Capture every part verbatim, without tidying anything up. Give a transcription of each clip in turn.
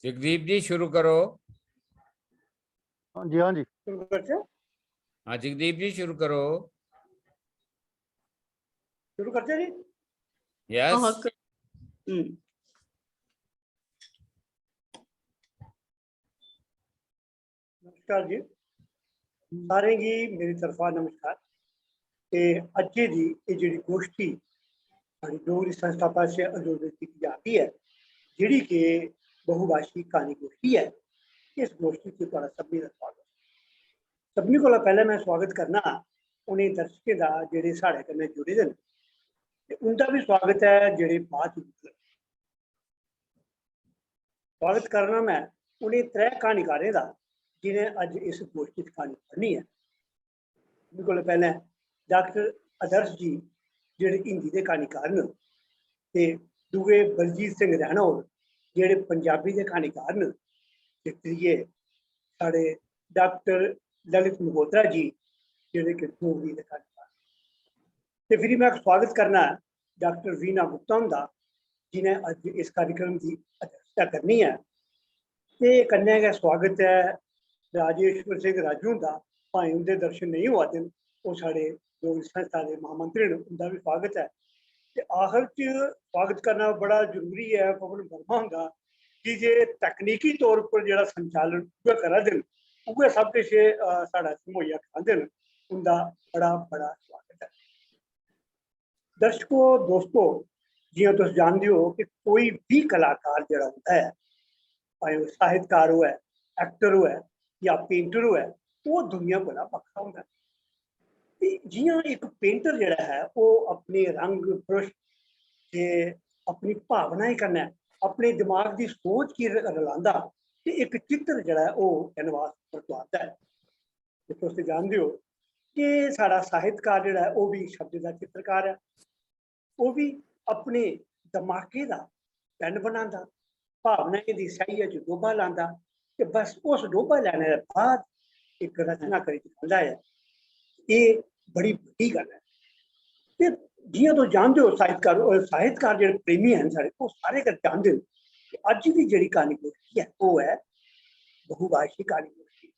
जगदीप जी, शुरू करो। हाँ जी, हाँ जी। शुरू करते हैं। हाँ, जगदीप जी, शुरू करो। शुरू करते हैं जी। यस। हाँ, क- हम्म। नमस्कार जी, सारें गी मेरी तरफा नमस्कार। ते अज्जै दी एह् जेह्ड़ी गोश्ठी साढ़ी डोगरी संस्था पासेआ आयोजित कीती जा दी ऐ, जेह्ड़ी कि बहुभाशी क्हानी गोश्ठी ऐ, इस गोश्ठी च थुआढ़ा सभनें दा स्वागत। सभनें कोला पैह्लें में स्वागत करना उ'नें दर्शकें दा जेह्ड़े साढ़े कन्नै जुड़े दे न, ते उं'दा बी स्वागत ऐ जेह्ड़े बाद च जुड़े। स्वागत करना में उ'नें त्रै क्हानीकारें दा जि'नें अज्ज इस गोश्ठी च क्हानी पढ़नी ऐ। उं'दे कोला पैह्लें डाक्टर आदर्श जी जेह्ड़े हिंदी दे क्हानीकार न, ते दूए बलजीत सिंह रैणा होर जेह्ड़े पंजाबी दे क्हानीकार न, ते त्रिये साढ़े डाक्टर ललित मगोत्रा जी जेह्ड़े कि डोगरी दे क्हानीकार न। ते फिर में स्वागत करना ऐ डाक्टर वीणा गुप्ता हुंदा, जि'नें अज्ज इस कार्यक्रम दी अध्यक्षता करनी ऐ। ते कन्नै गै स्वागत ऐ राजेश्वर सिंह राजू हुंदा, भाएं उं'दे दर्शन नेईं होआ दे न, ओह् साढ़े डोगरी संस्था दे महामंत्री न, उं'दा बी स्वागत ऐ। ते आखर च स्वागत करना बड़ा जरूरी ऐ पवन वर्मा हुंदा, की जे तकनीकी तौर उप्पर जेह्ड़ा संचालन उ'ऐ करा दे न, उ'ऐ सब किश, अ, साढ़ा इत्थै मुहैया करांदे न, उं'दा बड़ा बड़ा स्वागत ऐ। दर्शको, दोस्तो, जि'यां तुस जानदे ओ कि कोई बी कलाकार जेह्ड़ा होंदा ऐ, भाएं ओह् साहित्यकार होऐ, एक्टर होऐ जां पेंटर होऐ, ओह् दुनिया कोला बक्खरा होंदा ऐ। ते जि'यां इक पेंटर जेह्ड़ा ऐ, ओह् अपने रंग ब्रश ते अपनी भावनाएं कन्नै अपने दिमाग दी सोच गी र-, रलांदा ते इक चित्र जेह्ड़ा ऐ, ओह् कैनवास पर तुआरदा ऐ। ते तुस ते जानदे ओ कि साढ़ा साहित्यकार जेह्ड़ा ऐ, ओह् बी शब्द दा चित्रकार ऐ। ओह् बी अपने दमाकै दा पैन बनांदा, भावनाएं दी स्याहियै च डोबा लांदा, ते बस उस डोबा लैने दे बाद इक रचना करी टकांदा ऐ। एह् बड़ी बड्डी गल्ल ऐ। ते जि'यां तुस जानदे ओ, साहित्यकार, साहित्यकार जेह्ड़े प्रेमी हैन साढ़े, ओह् सारे गै जानदे न कि अज्ज दी जेह्ड़ी क्हानी गोश्ठी ऐ, ओह् ऐ बहुभाशी क्हानी गोश्ठी।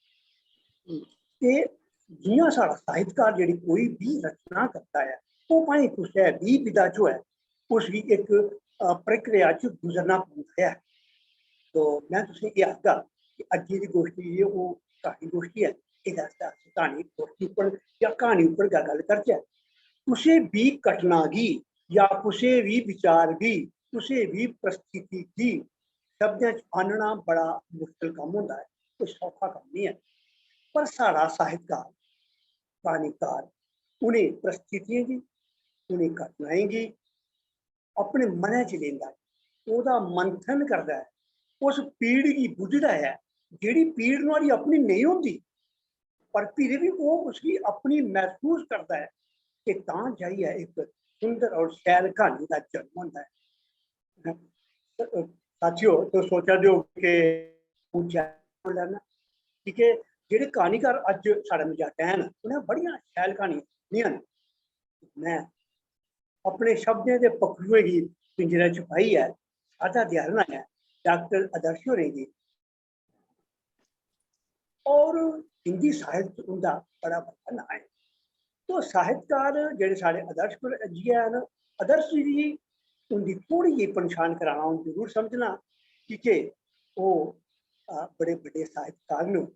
ते जि'यां साढ़ा साहित्यकार जेह्ड़ी कोई बी रचना करदा ऐ, ओह् भाएं कुसै बी विधा च होऐ, उसगी इक, अ, प्रक्रिया च गुजरना पौंदा ऐ। तो में तुसें गी एह् आखगा कि अज्जै दी गोश्ठी जेह्ड़ी ऐ, ओह् क्हानी गोश्ठी ऐ। एह्दे आस्तै अस क्हानी गोश्ठी उप्पर जां क्हानी उप्पर गै गल्ल करचै। कुसै बी घटना गी जां कुसै बी विचार गी, कुसै बी परिस्थिति गी शब्दें च आह्नना बड़ा मुश्कल कम्म होंदा ऐ, कोई सौखा कम्म निं ऐ। पर साढ़ा साहित्यकार, क्हानीकार उ'नें परिस्थितियें गी, उ'नें घटनाएं गी अपने मनै च लेंदा ऐ, ओह्दा मंथन करदा ऐ, उस पीड़ गी बुझदा ऐ, जेह्ड़ी पीड़ नुहाड़ी अपनी नेईं होंदी, पर फिर बी ओह् उसगी अपनी मसूस करदा ऐ, ते तां जाइयै इक सुंदर और शैल क्हानी दा जन्म होंदा ऐ। साथियो, तुस सोचा दे ओ कि अ'ऊं जैदा बोल्ला ना, की के जेह्ड़े क्हानीकार अज्ज साढ़े मझाटै हैन, उ'नें बड़ियां शैल क्हानियां लिखियां न। में अपने शब्दें दे पक्खरुएं गी पिंजरे च पाइयै सादा देआरना ऐ डाक्टर आदर्श होरें गी। और हिंदी साहित्य च उं'दा बड़ा बड्डा नांऽ ऐ। तो साहित्यकार जेह्ड़े साढ़े आदर्श होर जी हैन, आदर्श जी दी उं'दी थोह्ड़ी जेही पंछान कराना अ'ऊं जरूर समझना, की के ओह्, अ, बड़े बड्डे साहित्यकार न।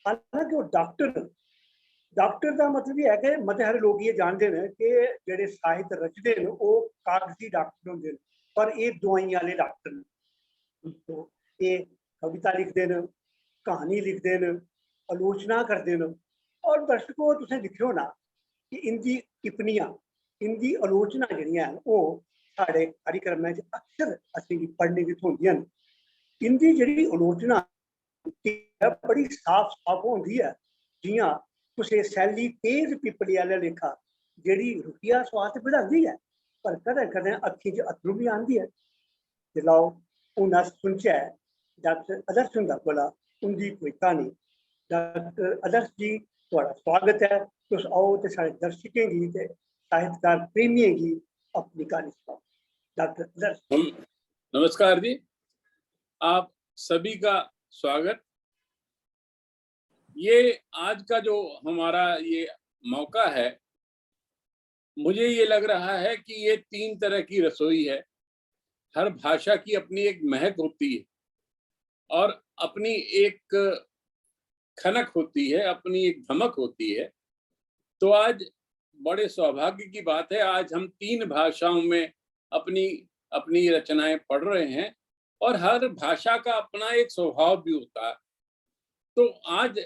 हालांकि ओह् डाक्टर न। डाक्टर दा मतलब एह् ऐ कि मते हारे लोक एह् जानदे न कि जेह्ड़े साहित्य रचदे न, ओह् कागजी डाक्टर होंदे न, पर एह् दोआइयें आह्ले डाक्टर न। तो एह् कविता लिखदे न, क्हानी लिखदे न, आलोचना करदे न। और दर्शको, तुसें दिक्खेओ ना कि इं'दी टिप्पणियां, इं'दी आलोचना जेह्ड़ियां हैन, ओह् साढ़े कार्यक्रमें च अक्सर असेंगी पढ़ने गी थ्होंदियां न। इं'दी जेह्ड़ी आलोचना ऐ, बड़ी साफ-साफ होंदी ऐ, जि'यां कुसै सैल्ली तेज पिपली आह्ले लेखा, जेह्ड़ी रुट्टिया सोआद ते बधांदी ऐ, पर कदें-कदें अक्खीं च अत्थरू बी आह्नदी ऐ। ते लैओ, हून अस सुनचै डाक्टर आदर्श हुंदा कोला उं'दी कोई क्हानी। डाक्टर आदर्श जी, थुआढ़ा स्वागत ऐ। तुस आओ ते साढ़े दर्शकें गी ते साहित्यकार प्रेमियें गी अपनी क्हानी सनाओ। डाक्टर आदर्श। नम-, नमस्कार जी। आप सभी का स्वागत। ये आज का जो हमारा ये मौका है, मुझे ये लग रहा है कि ये तीन तरह की रसोई है। हर भाषा की अपनी एक महक होती है और अपनी एक खनक होती है, अपनी एक धमक होती है। तो आज बड़े सौभाग्य की बात है, आज हम तीन भाषाओं में अपनी, अपनी रचनाएं पढ़ रहे हैं और हर भाषा का अपना एक स्वभाव भी होता है। तो आज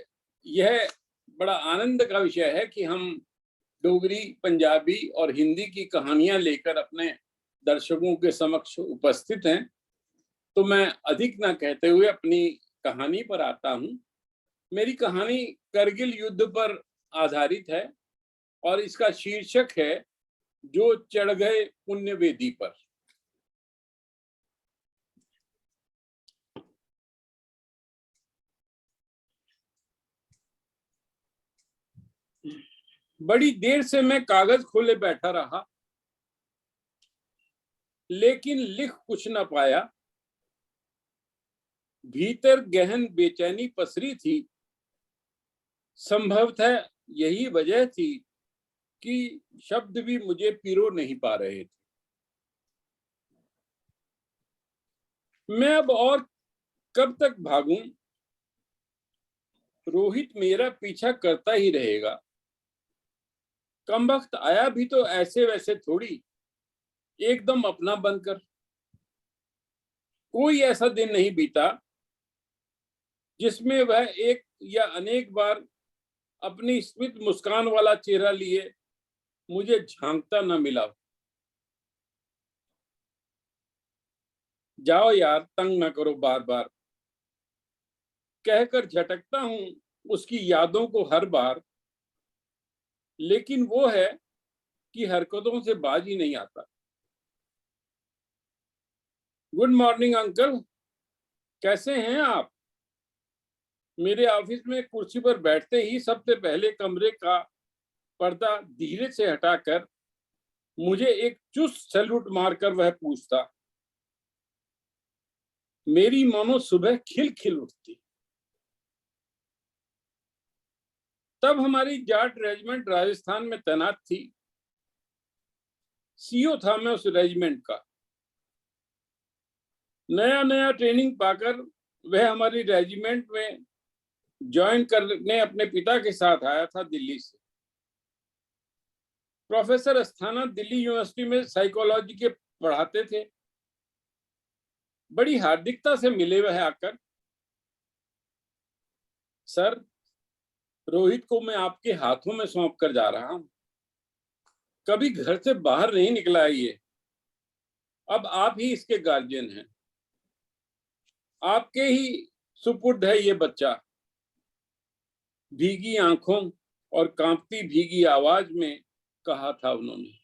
यह बड़ा आनंद का विषय है कि हम डोगरी, पंजाबी और हिंदी की कहानियां लेकर अपने दर्शकों के समक्ष उपस्थित हैं। तो मैं अधिक ना कहते हुए अपनी कहानी पर आता हूं। मेरी कहानी करगिल युद्ध पर आधारित है और इसका शीर्षक है जो चढ़ गए पुण्य वेदी पर। बड़ी देर से मैं कागज खोले बैठा रहा, लेकिन लिख कुछ न पाया। भीतर गहन बेचैनी पसरी थी। संभवतः यही वजह थी कि शब्द भी मुझे पिरो नहीं पा रहे थे। मैं अब और कब तक भागूं? रोहित मेरा पीछा करता ही रहेगा। कमबख्त आया भी तो ऐसे वैसे थोड़ी, एकदम अपना बनकर। कोई ऐसा दिन नहीं बीता जिसमें वह एक या अनेक बार अपनी स्मित मुस्कान वाला चेहरा लिए मुझे झांकता न मिला हो। "जाओ यार, तंग ना करो बार बार," कहकर झटकता हूं उसकी यादों को हर बार, लेकिन वो है कि हरकतों से बाज ही नहीं आता। "गुड मॉर्निंग अंकल, कैसे हैं आप?" मेरे ऑफिस में कुर्सी पर बैठते ही सबसे पहले कमरे का पर्दा धीरे से हटाकर मुझे एक चुस्त सैल्यूट मारकर वह पूछता। मेरी मानो सुबह खिल खिल उठती। तब हमारी जाट रेजिमेंट राजस्थान में तैनात थी। सीओ था मैं उस रेजिमेंट का। नया नया ट्रेनिंग पाकर वह हमारी रेजिमेंट में ज्वाइन करने अपने पिता के साथ आया था दिल्ली से। प्रोफेसर अस्थाना दिल्ली यूनिवर्सिटी में साइकोलॉजी के पढ़ाते थे। बड़ी हार्दिकता से मिले वह आकर। "सर, रोहित को मैं आपके हाथों में सौंप कर जा रहा हूं। कभी घर से बाहर नहीं निकला है ये। अब आप ही इसके गार्जियन हैं। आपके ही सुपुर्द है ये बच्चा," भीगी आंखों और कांपती भीगी आवाज में कहा था उन्होंने।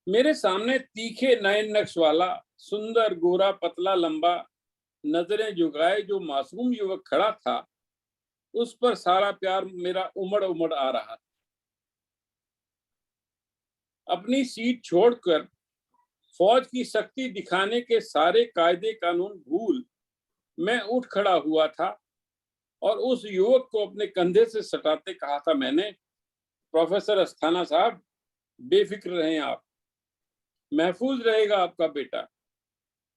मेरे सामने तीखे नयन नक्श वाला सुंदर, गोरा, पतला, लंबा, नजरें झुकाए जो मासूम युवक खड़ा था, उस पर सारा प्यार मेरा उमड़ उमड़ आ रहा था। अपनी सीट छोड़कर फौज की सख्ती दिखाने के सारे कायदे कानून भूल मैं उठ खड़ा हुआ था और उस युवक को अपने कंधे से सटाते कहा था मैंने, "प्रोफेसर अस्थाना साहब, बेफिक्र रहें आप, महफूज रहेगा आपका बेटा।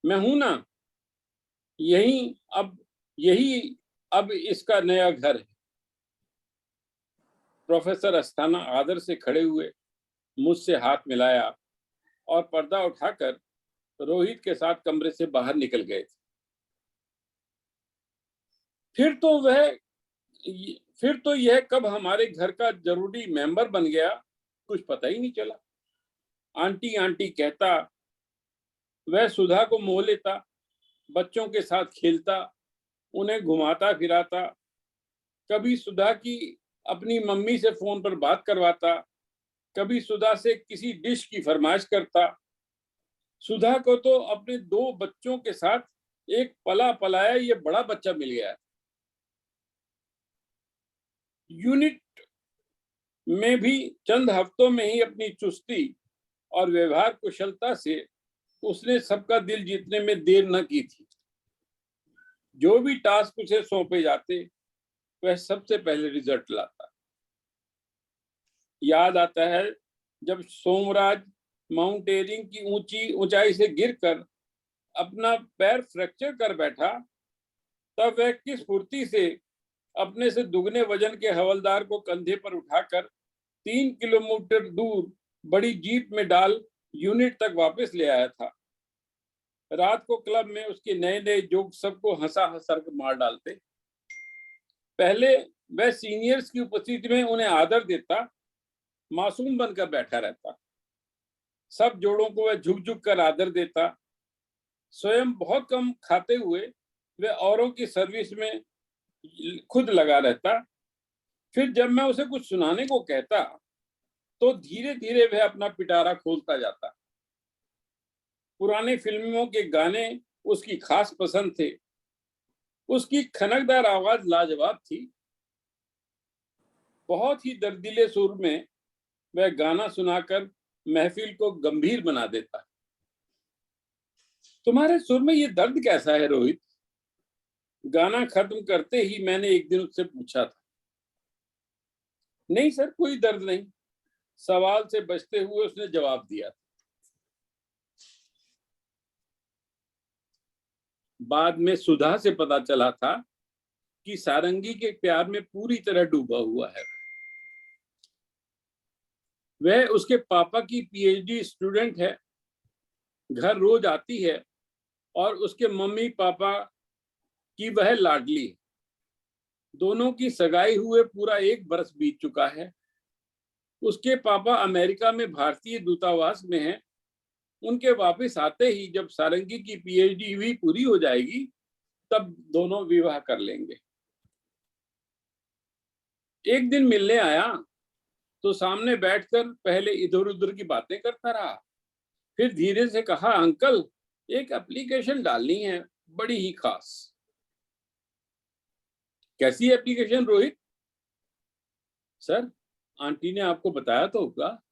मैं हूं ना, यही अब, यही अब इसका नया घर है।" प्रोफेसर अस्थाना आदर से खड़े हुए, मुझसे हाथ मिलाया और पर्दा उठाकर रोहित के साथ कमरे से बाहर निकल गए। फिर तो वह, फिर तो यह कब हमारे घर का जरूरी मेंबर बन गया, कुछ पता ही नहीं चला। आंटी आंटी कहता, वह सुधा को मोह लेता, बच्चों के साथ खेलता, उन्हें घुमाता फिराता, कभी सुधा की अपनी मम्मी से फोन पर बात करवाता, कभी सुधा से किसी डिश की फरमाइश करता। सुधा को तो अपने दो बच्चों के साथ एक पला पलाया ये बड़ा बच्चा मिल गया। यूनिट में भी चंद हफ्तों में ही अपनी चुस्ती और व्यवहार कुशलता से उसने सबका दिल जीतने में देर न की थी। जो भी टास्क उसे सौंपे जाते, वह सबसे पहले रिजल्ट लाता। याद आता है, जब सोमराज माउंटेनिंग की ऊंची ऊंचाई से गिरकर अपना पैर फ्रैक्चर कर बैठा, तब वह किस फुर्ती से अपने से दुगने वजन के हवलदार को कंधे पर उठाकर तीन किलोमीटर दूर बड़ी जीप में डाल यूनिट तक वापस ले आया था। रात को क्लब में उसके नए नए जोक सबको हंसा हंसा कर मार डालते। पहले वह सीनियर्स की उपस्थिति में उन्हें आदर देता, मासूम बनकर बैठा रहता। सब जोड़ों को वह झुक झुक कर आदर देता। स्वयं बहुत कम खाते हुए वह औरों की सर्विस में खुद लगा रहता। फिर जब मैं उसे कुछ सुनाने को कहता, तो धीरे धीरे वह अपना पिटारा खोलता जाता। पुरानी फिल्मों के गाने उसकी खास पसंद थे। उसकी खनकदार आवाज लाजवाब थी। बहुत ही दर्दीले सुर में वह गाना सुनाकर महफिल को गंभीर बना देता। "तुम्हारे सुर में ये दर्द कैसा है, रोहित?" गाना खत्म करते ही मैंने एक दिन उससे पूछा था। "नहीं सर, कोई दर्द नहीं," सवाल से बचते हुए उसने जवाब दिया था। बाद में सुधा से पता चला था कि सारंगी के प्यार में पूरी तरह डूबा हुआ है। वह उसके पापा की पीएचडी स्टूडेंट है, घर रोज आती है और उसके मम्मी पापा की वह लाडली। दोनों की सगाई हुए पूरा एक बरस बीत चुका है। उसके पापा अमेरिका में भारतीय दूतावास में हैं। उनके वापस आते ही जब सारंगी की पीएचडी भी पूरी हो जाएगी, तब दोनों विवाह कर लेंगे। एक दिन मिलने आया तो सामने बैठकर पहले इधर उधर की बातें करता रहा, फिर धीरे से कहा, "अंकल, एक एप्लीकेशन डालनी है, बड़ी ही खास।" "कैसी एप्लीकेशन, रोहित?" "सर, आंटी ने आपको बताया तो होगा।"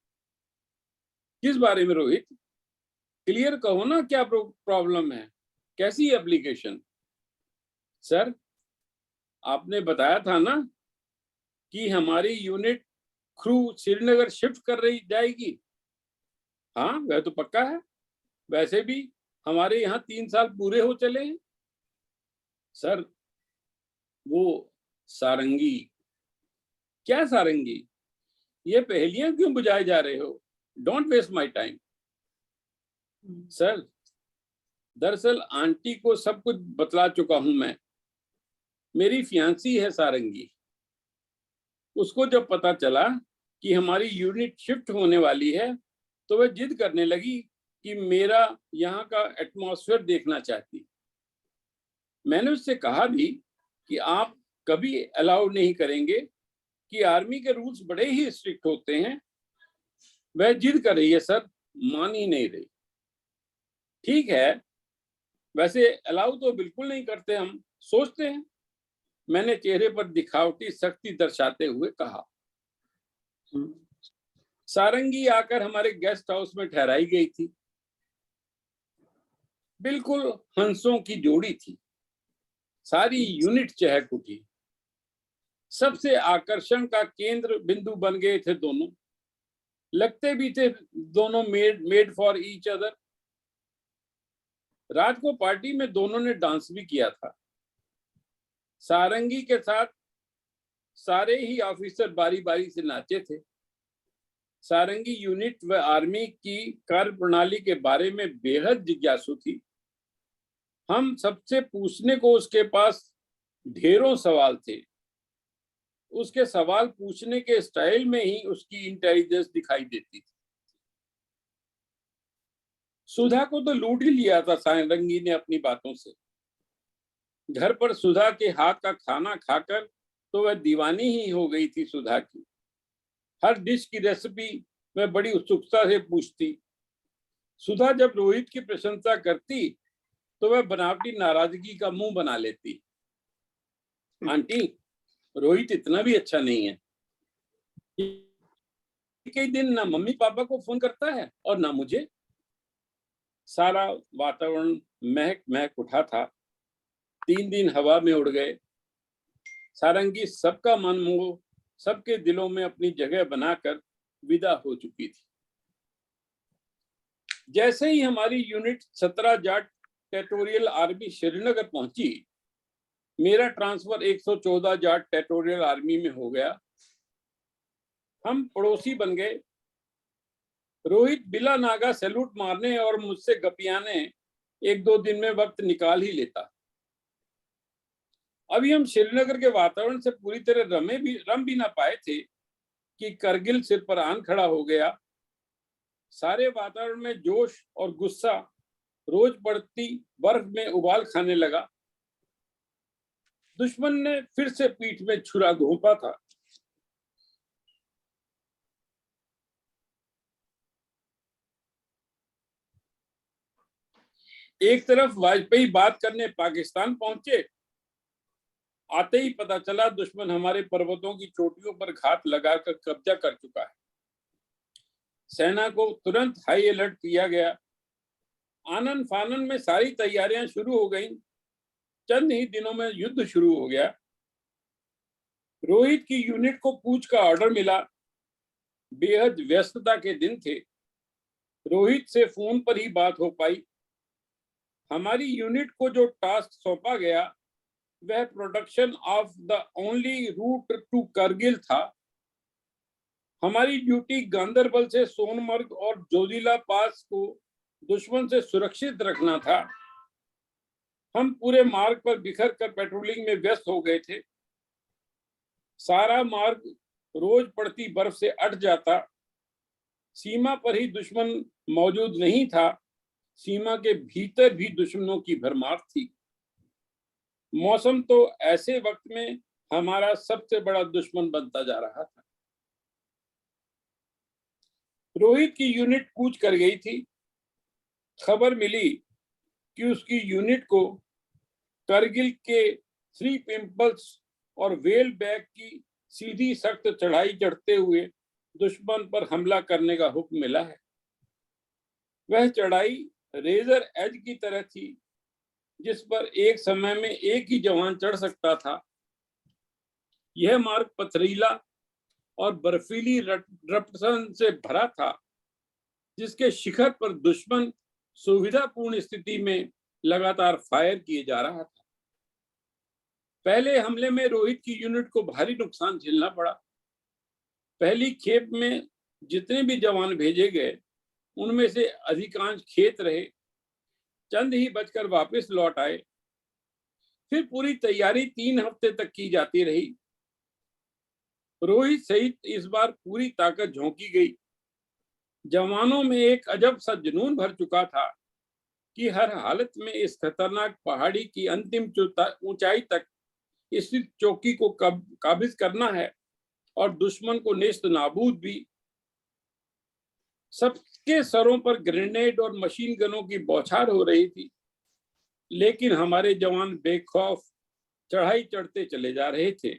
"किस बारे में रोहित? क्लियर कहो ना, क्या प्रॉब्लम है, कैसी एप्लीकेशन?" "सर, आपने बताया था ना कि हमारी यूनिट क्रू श्रीनगर शिफ्ट कर रही जाएगी।" "हाँ, वह तो पक्का है, वैसे भी हमारे यहाँ तीन साल पूरे हो चले हैं।" "सर, वो सारंगी।" "क्या सारंगी? ये पहेलियां क्यों बुझाए जा रहे हो? Don't waste my time." "Sir, दरअसल आंटी को सब कुछ बतला चुका हूं मैं। मेरी फियांसी है सारंगी। उसको जब पता चला कि हमारी यूनिट शिफ्ट होने वाली है, तो वह जिद करने लगी कि मेरा यहाँ का एटमॉस्फेयर देखना चाहती। मैंने उससे कहा भी कि आप कभी अलाउ नहीं करेंगे, कि आर्मी के रूल्स बड़े ही स्ट्रिक्ट होते हैं।" "वह जिद कर रही है सर, मान ही नहीं रही।" "ठीक है, वैसे अलाउ तो बिल्कुल नहीं करते हम, सोचते हैं," मैंने चेहरे पर दिखावटी सख्ती दर्शाते हुए कहा। सारंगी आकर हमारे गेस्ट हाउस में ठहराई गई थी। बिल्कुल हंसों की जोड़ी थी। सारी यूनिट चहक उठी। सबसे आकर्षण का केंद्र बिंदु बन गए थे दोनों। लगते भी थे दोनों made made for each other. रात को पार्टी में दोनों ने डांस भी किया था। सारंगी के साथ सारे ही ऑफिसर बारी बारी से नाचे थे। सारंगी यूनिट व आर्मी की कार्यप्रणाली के बारे में बेहद जिज्ञासु थी। हम सबसे पूछने को उसके पास ढेरों सवाल थे। उसके सवाल पूछने के स्टाइल में ही उसकी इंटेलिजेंस दिखाई देती थी। सुधा को तो लूट ही लिया था सारंगी ने अपनी बातों से। घर पर सुधा के हाथ का खाना खाकर तो वह दीवानी ही हो गई थी सुधा की। हर डिश की रेसिपी वह बड़ी उत्सुकता से पूछती। सुधा जब रोहित की प्रशंसा करती तो वह बनावटी नाराजगी का मुंह बना लेती। "आंटी, रोहित इतना भी अच्छा नहीं है। कई दिन ना मम्मी पापा को फोन करता है और ना मुझे।" सारा वातावरण महक महक उठा था। तीन दिन हवा में उड़ गए। सारंगी सबका मन मोह, सबके दिलों में अपनी जगह बनाकर विदा हो चुकी थी। जैसे ही हमारी यूनिट सत्रह जाट टेरिटोरियल आर्मी श्रीनगर पहुंची, मेरा ट्रांसफर एक सौ चौदह जाट टेरिटोरियल आर्मी में हो गया। हम पड़ोसी बन गए। रोहित बिला नागा सैल्यूट मारने और मुझसे गपियाने एक दो दिन में वक्त निकाल ही लेता। अभी हम श्रीनगर के वातावरण से पूरी तरह रमे भी रम भी ना पाए थे कि करगिल सिर पर आन खड़ा हो गया। सारे वातावरण में जोश और गुस्सा रोज पड़ती बर्फ में उबाल खाने लगा। दुश्मन ने फिर से पीठ में छुरा घोंपा था। एक तरफ वाजपेयी बात करने पाकिस्तान पहुंचे, आते ही पता चला दुश्मन हमारे पर्वतों की चोटियों पर घात लगाकर कब्जा कर चुका है। सेना को तुरंत हाई अलर्ट किया गया। आनन फानन में सारी तैयारियां शुरू हो गईं। चंद ही दिनों में युद्ध शुरू हो गया। रोहित की यूनिट को कूच का ऑर्डर मिला। बेहद व्यस्तता के दिन थे। रोहित से फोन पर ही बात हो पाई। हमारी यूनिट को जो टास्क सौंपा गया, वह production of the only root two Kargil था। हमारी ड्यूटी गांधरबल से सोनमर्ग और जोजिला पास को दुश्मन से सुरक्षित रखना था। हम पूरे मार्ग पर बिखर कर पेट्रोलिंग में व्यस्त हो गए थे। सारा मार्ग रोज पड़ती बर्फ से अट जाता। सीमा पर ही दुश्मन मौजूद नहीं था, सीमा के भीतर भी दुश्मनों की भरमार थी। मौसम तो ऐसे वक्त में हमारा सबसे बड़ा दुश्मन बनता जा रहा था। रोहित की यूनिट कूच कर गई थी। खबर मिली कि उसकी यूनिट को करगिल के थ्री पिंपल्स और वेल बैक की सीधी सख्त चढ़ाई चढ़ते हुए दुश्मन पर हमला करने का हुक्म मिला है। वह चढ़ाई रेजर एज की तरह थी, जिस पर एक समय में एक ही जवान चढ़ सकता था। यह मार्ग पथरीला और बर्फीली रट-, रपटन से भरा था, जिसके शिखर पर दुश्मन सुविधापूर्ण स्थिति में लगातार फायर किए जा रहा था। पहले हमले में रोहित की यूनिट को भारी नुकसान झेलना पड़ा। पहली खेप में जितने भी जवान भेजे गए, उनमें से अधिकांश खेत रहे, चंद ही बचकर वापस लौट आए। फिर पूरी तैयारी तीन हफ्ते तक की जाती रही। रोहित सहित इस बार पूरी ताकत झोंकी गई। जवानों में एक अजब सा जुनून भर चुका था कि हर हालत में इस खतरनाक पहाड़ी की अंतिम चुता-, ऊंचाई तक स्थित चौकी को कब-, काबिज करना है और दुश्मन को नेस्त नाबूद भी। सबके सरों पर ग्रेनेड और मशीन गनों की बौछार हो रही थी, लेकिन हमारे जवान बेखौफ चढ़ाई चढ़ते चले जा रहे थे।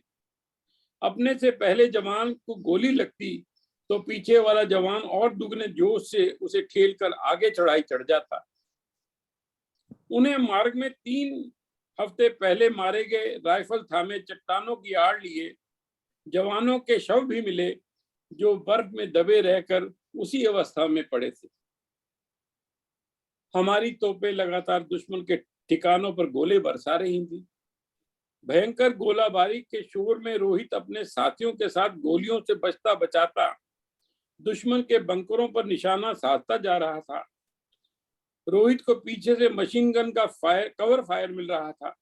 अपने से पहले जवान को गोली लगती तो पीछे वाला जवान और दुगने जोश से उसे ठेलकर आगे चढ़ाई चढ़ जाता। उन्हें मार्ग में तीन हफ्ते पहले मारे गए राइफल थामे चट्टानों की आड़ लिए जवानों के शव भी मिले, जो बर्फ में दबे रहकर उसी अवस्था में पड़े थे। हमारी तोपें लगातार दुश्मन के ठिकानों पर गोले बरसा रही थी। भयंकर गोलाबारी के शोर में रोहित अपने साथियों के साथ गोलियों से बचता बचाता दुश्मन के बंकरों पर निशाना साधता जा रहा था। रोहित को पीछे से मशीन गन का फायर, कवर फायर मिल रहा था।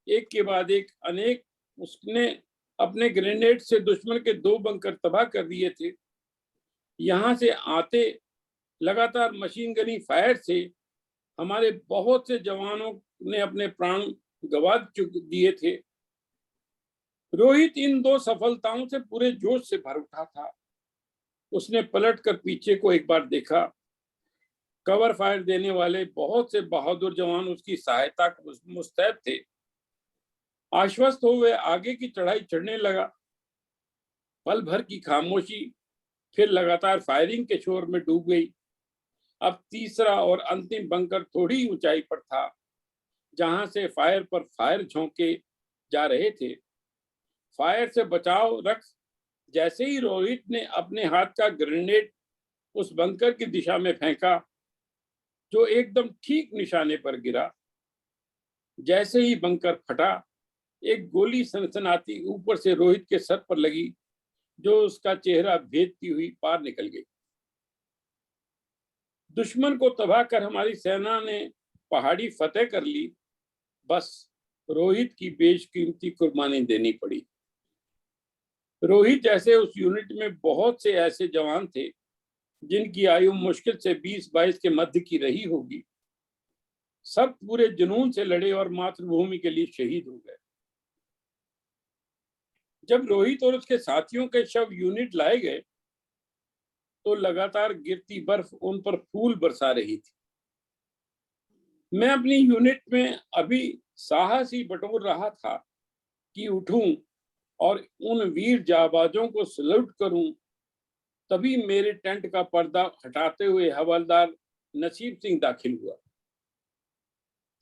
एक के बाद एक अनेक उसने अपने ग्रेनेड से दुश्मन के दो बंकर तबाह कर दिए थे। यहां से आते लगातार मशीन गनी फायर से हमारे बहुत से जवानों ने अपने प्राण गंवा चुक दिए थे। रोहित इन दो सफलताओं से पूरे जोश से भर उठा था। उसने पलट कर पीछे को एक बार देखा। कवर फायर देने वाले बहुत से बहादुर जवान उसकी सहायता को मुस्तैद थे। आश्वस्त हो वह आगे की चढ़ाई चढ़ने लगा। पल भर की खामोशी फिर लगातार फायरिंग के शोर में डूब गई। अब तीसरा और अंतिम बंकर थोड़ी ही ऊंचाई पर था। जहां से फायर पर फायर झोंके जा रहे थे। फायर से बचाव रख जैसे ही रोहित ने अपने हाथ का ग्रेनेड उस बंकर की दिशा में फेंका, जो एकदम ठीक निशाने पर गिरा, जैसे ही बंकर फटा, एक गोली सनसनाती ऊपर से रोहित के सर पर लगी, जो उसका चेहरा भेदती हुई पार निकल गई। दुश्मन को तबाह कर हमारी सेना ने पहाड़ी फतेह कर ली। बस, रोहित की बेशकीमती कुर्बानी देनी पड़ी। रोहित जैसे उस यूनिट में बहुत से ऐसे जवान थे जिनकी आयु मुश्किल से बीस बाईस के मध्य की रही होगी। सब पूरे जुनून से लड़े और मातृभूमि के लिए शहीद हो गए। जब रोहित और उसके साथियों के शव यूनिट लाए गए, तो लगातार गिरती बर्फ उन पर फूल बरसा रही थी। मैं अपनी यूनिट में अभी साहस ही बटोर रहा था कि उठूं और उन वीर जाबाजों को सल्यूट करूं, तभी मेरे टेंट का पर्दा हटाते हुए हवलदार नसीब सिंह दाखिल हुआ।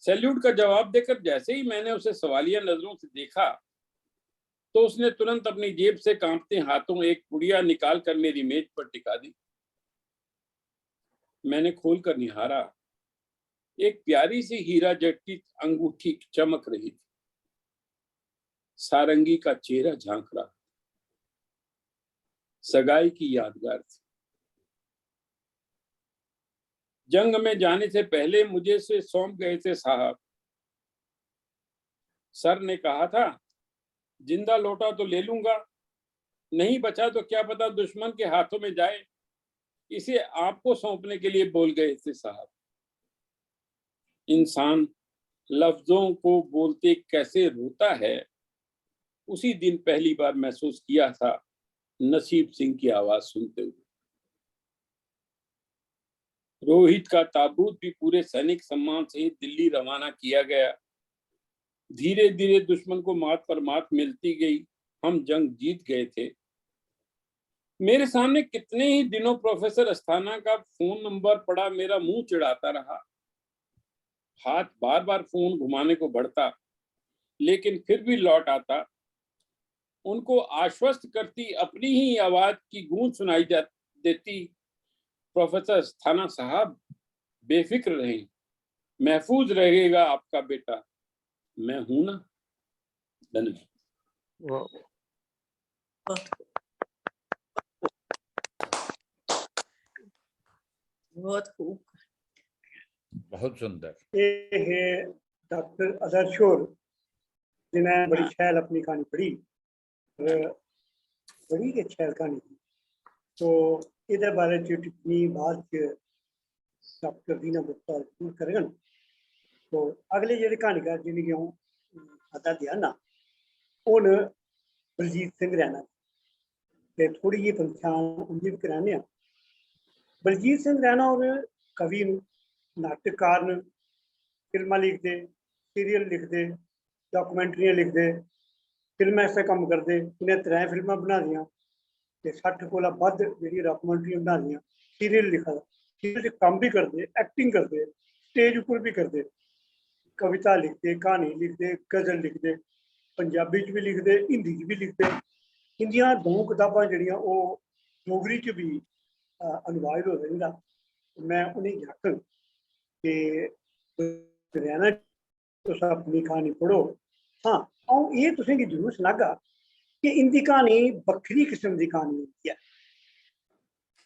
सैल्यूट का जवाब देकर जैसे ही मैंने उसे सवालिया नजरों से देखा, तो उसने तुरंत अपनी जेब से कांपते हाथों एक पुड़िया निकाल कर मेरी मेज पर टिका दी। मैंने खोल कर निहारा। एक प्यारी सी हीरा जटित अंगूठी चमक रही थी। सारंगी का चेहरा झांक रहा। सगाई की यादगार थी। जंग में जाने से पहले मुझे से सौंप गए थे साहब। सर ने कहा था, जिंदा लौटा तो ले लूंगा, नहीं बचा तो क्या पता दुश्मन के हाथों में जाए। इसे आपको सौंपने के लिए बोल गए थे साहब। इंसान लफ्जों को बोलते कैसे रोता है, उसी दिन पहली बार महसूस किया था नसीब सिंह की आवाज सुनते हुए। रोहित का ताबूत भी पूरे सैनिक सम्मान सहित दिल्ली रवाना किया गया। धीरे धीरे दुश्मन को मात पर मात मिलती गई। हम जंग जीत गए थे। मेरे सामने कितने ही दिनों प्रोफेसर अस्थाना का फोन नंबर पड़ा, मेरा मुंह चिढ़ाता रहा। हाथ बार बार फोन घुमाने को बढ़ता, लेकिन फिर भी लौट आता। उनको आश्वस्त करती अपनी ही आवाज की गूंज सुनाई जा देती, प्रोफेसर अस्थाना साहब, बेफिक्र रहें, महफूज रहेगा आपका बेटा, मैं हूं ना। धन्यवाद। वाह, वाह। बहुत खूब। बहुत खूब। बहुत सुंदर। ਇਹ ਹੈ ਡਾਕਟਰ ਅਦਰਸ਼ ਹੋਰ, ਜਿਨ੍ਹਾਂ ਨੇ ਬੜੀ ਸ਼ੈਲ ਆਪਣੀ ਕਹਾਣੀ ਪੜ੍ਹੀ। ਅਹ ਬੜੀ ਹੀ ਸ਼ੈਲ ਕਹਾਣੀ ਸੀ। ਸੋ ਇਹਦੇ ਬਾਰੇ ਚ ਟਿੱਪਣੀ ਬਾਅਦ ਚ ਡਾਕਟਰ ਵੀਨਾ ਗੁਪਤਾ ਜ਼ਰੂਰ ਕਰਨਗੇ। ਸੋ ਅਗਲੇ ਜਿਹੜੇ ਕਹਾਣੀਕਾਰ ਜਿਨ੍ਹਾਂ ਨੂੰ ਸੱਦਾ ਦਿਆ ਨਾ, ਉਹ ਨੇ ਬਲਜੀਤ ਸਿੰਘ ਰੈਣਾ। ਤੇ ਥੋੜੀ ਜਿਹੀ ਪਛਾਣ ਉਹਦੀ ਵੀ ਕਰਾਉਂਦੇ ਆ। ਬਲਜੀਤ ਸਿੰਘ ਰੈਣਾ ਉਹ ਕਵੀ ਨੇ, ਨਾਟਕਕਾਰ ਨੇ, ਫਿਲਮਾਂ ਲਿਖਦੇ, ਸੀਰੀਅਲ ਲਿਖਦੇ, ਡਾਕੂਮੈਂਟਰੀਆਂ ਲਿਖਦੇ, ਫਿਲਮਾਂ ਐਸਾ ਕੰਮ ਕਰਦੇ। ਉਹਨੇ ਤਰੇ ਫਿਲਮਾਂ ਬਣਾ ਦੀਆਂ ਤੇ ਸੱਠ ਕੋਲਾ ਵੱਧ ਜਿਹੜੀ ਡਾਕੂਮੈਂਟਰੀਆਂ ਬਣਾ ਦੀਆਂ, ਸੀਰੀਅਲ ਲਿਖਦਾ, ਸੀਰੀਅਲ 'ਚ ਕੰਮ ਵੀ ਕਰਦੇ, ਐਕਟਿੰਗ ਕਰਦੇ, ਸਟੇਜ ਉੱਪਰ ਵੀ ਕਰਦੇ, ਕਵਿਤਾ ਲਿਖਦੇ, ਕਹਾਣੀ ਲਿਖਦੇ, ਗਜ਼ਲ ਲਿਖਦੇ, ਪੰਜਾਬੀ 'ਚ ਵੀ ਲਿਖਦੇ, ਹਿੰਦੀ 'ਚ ਵੀ ਲਿਖਦੇ। ਇਹਦੀਆਂ ਦੋ ਕਿਤਾਬਾਂ ਜਿਹੜੀਆਂ ਉਹ ਡੋਗਰੀ 'ਚ ਵੀ ਅਹ, ਅਨੁਵਾਦ ਹੋ ਰਹਿੰਦਾ। ਮੈਂ ਉਹਨੇ ਆਖਣ ਕਿ ਰਹਿਣਾ ਤੁਸੀਂ ਆਪਣੀ ਕਹਾਣੀ ਪੜੋ। ਹਾਂ, ਉਹ ਇਹ ਤੁਸੀਂ ਕਿ ਜ਼ਰੂਰ ਸੁਣਾਗਾ ਕਿ ਇਹਦੀ ਕਹਾਣੀ ਵੱਖਰੀ ਕਿਸਮ ਦੀ ਕਹਾਣੀ ਹੁੰਦੀ ਹੈ।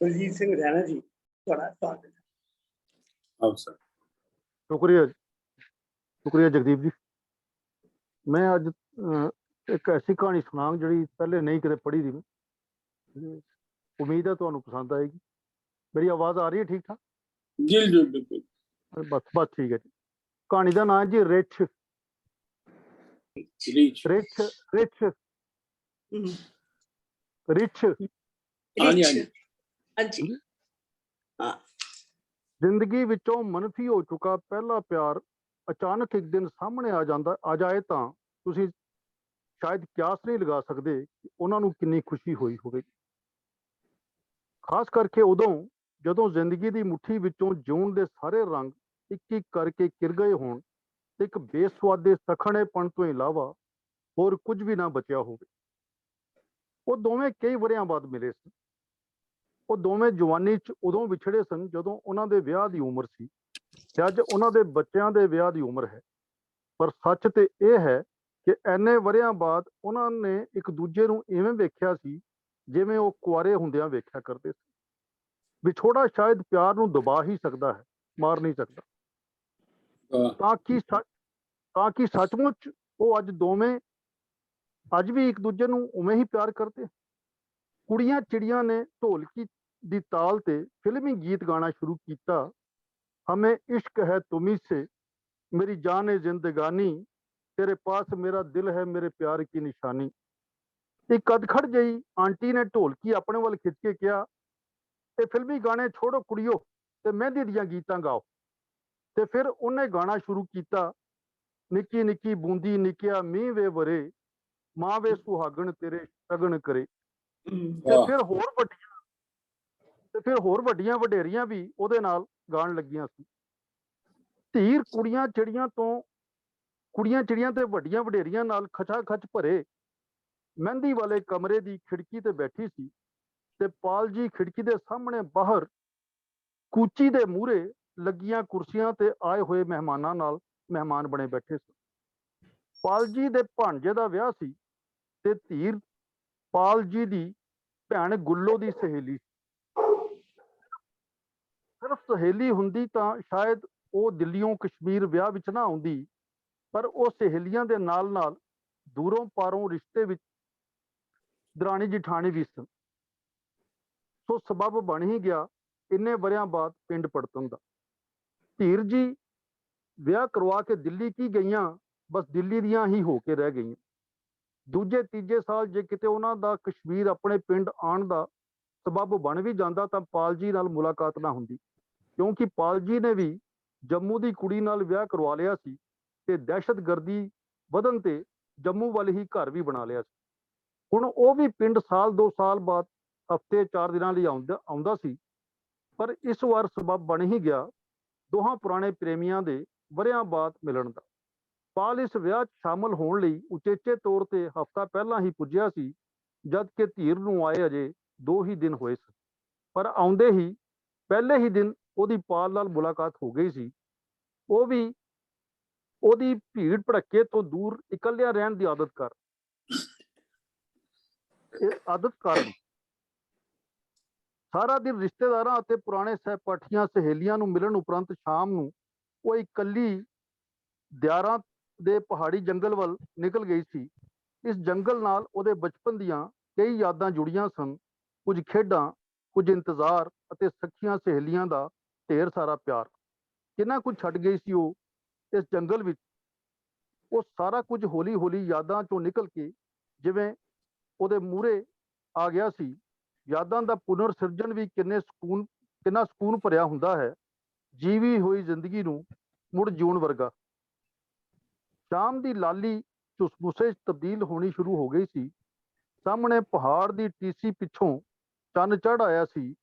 ਬਲਜੀਤ ਸਿੰਘ ਰੈਣਾ ਜੀ, ਤੁਹਾਡਾ ਸਵਾਗਤ ਹੈ। ਆਓ ਸਰ। ਸ਼ੁਕਰੀਆ, ਸ਼ੁਕਰੀਆ ਜਗਦੀਪ ਜੀ। ਮੈਂ ਅੱਜ ਅਹ, ਇੱਕ ਐਸੀ ਕਹਾਣੀ ਸੁਣਾਵਾਂ ਜਿਹੜੀ ਪਹਿਲੇ ਨਹੀਂ ਕਦੇ ਪੜ੍ਹੀ ਸੀ। ਉਮੀਦ ਹੈ ਤੁਹਾਨੂੰ ਪਸੰਦ ਆਏਗੀ। ਮੇਰੀ ਆਵਾਜ਼ ਆ ਰਹੀ ਹੈ ਠੀਕ ਠਾਕ? ਜੀ ਜੀ, ਬਿਲਕੁਲ। ਬਸ, ਬਸ ਠੀਕ ਹੈ ਜੀ। ਕਹਾਣੀ ਦਾ ਨਾਮ ਹੈ ਜੀ ਰਿੱਛ। ਰੀਚ। ਰਿੱਛ, ਰਿੱਛ, ਹਮ, ਰਿੱਛ। ਹਾਂਜੀ, ਹਾਂਜੀ। ਹਾਂਜੀ। ਹਾਂ। ਜ਼ਿੰਦਗੀ ਵਿੱਚੋਂ ਮਨਫੀ ਹੋ ਚੁੱਕਾ ਪਹਿਲਾ ਪਿਆਰ ਅਚਾਨਕ ਇੱਕ ਦਿਨ ਸਾਹਮਣੇ ਆ ਜਾਂਦਾ, ਆ ਜਾਏ ਤਾਂ ਤੁਸੀਂ ਸ਼ਾਇਦ ਕਿਆਸ ਨਹੀਂ ਲਗਾ ਸਕਦੇ ਕਿ ਉਹਨਾਂ ਨੂੰ ਕਿੰਨੀ ਖੁਸ਼ੀ ਹੋਈ ਹੋਵੇਗੀ। ਖਾਸ ਕਰਕੇ ਉਦੋਂ ਜਦੋਂ ਜ਼ਿੰਦਗੀ ਦੀ ਮੁੱਠੀ ਵਿੱਚੋਂ ਜੂਨ ਦੇ ਸਾਰੇ ਰੰਗ ਇੱਕ ਇੱਕ ਕਰਕੇ ਕਿਰ ਗਏ ਹੋਣ ਤੇ ਇੱਕ ਬੇਸਵਾਦੇ ਸਖਣੇਪਣ ਤੋਂ ਇਲਾਵਾ ਹੋਰ ਕੁਝ ਵੀ ਨਾ ਬਚਿਆ ਹੋਵੇ। ਉਹ ਦੋਵੇਂ ਕਈ ਵਰਿਆਂ ਬਾਅਦ ਮਿਲੇ ਸਨ। ਉਹ ਦੋਵੇਂ ਜਵਾਨੀ 'ਚ ਉਦੋਂ ਵਿਛੜੇ ਸਨ, ਜਦੋਂ ਉਹਨਾਂ ਦੇ ਵਿਆਹ ਦੀ ਉਮਰ ਸੀ, ਤੇ ਅੱਜ ਉਹਨਾਂ ਦੇ ਬੱਚਿਆਂ ਦੇ ਵਿਆਹ ਦੀ ਉਮਰ ਹੈ। ਪਰ ਸੱਚ ਤੇ ਇਹ ਹੈ ਕਿ ਐਨੇ ਵਰਿਆਂ ਬਾਅਦ ਉਹਨਾਂ ਨੇ ਇੱਕ ਦੂਜੇ ਨੂੰ ਇਵੇਂ ਵੇਖਿਆ ਸੀ, ਜਿਵੇਂ ਉਹ ਕੁਆਰੇ ਹੁੰਦਿਆਂ ਵੇਖਿਆ ਕਰਦੇ ਸੀ। ਵਿਛੋੜਾ ਸ਼ਾਇਦ ਪਿਆਰ ਨੂੰ ਦਬਾ ਹੀ ਸਕਦਾ ਹੈ, ਮਾਰ ਨਹੀਂ ਸਕਦਾ। ਵਾਹ। ਤਾਂ ਕੀ ਸੱਚ, ਤਾਂ ਕੀ ਸੱਚਮੁੱਚ ਉਹ ਅੱਜ ਦੋਵੇਂ, ਅੱਜ ਵੀ ਇੱਕ ਦੂਜੇ ਨੂੰ ਉਵੇਂ ਹੀ ਪਿਆਰ ਕਰਦੇ? ਕੁੜੀਆਂ ਚਿੜੀਆਂ ਨੇ ਢੋਲਕੀ ਦੀ ਤਾਲ ਤੇ ਫਿਲਮੀ ਗੀਤ ਗਾਣਾ ਸ਼ੁਰੂ ਕੀਤਾ। हमें इश्क है तुम्ही से, मेरी जान ए जिंदगानी, तेरे पास मेरा दिल है, मेरे प्यार की निशानी। ਇੱਕ ਕਦਖੜ ਜਈ ਆਂਟੀ ਨੇ ਢੋਲਕੀ ਆਪਣੇ ਵੱਲ ਖਿੱਚ ਕੇ ਕਿਹਾ, "ਇਹ ਫਿਲਮੀ ਗਾਣੇ ਛੋੜੋ ਕੁੜੀਓ, ਤੇ ਮਹਿੰਦੀ ਦੀਆਂ ਗੀਤਾਂ ਗਾਓ।" ਤੇ ਫਿਰ ਉਹਨੇ ਗਾਣਾ ਸ਼ੁਰੂ ਕੀਤਾ, "ਨਿੱਕੀ ਨਿੱਕੀ ਬੂੰਦੀ, ਨਿੱਕਿਆ ਮੀਂਹ ਵੇ ਵਰੇ, ਮਾਂ ਵੇ ਸੁਹਾਗਣ ਤੇਰੇ ਸ਼ਗਨ ਕਰੇ।" ਤੇ ਵਾਹ। ਫਿਰ ਹੋਰ ਵੱਡੀਆਂ, ਤੇ ਫਿਰ ਹੋਰ ਵੱਡੀਆਂ ਵਡੇਰੀਆਂ ਵੀ ਉਹਦੇ ਨਾਲ ਗਾਣ ਲੱਗੀਆਂ ਸੀ। ਧੀਰ ਕੁੜੀਆਂ ਚਿੜੀਆਂ ਤੋਂ, ਕੁੜੀਆਂ ਚਿੜੀਆਂ ਤੇ ਵੱਡੀਆਂ ਵਡੇਰੀਆਂ ਨਾਲ ਖਚਾ ਖਚ ਭਰੇ ਮਹਿੰਦੀ ਵਾਲੇ ਕਮਰੇ ਦੀ ਖਿੜਕੀ ਤੇ ਬੈਠੀ ਸੀ, ਤੇ ਪਾਲ ਜੀ ਖਿੜਕੀ ਦੇ ਸਾਹਮਣੇ ਬਾਹਰ ਕੂਚੀ ਦੇ ਮੂਹਰੇ ਲੱਗੀਆਂ ਕੁਰਸੀਆਂ ਤੇ ਆਏ ਹੋਏ ਮਹਿਮਾਨਾਂ ਨਾਲ ਮਹਿਮਾਨ ਬਣੇ ਬੈਠੇ ਸਨ। ਪਾਲ ਜੀ ਦੇ ਭਾਣਜੇ ਦਾ ਵਿਆਹ ਸੀ, ਤੇ ਧੀਰ ਪਾਲ ਜੀ ਦੀ ਭੈਣ ਗੁੱਲੋ ਦੀ ਸਹੇਲੀ। ਸਿਰਫ ਸਹੇਲੀ ਹੁੰਦੀ ਤਾਂ ਸ਼ਾਇਦ ਉਹ ਦਿੱਲੀੋਂ ਕਸ਼ਮੀਰ ਵਿਆਹ ਵਿੱਚ ਨਾ ਆਉਂਦੀ, ਪਰ ਉਹ ਸਹੇਲੀਆਂ ਦੇ ਨਾਲ ਨਾਲ ਦੂਰੋਂ ਪਾਰੋਂ ਰਿਸ਼ਤੇ ਵਿੱਚ ਦਰਾਣੀ ਜਠਾਣੀ ਵੀ ਸਨ। ਸੋ ਸਬੱਬ ਬਣ ਹੀ ਗਿਆ ਇੰਨੇ ਵਰਿਆਂ ਬਾਅਦ ਪਿੰਡ ਪਰਤਣ ਦਾ। ਧੀਰ ਜੀ ਵਿਆਹ ਕਰਵਾ ਕੇ ਦਿੱਲੀ ਕੀ ਗਈਆਂ, ਬਸ ਦਿੱਲੀ ਦੀਆਂ ਹੀ ਹੋ ਕੇ ਰਹਿ ਗਈਆਂ। ਦੂਜੇ ਤੀਜੇ ਸਾਲ ਜੇ ਕਿਤੇ ਉਹਨਾਂ ਦਾ ਕਸ਼ਮੀਰ ਆਪਣੇ ਪਿੰਡ ਆਉਣ ਦਾ ਸਬੱਬ ਬਣ ਵੀ ਜਾਂਦਾ ਤਾਂ ਪਾਲ ਜੀ ਨਾਲ ਮੁਲਾਕਾਤ ਨਾ ਹੁੰਦੀ, ਕਿਉਂਕਿ ਪਾਲ ਜੀ ਨੇ ਵੀ ਜੰਮੂ ਦੀ ਕੁੜੀ ਨਾਲ ਵਿਆਹ ਕਰਵਾ ਲਿਆ ਸੀ ਤੇ ਦਹਿਸ਼ਤਗਰਦੀ ਵਧਣ ਤੇ ਜੰਮੂ ਵੱਲ ਹੀ ਘਰ ਵੀ ਬਣਾ ਲਿਆ ਸੀ। ਹੁਣ ਉਹ ਵੀ ਪਿੰਡ ਸਾਲ ਦੋ ਸਾਲ ਬਾਅਦ ਹਫਤੇ ਚਾਰ ਦਿਨਾਂ ਲਈ ਆਉਂਦਾ ਆਉਂਦਾ ਸੀ, ਪਰ ਇਸ ਵਾਰ ਸਬੱਬ ਬਣ ਹੀ ਗਿਆ ਦੋਹਾਂ ਪੁਰਾਣੇ ਪ੍ਰੇਮੀਆਂ ਦੇ ਵਰਿਆਂ ਬਾਅਦ ਮਿਲਣ ਦਾ। ਪਾਲ ਇਸ ਵਿਆਹ 'ਚ ਸ਼ਾਮਲ ਹੋਣ ਲਈ ਉਚੇਚੇ ਤੌਰ ਤੇ ਹਫਤਾ ਪਹਿਲਾਂ ਹੀ ਪੁੱਜਿਆ ਸੀ, ਜਦ ਕਿ ਧੀਰ ਨੂੰ ਆਏ ਅਜੇ ਦੋ ਹੀ ਦਿਨ ਹੋਏ ਸਨ। ਪਰ ਆਉਂਦੇ ਹੀ, ਪਹਿਲੇ ਹੀ ਦਿਨ ਉਹਦੀ ਪਾਲ ਨਾਲ ਮੁਲਾਕਾਤ ਹੋ ਗਈ ਸੀ। ਉਹ ਵੀ ਉਹਦੀ ਭੀੜ ਭੜੱਕੇ ਤੋਂ ਦੂਰ ਇਕੱਲਿਆਂ ਰਹਿਣ ਦੀ ਆਦਤ ਕਰ ਇਹ ਆਦਤ ਕਾਰਨ ਸਾਰਾ ਦਿਨ ਰਿਸ਼ਤੇਦਾਰਾਂ ਅਤੇ ਪੁਰਾਣੇ ਸਹਿਪਾਠੀਆਂ ਸਹੇਲੀਆਂ ਨੂੰ ਮਿਲਣ ਉਪਰੰਤ ਸ਼ਾਮ ਨੂੰ ਉਹ ਇਕੱਲੀ ਦਿਆਰਾਂ ਦੇ ਪਹਾੜੀ ਜੰਗਲ ਵੱਲ ਨਿਕਲ ਗਈ ਸੀ। ਇਸ ਜੰਗਲ ਨਾਲ ਉਹਦੇ ਬਚਪਨ ਦੀਆਂ ਕਈ ਯਾਦਾਂ ਜੁੜੀਆਂ ਸਨ। ਕੁਝ ਖੇਡਾਂ, ਕੁਝ ਇੰਤਜ਼ਾਰ ਅਤੇ ਸਖੀਆਂ ਸਹੇਲੀਆਂ ਦਾ ਢੇਰ ਸਾਰਾ ਪਿਆਰ। ਕਿੰਨਾ ਕੁਝ ਛੱਡ ਗਈ ਸੀ ਉਹ ਇਸ ਜੰਗਲ ਵਿੱਚ। ਉਹ ਸਾਰਾ ਕੁਝ ਹੌਲੀ ਹੌਲੀ ਯਾਦਾਂ ਚੋਂ ਨਿਕਲ ਕੇ ਜਿਵੇਂ ਉਹਦੇ ਮੂਹਰੇ ਆ ਗਿਆ ਸੀ। ਯਾਦਾਂ ਦਾ ਪੁਨਰ ਸਿਰਜਣ ਵੀ ਕਿੰਨੇ ਸਕੂਨ, ਕਿੰਨਾ ਸਕੂਨ ਭਰਿਆ ਹੁੰਦਾ ਹੈ। ਜੀਵੀ ਹੋਈ ਜ਼ਿੰਦਗੀ ਨੂੰ ਮੁੜ ਜਿਉਣ ਵਰਗਾ। ਸ਼ਾਮ ਦੀ ਲਾਲੀ ਝੁਸਮੁਸੇ 'ਚ ਤਬਦੀਲ ਹੋਣੀ ਸ਼ੁਰੂ ਹੋ ਗਈ ਸੀ। ਸਾਹਮਣੇ ਪਹਾੜ ਦੀ ਟੀਸੀ ਪਿੱਛੋਂ ਚੰਨ ਚੜ੍ਹ ਆਇਆ ਸੀ।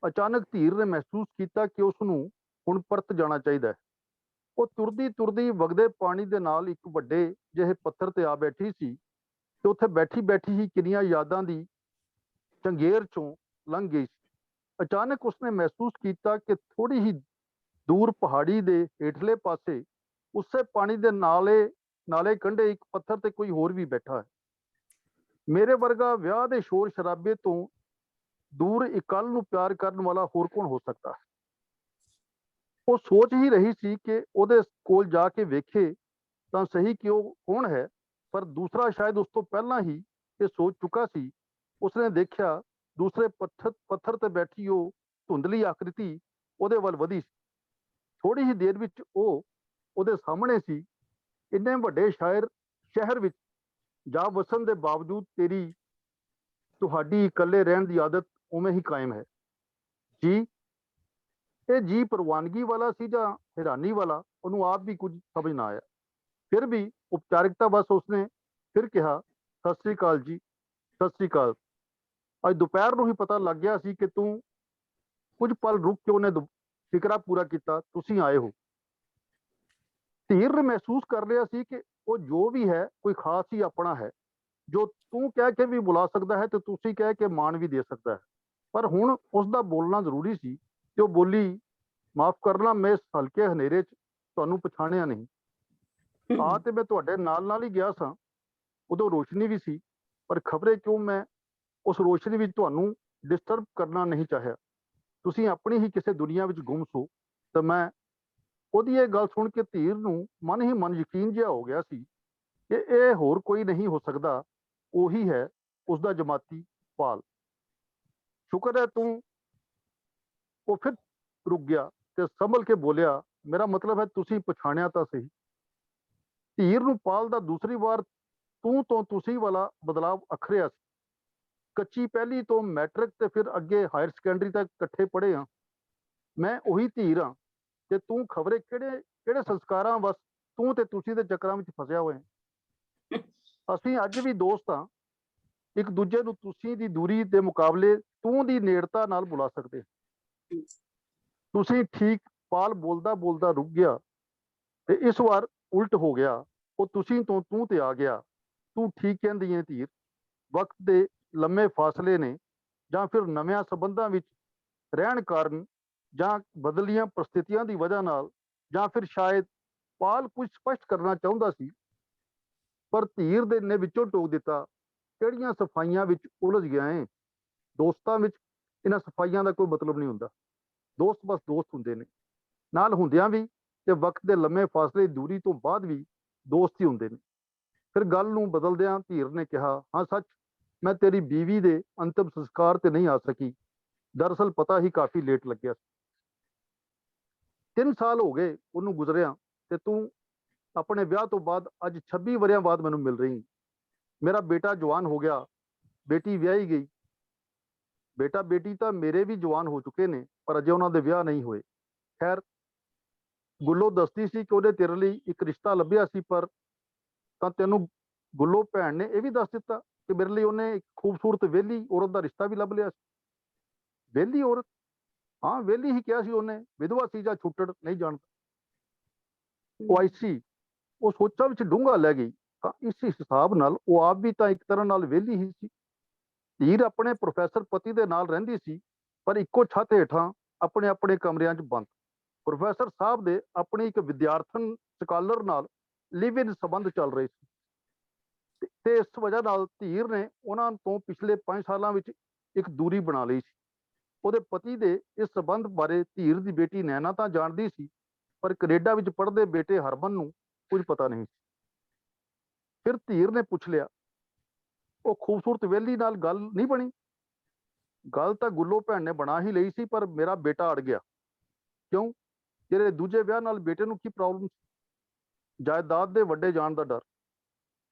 ਅਚਾਨਕ ਧੀਰ ਨੇ ਮਹਿਸੂਸ ਕੀਤਾ ਕਿ ਉਸ ਨੂੰ ਹੁਣ ਪਰਤ ਜਾਣਾ ਚਾਹੀਦਾ ਹੈ। ਉਹ ਤੁਰਦੀ-ਤੁਰਦੀ ਵਗਦੇ ਪਾਣੀ ਦੇ ਨਾਲ ਇੱਕ ਵੱਡੇ ਜਿਹੇ ਪੱਥਰ ਤੇ ਆ ਬੈਠੀ ਸੀ ਤੇ ਉੱਥੇ ਬੈਠੀ-ਬੈਠੀ ਹੀ ਕਿੰਨੀਆਂ ਯਾਦਾਂ ਦੀ ਚੰਗੇਰ ਚੋਂ ਲੰਘ ਗਈ ਸੀ। ਅਚਾਨਕ ਉਸਨੇ ਮਹਿਸੂਸ ਕੀਤਾ ਕਿ ਥੋੜ੍ਹੀ ਹੀ ਦੂਰ ਪਹਾੜੀ ਦੇ ਹੇਠਲੇ ਪਾਸੇ ਉਸੇ ਪਾਣੀ ਦੇ ਨਾਲੇ, ਨਾਲੇ ਕੰਢੇ ਇੱਕ ਪੱਥਰ ਤੇ ਕੋਈ ਹੋਰ ਵੀ ਬੈਠਾ ਹੈ। ਮੇਰੇ ਵਰਗਾ ਵਿਆਹ ਦੇ ਸ਼ੋਰ ਸ਼ਰਾਬੇ ਤੋਂ ਦੂਰ ਇਕੱਲ ਨੂੰ ਪਿਆਰ ਕਰਨ ਵਾਲਾ ਹੋਰ ਕੌਣ ਹੋ ਸਕਦਾ ਹੈ? ਉਹ ਸੋਚ ਹੀ ਰਹੀ ਸੀ ਕਿ ਉਹਦੇ ਕੋਲ ਜਾ ਕੇ ਵੇਖੇ ਤਾਂ ਸਹੀ ਕਿ ਉਹ ਕੌਣ ਹੈ, ਪਰ ਦੂਸਰਾ ਸ਼ਾਇਦ ਉਸ ਤੋਂ ਪਹਿਲਾਂ ਹੀ ਇਹ ਸੋਚ ਚੁੱਕਾ ਸੀ। ਉਸਨੇ ਦੇਖਿਆ, ਦੂਸਰੇ ਪੱਥਰ, ਪੱਥਰ ਤੇ ਬੈਠੀ ਉਹ ਧੁੰਦਲੀ ਆਕ੍ਰਿਤੀ ਉਹਦੇ ਵੱਲ ਵਧੀ ਸੀ। ਥੋੜ੍ਹੀ ਹੀ ਦੇਰ ਵਿੱਚ ਉਹ ਉਹਦੇ ਸਾਹਮਣੇ ਸੀ। ਇੰਨੇ ਵੱਡੇ ਸ਼ਾਇਰ, ਸ਼ਹਿਰ ਵਿੱਚ ਜਾ ਵਸਣ ਦੇ ਬਾਵਜੂਦ ਤੇਰੀ, ਤੁਹਾਡੀ ਇਕੱਲੇ ਰਹਿਣ ਦੀ ਆਦਤ ਉਵੇਂ ਹੀ ਕਾਇਮ ਹੈ। ਜੀ, ਇਹ ਜੀ ਪ੍ਰਵਾਨਗੀ ਵਾਲਾ ਸੀ ਜਾਂ ਹੈਰਾਨੀ ਵਾਲਾ, ਉਹਨੂੰ ਆਪ ਵੀ ਕੁਝ ਸਮਝ ਨਾ ਆਇਆ। ਫਿਰ ਵੀ ਉਪਚਾਰਿਕਤਾ ਵਸ ਉਸਨੇ ਫਿਰ ਕਿਹਾ, "ਸਤਿ ਸ੍ਰੀ ਅਕਾਲ ਜੀ, ਸਤਿ ਸ੍ਰੀ ਅਕਾਲ। ਅੱਜ ਦੁਪਹਿਰ ਨੂੰ ਹੀ ਪਤਾ ਲੱਗ ਗਿਆ ਸੀ ਕਿ ਤੂੰ ਕੁਝ ਪਲ ਰੁਕ ਕੇ ਉਹਨੇ ਦੁ-, ਫਿਕਰਾ ਪੂਰਾ ਕੀਤਾ, ਤੁਸੀਂ ਆਏ ਹੋ।" ਧੀਰ ਮਹਿਸੂਸ ਕਰ ਰਿਹਾ ਸੀ ਕਿ ਉਹ ਜੋ ਵੀ ਹੈ, ਕੋਈ ਖਾਸ ਹੀ ਆਪਣਾ ਹੈ, ਜੋ ਤੂੰ ਕਹਿ ਕੇ ਵੀ ਬੁਲਾ ਸਕਦਾ ਹੈ ਤੇ ਤੁਸੀਂ ਕਹਿ ਕੇ ਮਾਣ ਵੀ ਦੇ ਸਕਦਾ ਹੈ। ਪਰ ਹੁਣ ਉਸ ਦਾ ਬੋਲਣਾ ਜ਼ਰੂਰੀ ਸੀ ਤੇ ਉਹ ਬੋਲੀ, "ਮਾਫ ਕਰਨਾ, ਮੈਂ ਇਸ ਹਲਕੇ ਹਨੇਰੇ 'ਚ ਤੁਹਾਨੂੰ ਪਛਾਣਿਆ ਨਹੀਂ।" ਆ ਤੇ ਮੈਂ ਤੁਹਾਡੇ ਨਾਲ ਨਾਲ ਹੀ ਗਿਆ ਸਾਂ। ਉਦੋਂ ਰੋਸ਼ਨੀ ਵੀ ਸੀ, ਪਰ ਖਬਰੇ ਕਿਉਂ ਮੈਂ ਉਸ ਰੋਸ਼ਨੀ ਵਿੱਚ ਤੁਹਾਨੂੰ ਡਿਸਟਰਬ ਕਰਨਾ ਨਹੀਂ ਚਾਹਿਆ। ਤੁਸੀਂ ਆਪਣੀ ਹੀ ਕਿਸੇ ਦੁਨੀਆ ਵਿੱਚ ਗੁੰਮ ਸੋ। ਤੇ ਮੈਂ ਉਹਦੀ ਇਹ ਗੱਲ ਸੁਣ ਕੇ ਧੀਰ ਨੂੰ ਮਨ ਹੀ ਮਨ ਯਕੀਨ ਜਿਹਾ ਹੋ ਗਿਆ ਸੀ ਕਿ ਇਹ ਹੋਰ ਕੋਈ ਨਹੀਂ ਹੋ ਸਕਦਾ, ਉਹੀ ਹੈ, ਉਸ ਦਾ ਜਮਾਤੀ, ਪਾਲ। "ਸ਼ੁਕਰ ਹੈ ਤੂੰ।" ਉਹ ਫਿਰ ਰੁਕ ਗਿਆ ਤੇ ਸੰਭਲ ਕੇ ਬੋਲਿਆ, "ਮੇਰਾ ਮਤਲਬ ਹੈ, ਤੁਸੀਂ ਪਛਾਣਿਆ ਤਾਂ ਸਹੀ।" ਧੀਰ ਨੂੰ ਪਾਲ ਦਾ ਦੂਸਰੀ ਵਾਰ "ਤੂੰ" ਤੋਂ "ਤੁਸੀਂ" ਵਾਲਾ ਬਦਲਾਵ ਅਖਰਿਆ ਸੀ। "ਕੱਚੀ ਪਹਿਲੀ ਤੋਂ ਮੈਟ੍ਰਿਕ ਤੇ ਫਿਰ ਅੱਗੇ ਹਾਇਰ ਸੈਕੰਡਰੀ ਤੱਕ ਇਕੱਠੇ ਪੜ੍ਹੇ ਹਾਂ। ਮੈਂ ਉਹੀ ਧੀਰ ਹਾਂ ਤੇ ਤੂੰ ਖਬਰੇ ਕਿਹੜੇ ਕਿਹੜੇ ਸੰਸਕਾਰਾਂ ਵਸ, ਤੂੰ ਤੇ ਤੁਸੀਂ ਦੇ ਚੱਕਰਾਂ ਵਿੱਚ ਫਸਿਆ ਹੋਇਆ ਹੈ।" ਅਸੀਂ ਅੱਜ ਵੀ ਦੋਸਤ ਹਾਂ। ਇੱਕ ਦੂਜੇ ਨੂੰ "ਤੁਸੀਂ" ਦੀ ਦੂਰੀ ਦੇ ਮੁਕਾਬਲੇ "ਤੂੰ" ਦੀ ਨੇੜਤਾ ਨਾਲ ਬੁਲਾ ਸਕਦੇ ਹਾਂ। "ਤੁਸੀਂ ਠੀਕ।" ਪਾਲ ਬੋਲਦਾ ਬੋਲਦਾ ਰੁਕ ਗਿਆ ਤੇ ਇਸ ਵਾਰ ਉਲਟ ਹੋ ਗਿਆ। ਉਹ "ਤੁਸੀਂ" ਤੋਂ "ਤੂੰ" ਤੇ ਆ ਗਿਆ। "ਤੂੰ ਠੀਕ ਕਹਿੰਦੀ ਹੈ ਧੀਰ, ਵਕਤ ਦੇ ਲੰਮੇ ਫਾਸਲੇ ਨੇ ਜਾਂ ਫਿਰ ਨਵਿਆਂ ਸਬੰਧਾਂ ਵਿੱਚ ਰਹਿਣ ਕਾਰਨ ਜਾਂ ਬਦਲੀਆਂ ਪ੍ਰਸਥਿਤੀਆਂ ਦੀ ਵਜ੍ਹਾ ਨਾਲ ਜਾਂ ਫਿਰ ਸ਼ਾਇਦ," ਪਾਲ ਕੁਝ ਸਪਸ਼ਟ ਕਰਨਾ ਚਾਹੁੰਦਾ ਸੀ, ਪਰ ਧੀਰ ਦੇ ਨੇ ਵਿੱਚੋਂ ਟੋਕ ਦਿੱਤਾ, "ਕਿਹੜੀਆਂ ਸਫਾਈਆਂ ਵਿੱਚ ਉਲਝ ਗਿਆ ਹੈ? ਦੋਸਤਾਂ ਵਿੱਚ ਇਹਨਾਂ ਸਫਾਈਆਂ ਦਾ ਕੋਈ ਮਤਲਬ ਨਹੀਂ ਹੁੰਦਾ। ਦੋਸਤ ਬਸ ਦੋਸਤ ਹੁੰਦੇ ਨੇ, ਨਾਲ ਹੁੰਦਿਆਂ ਵੀ ਤੇ ਵਕਤ ਦੇ ਲੰਮੇ ਫਾਸਲੇ, ਦੂਰੀ ਤੋਂ ਬਾਅਦ ਵੀ ਦੋਸਤ ਹੀ ਹੁੰਦੇ ਨੇ।" ਫਿਰ ਗੱਲ ਨੂੰ ਬਦਲਦਿਆਂ ਧੀਰ ਨੇ ਕਿਹਾ, "ਹਾਂ ਸੱਚ, ਮੈਂ ਤੇਰੀ ਬੀਵੀ ਦੇ ਅੰਤਿਮ ਸੰਸਕਾਰ ਤੇ ਨਹੀਂ ਆ ਸਕੀ। ਦਰਅਸਲ ਪਤਾ ਹੀ ਕਾਫੀ ਲੇਟ ਲੱਗਿਆ ਸੀ।" "ਤਿੰਨ ਸਾਲ ਹੋ ਗਏ ਉਹਨੂੰ ਗੁਜ਼ਰਿਆ ਤੇ ਤੂੰ ਆਪਣੇ ਵਿਆਹ ਤੋਂ ਬਾਅਦ ਅੱਜ ਛੱਬੀ ਵਰਿਆਂ ਬਾਅਦ ਮੈਨੂੰ ਮਿਲ ਰਹੀ। ਮੇਰਾ ਬੇਟਾ ਜਵਾਨ ਹੋ ਗਿਆ, ਬੇਟੀ ਵਿਆਹੀ ਗਈ।" "ਬੇਟਾ ਬੇਟੀ ਤਾਂ ਮੇਰੇ ਵੀ ਜਵਾਨ ਹੋ ਚੁੱਕੇ ਨੇ, ਪਰ ਅਜੇ ਉਹਨਾਂ ਦੇ ਵਿਆਹ ਨਹੀਂ ਹੋਏ।" "ਖੈਰ, ਗੁੱਲੋ ਦੱਸਦੀ ਸੀ ਕਿ ਉਹਨੇ ਤੇਰੇ ਲਈ ਇੱਕ ਰਿਸ਼ਤਾ ਲੱਭਿਆ ਸੀ, ਪਰ ਤਾਂ ਤੈਨੂੰ ਗੁੱਲੋ ਭੈਣ ਨੇ ਇਹ ਵੀ ਦੱਸ ਦਿੱਤਾ ਕਿ ਮੇਰੇ ਲਈ ਉਹਨੇ ਇੱਕ ਖੂਬਸੂਰਤ ਵਿਹਲੀ ਔਰਤ ਦਾ ਰਿਸ਼ਤਾ ਵੀ ਲੱਭ ਲਿਆ ਸੀ।" "ਵਿਹਲੀ ਔਰਤ?" "ਹਾਂ, ਵਿਹਲੀ ਹੀ ਕਿਹਾ ਸੀ ਉਹਨੇ, ਵਿਧਵਾ ਸੀ ਜਾਂ ਛੁੱਟੜ, ਨਹੀਂ ਜਾਣਦਾ।" "ਉਹ ਆਈ ਸੀ।" ਉਹ ਸੋਚਾਂ ਵਿੱਚ ਡੂੰਘਾ ਲੈ ਗਈ। ਤਾਂ ਇਸ ਹਿਸਾਬ ਨਾਲ ਉਹ ਆਪ ਵੀ ਤਾਂ ਇੱਕ ਤਰ੍ਹਾਂ ਨਾਲ ਵਿਹਲੀ ਹੀ ਸੀ। ਧੀਰ ਆਪਣੇ ਪ੍ਰੋਫੈਸਰ ਪਤੀ ਦੇ ਨਾਲ ਰਹਿੰਦੀ ਸੀ, ਪਰ ਇੱਕੋ ਛੱਤ ਹੇਠਾਂ ਆਪਣੇ ਆਪਣੇ ਕਮਰਿਆਂ 'ਚ ਬੰਦ। ਪ੍ਰੋਫੈਸਰ ਸਾਹਿਬ ਦੇ ਆਪਣੇ ਇੱਕ ਵਿਦਿਆਰਥਣ ਸਕਾਲਰ ਨਾਲ ਲਿਵ ਇਨ ਸੰਬੰਧ ਚੱਲ ਰਹੇ ਸੀ ਤੇ, ਤੇ ਇਸ ਵਜ੍ਹਾ ਨਾਲ ਧੀਰ ਨੇ ਉਹਨਾਂ ਤੋਂ ਪਿਛਲੇ ਪੰਜ ਸਾਲਾਂ ਵਿੱਚ ਇੱਕ ਦੂਰੀ ਬਣਾ ਲਈ ਸੀ। ਉਹਦੇ ਪਤੀ ਦੇ ਇਸ ਸਬੰਧ ਬਾਰੇ ਧੀਰ ਦੀ ਬੇਟੀ ਨੈਣਾ ਤਾਂ ਜਾਣਦੀ ਸੀ, ਪਰ ਕੈਨੇਡਾ ਵਿੱਚ ਪੜ੍ਹਦੇ ਬੇਟੇ ਹਰਮਨ ਨੂੰ ਕੁਝ ਪਤਾ ਨਹੀਂ ਸੀ। ਫਿਰ ਧੀਰ ਨੇ ਪੁੱਛ ਲਿਆ, "ਉਹ ਖੂਬਸੂਰਤ ਵਿਹਲੀ ਨਾਲ ਗੱਲ ਨਹੀਂ ਬਣੀ?" "ਗੱਲ ਤਾਂ ਗੁੱਲੋ ਭੈਣ ਨੇ ਬਣਾ ਹੀ ਲਈ ਸੀ, ਪਰ ਮੇਰਾ ਬੇਟਾ ਅੜ ਗਿਆ।" "ਕਿਉਂ? ਤੇਰੇ ਦੂਜੇ ਵਿਆਹ ਨਾਲ ਬੇਟੇ ਨੂੰ ਕੀ ਪ੍ਰੋਬਲਮ ਸੀ?" "ਜਾਇਦਾਦ ਦੇ ਵੱਡੇ ਜਾਣ ਦਾ ਡਰ।"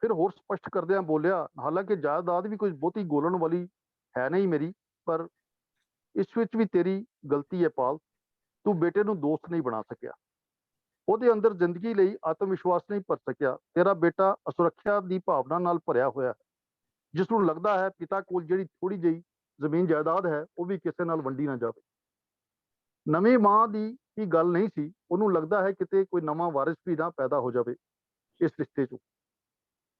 ਫਿਰ ਹੋਰ ਸਪਸ਼ਟ ਕਰਦਿਆਂ ਬੋਲਿਆ, "ਹਾਲਾਂਕਿ ਜਾਇਦਾਦ ਵੀ ਕੁਝ ਬਹੁਤੀ ਗੋਲਣ ਵਾਲੀ ਹੈ ਨਹੀਂ ਮੇਰੀ, ਪਰ ਇਸ ਵਿੱਚ ਵੀ ਤੇਰੀ ਗਲਤੀ ਹੈ ਪਾਲ, ਤੂੰ ਬੇਟੇ ਨੂੰ ਦੋਸਤ ਨਹੀਂ ਬਣਾ ਸਕਿਆ। ਉਹਦੇ ਅੰਦਰ ਜ਼ਿੰਦਗੀ ਲਈ ਆਤਮ ਵਿਸ਼ਵਾਸ ਨਹੀਂ ਭਰ ਸਕਿਆ। ਤੇਰਾ ਬੇਟਾ ਅਸੁਰੱਖਿਆ ਦੀ ਭਾਵਨਾ ਨਾਲ ਭਰਿਆ ਹੋਇਆ ਹੈ, ਜਿਸ ਨੂੰ ਲੱਗਦਾ ਹੈ ਪਿਤਾ ਕੋਲ ਜਿਹੜੀ ਥੋੜੀ ਜਿਹੀ ਜ਼ਮੀਨ ਜਾਇਦਾਦ ਹੈ, ਉਹ ਵੀ ਕਿਸੇ ਨਾਲ ਵੰਡੀ ਨਾ ਜਾਵੇ।" ਨਵੀਂ ਮਾਂ ਦੀ ਕੀ ਗੱਲ ਨਹੀਂ ਸੀ, ਉਹਨੂੰ ਲੱਗਦਾ ਹੈ ਕਿਤੇ ਕੋਈ ਨਵਾਂ ਵਾਰਿਸ ਵੀ ਨਾ ਪੈਦਾ ਹੋ ਜਾਵੇ ਇਸ ਰਿਸ਼ਤੇ 'ਚੋਂ।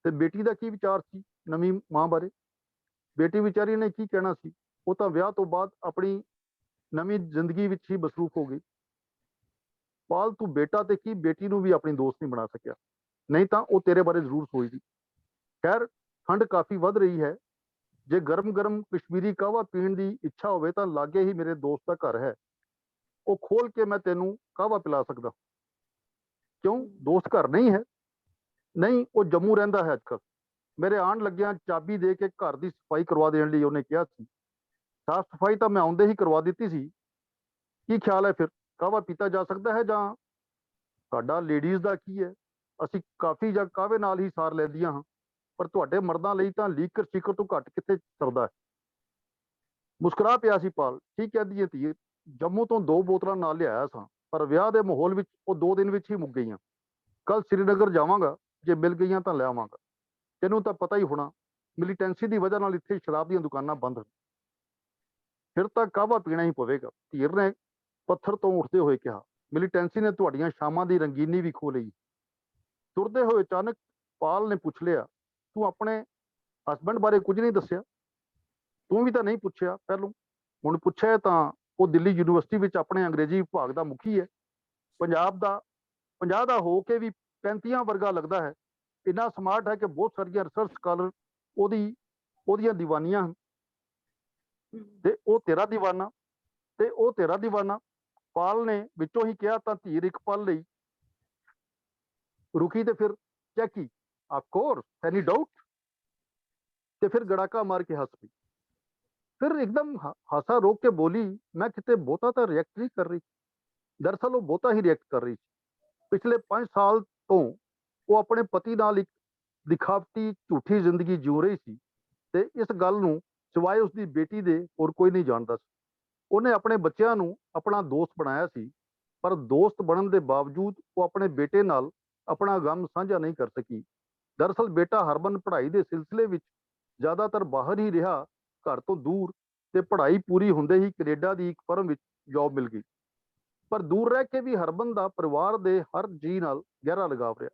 ਤੇ ਬੇਟੀ ਦਾ ਕੀ ਵਿਚਾਰ ਸੀ ਨਵੀਂ ਮਾਂ ਬਾਰੇ? ਬੇਟੀ ਵਿਚਾਰੀ ਨੇ ਕੀ ਕਹਿਣਾ ਸੀ? ਉਹ ਤਾਂ ਵਿਆਹ ਤੋਂ ਬਾਅਦ ਆਪਣੀ ਨਵੀਂ ਜ਼ਿੰਦਗੀ ਵਿੱਚ ਹੀ ਮਸਰੂਫ ਹੋ ਗਈ। ਪਾਲ, ਤੂੰ ਬੇਟਾ ਤੇ ਕੀ, ਬੇਟੀ ਨੂੰ ਵੀ ਆਪਣੀ ਦੋਸਤ ਨਹੀਂ ਬਣਾ ਸਕਿਆ, ਨਹੀਂ ਤਾਂ ਉਹ ਤੇਰੇ ਬਾਰੇ ਜ਼ਰੂਰ ਸੋਚਦੀ। ਖੈਰ, ਠੰਡ ਕਾਫੀ ਵੱਧ ਰਹੀ ਹੈ। ਜੇ ਗਰਮ-ਗਰਮ ਕਸ਼ਮੀਰੀ ਕਾਹਵਾ ਪੀਣ ਦੀ ਇੱਛਾ ਹੋਵੇ ਤਾਂ ਲਾਗੇ ਹੀ ਮੇਰੇ ਦੋਸਤ ਦਾ ਘਰ ਹੈ, ਉਹ ਖੋਲ ਕੇ ਮੈਂ ਤੈਨੂੰ ਕਾਹਵਾ ਪਿਲਾ ਸਕਦਾ। ਕਿਉਂ, ਦੋਸਤ ਘਰ ਨਹੀਂ ਹੈ? ਨਹੀਂ, ਉਹ ਜੰਮੂ ਰਹਿੰਦਾ ਹੈ ਅੱਜਕੱਲ। ਮੇਰੇ ਆਉਣ ਲੱਗਿਆਂ ਚਾਬੀ ਦੇ ਕੇ ਘਰ ਦੀ ਸਫਾਈ ਕਰਵਾ ਦੇਣ ਲਈ ਉਹਨੇ ਕਿਹਾ ਸੀ। ਸਾਫ ਸਫਾਈ ਤਾਂ ਮੈਂ ਆਉਂਦੇ ਹੀ ਕਰਵਾ ਦਿੱਤੀ ਸੀ। ਕੀ ਖਿਆਲ ਹੈ ਫਿਰ, ਕਾਹਵਾ ਪੀਤਾ ਜਾ ਸਕਦਾ ਹੈ ਜਾਂ? ਤੁਹਾਡਾ ਲੇਡੀਜ਼ ਦਾ ਕੀ ਹੈ, ਅਸੀਂ ਕਾਫੀ ਜਾਂ ਕਾਹਵੇ ਨਾਲ ਹੀ ਸਾਰ ਲੈਂਦੀਆਂ ਹਾਂ, ਪਰ ਤੁਹਾਡੇ ਮਰਦਾਂ ਲਈ ਤਾਂ ਲੀਕਰ ਸ਼ੀਕਰ ਤੋਂ ਘੱਟ ਕਿੱਥੇ ਸਰਦਾ ਹੈ। ਮੁਸਕਰਾ ਪਿਆ ਸੀ ਪਾਲ। "ਠੀਕ ਕਹਿੰਦੀ ਹੈ ਧੀਏ, ਜੰਮੂ ਤੋਂ ਦੋ ਬੋਤਲਾਂ ਨਾਲ ਲਿਆਇਆ ਸਾਂ, ਪਰ ਵਿਆਹ ਦੇ ਮਾਹੌਲ ਵਿੱਚ ਉਹ ਦੋ ਦਿਨ ਵਿੱਚ ਹੀ ਮੁੱਕ ਗਈਆਂ। ਕੱਲ ਸ੍ਰੀਨਗਰ ਜਾਵਾਂਗਾ, ਜੇ ਮਿਲ ਗਈਆਂ ਤਾਂ ਲੈ ਆਵਾਂਗਾ। ਤੈਨੂੰ ਤਾਂ ਪਤਾ ਹੀ ਹੋਣਾ, ਮਿਲੀਟੈਂਸੀ ਦੀ ਵਜ੍ਹਾ ਨਾਲ ਇੱਥੇ ਸ਼ਰਾਬ ਦੀਆਂ ਦੁਕਾਨਾਂ ਬੰਦ ਹਨ। ਫਿਰ ਤਾਂ ਕਾਹਵਾ ਪੀਣਾ ਹੀ ਪਵੇਗਾ," ਧੀਰ ਨੇ ਪੱਥਰ ਤੋਂ ਉੱਠਦੇ ਹੋਏ ਕਿਹਾ। "ਮਿਲੀਟੈਂਸੀ ਨੇ ਤੁਹਾਡੀਆਂ ਸ਼ਾਮਾਂ ਦੀ ਰੰਗੀਨੀ ਵੀ ਖੋ ਲਈ। तुरदे होए अचानक पाल ने पुछ लिया, "तू अपने हस्बैंड बारे कुछ नहीं दस्सेआ? तू भी तो नहीं पुछेआ पहलू।" हुन पुछेआ तां ओह दिल्ली यूनिवर्सिटी विच अपने अंग्रेजी विभाग दा मुखी है। पंजाब दा, पंजाह दा हो के भी पैंतियां वर्गा लगदा है। इन्ना स्मार्ट है कि बहुत सारियां रिसर्च स्कालर ओहदी, ओहदियां दीवानियां हन। ते ओह तेरा दीवाना, ते ओह तेरा दीवाना। पाल ने विचों ही किहा तां धीर इक पल लेई रुकी ते फिर, "क्या की? Of course, any doubt?" ते फिर गड़ाका मार के हंस पई। फिर एकदम हा-, हासा रोक के बोली, "मैं किते बहुता तो रिएक्ट नहीं कर रही।" दरअसल वो बहुता ही रिएक्ट कर रही थी। पिछले पांच साल तो वो अपने पति नाल एक दिखावटी झूठी जिंदगी जीव रही थी, ते इस गल नू सिवाय उसकी बेटी दे और कोई नहीं जानता सी। उन्हें अपने बच्चों नू अपना दोस्त बनाया सी, पर दोस्त बनने के बावजूद वो अपने बेटे नाल अपना गम साझा नहीं कर सकी। दरअसल बेटा हरमन पढ़ाई के सिलसिले विच ज्यादातर बाहर ही रहा, घर तो दूर, ते पढ़ाई पूरी हुंदे ही कनेडा दी इक फर्म विच जॉब मिल गई। पर दूर रह के भी हरमन दा परिवार दे हर जी नाल गहरा लगाव रहा।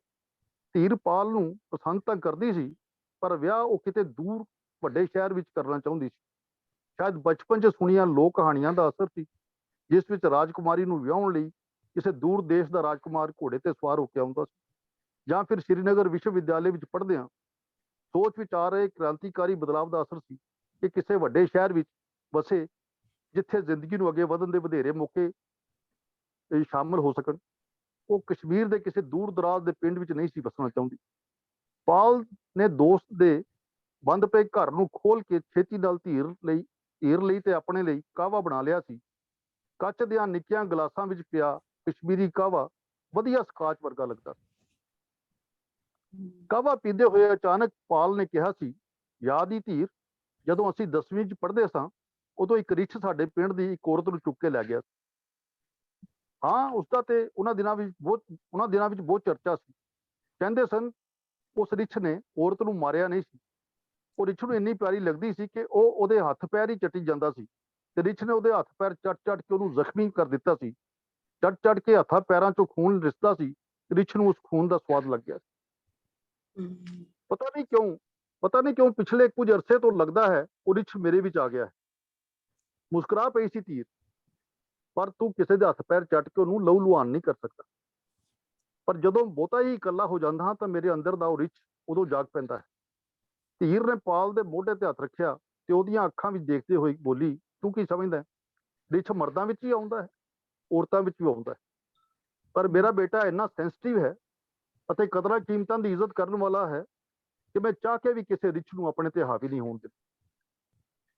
धीर पाल नू पसंद तां करदी सी, पर ब्याह ओह किते दूर वड्डे शहर विच करना चाहुंदी सी। शायद बचपन च सुनियां लोक कहानियां दा असर सी, जिस विच राजकुमारी नू ब्याहण लेई किसे दूर देश दा राजकुमार घोड़े ते सवार होके आउंदा सी, जां फिर श्रीनगर विश्वविद्यालय विच पढ़दे सोच विचार ए क्रांतिकारी बदलाव दा असर सी। ए किसे वड्डे शहर विच बसे, जिथे जिंदगी नू अगे वधन दे वधेरे मौके ए शामिल हो सकन। ओह कश्मीर दे किसे दूर दराज दे पिंड विच नहीं सी बसना चाहुंदी। पाल ने दोस्त दे बंद पे घर नू खोल के छेती नाल धीर लेई, धीर लेई ते अपने लेई काहवा बना लिया सी। कच्च दियां निक्कियां गलासां विच पिया कश्मीरी काहवा वधिया स्काच वर्गा लगदा सी। काहवा पींदे होए अचानक पाल ने किहा सी, "याद ही धीर, जदों असीं दसवीं च पढ़दे सां, उदों इक रिछ साडे पिंड दी इक औरत नू चुक के लै गया सी।" हां, उसदा ते उन्हां दिनां विच बहुत, उन्हां दिनां विच बहुत चर्चा सी। कहंदे सन, उस रिछ ने औरत नू मारिया नहीं सी। ओह रिछ नू इन्नी प्यारी लगदी सी कि ओह ओहदे हत्थ पैर ही चटी जांदा सी, ते रिछ ने ओहदे हत्थ पैर चट चट के ओहनू जख्मी कर दिता सी। चट चट के हत्थां पैरां चों खून रिसदा सी, रिछ नू उस खून दा स्वाद लग गया सी। पता नहीं क्यों, पता नहीं क्यों पिछले कुछ अरसे तो लगदा है, ओह रिछ मेरे विच आ गया है। मुस्कुरा पई सी धीर, "पर तू किसे दे हत्थ पैर चट के ओनू लहू लुहान नहीं कर सकदा।" पर जदों बहुता ही इकल्ला हो जांदा हां, तां मेरे अंदर दा ओह रिछ उदों जाग पैंदा है। धीर ने पाल दे मोढे ते हत्थ रखेआ ते ओहदियां अखां विच देखदे होए बोली, "तू की समझदा है? रिछ मर्दां विच ही आउंदा है, औरतां विच भी आउंदा है। पर मेरा बेटा इन्ना सेंसिटिव है अते कदरां कीमतां दी इज्जत करन वाला है कि मैं चाह के भी किसे रिछ नू अपने ते हावी नहीं होन दिंदा।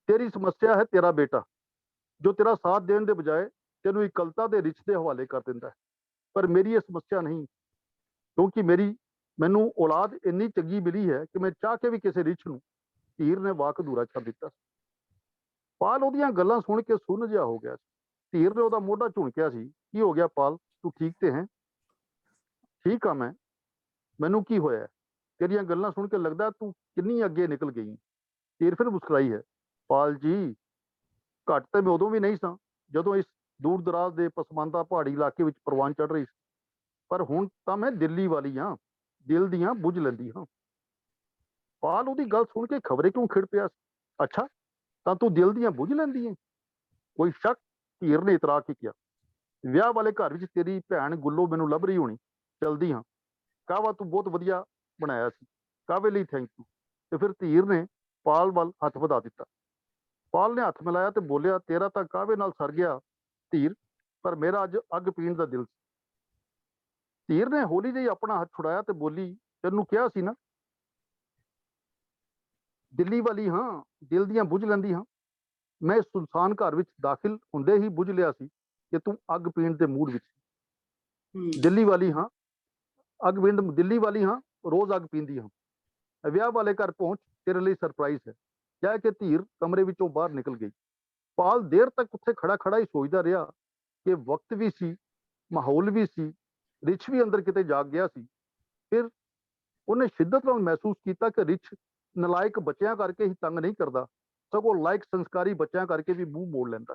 तेरी समस्या है तेरा बेटा, जो तेरा साथ देने दे बजाय तेनू इकलता दे रिछ दे हवाले कर दिंदा है, पर मेरी यह समस्या नहीं, क्योंकि मेरी, मैनू औलाद इन्नी चंगी मिली है कि मैं चाह के भी किसे रिछ नू," धीर ने वाक अधूरा छड्ड दिता। पाल ओहदियां गल्लां सुन के सुन्न जिहा हो गया सी। धीर ने ओहदा मोढा झुणकिया सी, "की हो गया पाल, तू ठीक ते हैं?" "ठीक हां मैं।" "मैनू की होया है? तेरियां गल्लां सुन के लगदा है तू किन्नी अग्गे निकल गई है।" धीर फिर मुस्कुराई है। "पाल जी, घट ते मैं उदों भी नहीं सां, जदों इस दूर दराज दे पसमानदा पहाड़ी इलाके विच परवान चढ़ रही सी, पर हुण तां मैं दिल्ली वाली हां, दिल दियां बुझ लेंदी हां।" पाल ओहदी गल सुन के खबरे क्यों खिड़ पिया सी। "अच्छा, तां तू दिल दियां बुझ लेंदी है?" "कोई शक?" धीर ने इतरा के किया। "ब्याह वाले घर विच तेरी भैन गुल्लो मैनू लभ रही होनी, चलदी हां। काहवा तू बहुत वधिया बनाया सी, काहवे लेई थैंक यू।" ते फिर धीर ने पाल वल हत्थ वधा दिता। पाल ने हत्थ मिलाया ते बोलिया, "तेरा तां काहवे नाल सर गया धीर, पर मेरा अज्ज अग्ग पीण दा दिल सी।" धीर ने हौली जेही अपना हत्थ छुड़ाया ते बोली, "तेनू किहा सी ना, दिल्ली वाली हां, दिल दियां बुझ लेंदी हां। मैं इस सुनसान घर विच दाखिल हुंदे ही बुझ लिया सी कि तू अग्ग पीण दे मूड विच सी। दिल्ली वाली हां, अग्ग पीण, दिल्ली वाली हां, रोज अग्ग पींदी हां। ब्याह वाले घर पहुंच, तेरे लिए सरप्राइज है।" कह के धीर कमरे विचों बाहर निकल गई। पाल देर तक उत्थे खड़ा खड़ा ही सोचदा रहा कि वक्त भी सी, माहौल भी सी, रिछ भी अंदर किते जाग गया सी। फिर उन्हें शिद्दत नाल महसूस किया कि रिछ नलायक बच्चों करके ही तंग नहीं करता, सगों लायक संस्कारी बच्चों करके भी मुंह मोड़ लेंदा।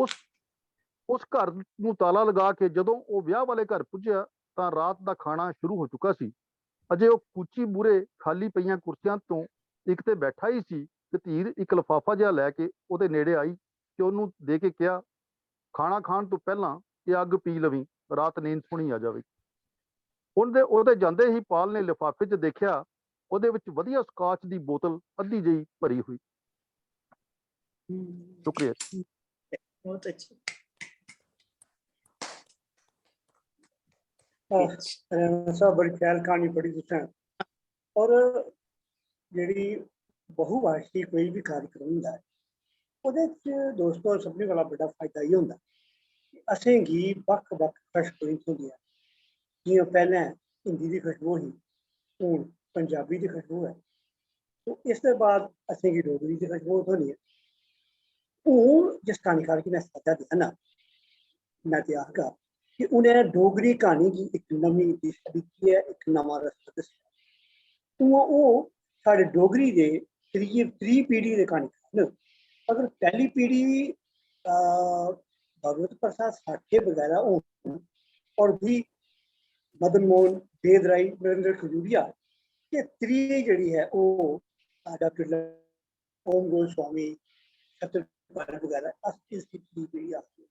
उस, उस घर नू ताला लगा के जदों वह ब्याह वाले घर पुज्या, ਤਾਂ ਰਾਤ ਦਾ ਖਾਣਾ ਸ਼ੁਰੂ ਹੋ ਚੁੱਕਾ ਸੀ। ਅਜੇ ਉਹ ਕੁਚੀ ਮੂਹਰੇ ਖਾਲੀ ਪਈਆਂ ਕੁਰਸੀਆਂ ਤੋਂ ਇੱਕ ਤੇ ਬੈਠਾ ਹੀ ਸੀ ਕਿ ਧੀਰ ਇੱਕ ਲਿਫਾਫਾ ਜਿਹਾ ਲੈ ਕੇ ਉਹਦੇ ਨੇੜੇ ਆਈ ਤੇ ਉਹਨੂੰ ਦੇ ਕੇ ਕਿਹਾ, "ਖਾਣਾ ਖਾਣ ਤੋਂ ਪਹਿਲਾਂ ਇਹ ਅੱਗ ਪੀ ਲਵੀਂ, ਰਾਤ ਨੀਂਦ ਸੋਹਣੀ ਆ ਜਾਵੇਗੀ।" ਉਹਦੇ ਉਹਦੇ ਜਾਂਦੇ ਹੀ ਪਾਲ ਨੇ ਲਿਫਾਫੇ 'ਚ ਦੇਖਿਆ, ਉਹਦੇ ਵਿੱਚ ਵਧੀਆ ਸਕਾਚ ਦੀ ਬੋਤਲ ਅੱਧੀ ਜਿਹੀ ਭਰੀ ਹੋਈ। हम्म, ਸ਼ੁਕਰੀਆ। बहुत अच्छी। आह, रैना साहब, बड़ी शैल क्हानी पढ़ी तुसें। और जेह्ड़ी बहुभाशी कोई बी कार्यक्रम होंदा ऐ, ओह्दे च दोस्तो, सभनें कोला बड्डा फायदा एह् होंदा कि असेंगी बक्ख-बक्ख खुशबूईं थ्होंदियां। जि'यां पैह्लें हिंदी दी खुशबू ही, हून पंजाबी दी खुशबू ऐ, तो इसदे बाद असेंगी डोगरी दी खुशबू थ्होनी ऐ। हून जिस क्हानीकार गी में साद्दा देआ ना, में ते आखगा कि उ'नें डोगरी क्हानी गी इक नमीं दिशा दित्ती ऐ, इक नमां रस्ता दस्सेआ। उ'आं ओह् साढ़े डोगरी दे त्रीये, त्री पीढ़ी दे क्हानीकार न। अगर पैह्ली पीढ़ी, अ, भगवत प्रसाद साठे बगैरा होन और भी मदन मोहन, वेद राई, नरेंद्र खजूरिया, ते त्री जेह्ड़ी ऐ ओह्, अ, डाक्टर ओम गोस्वामी, छत्रपाल बगैरा, अस इसगी त्री पीढ़ी आखदे।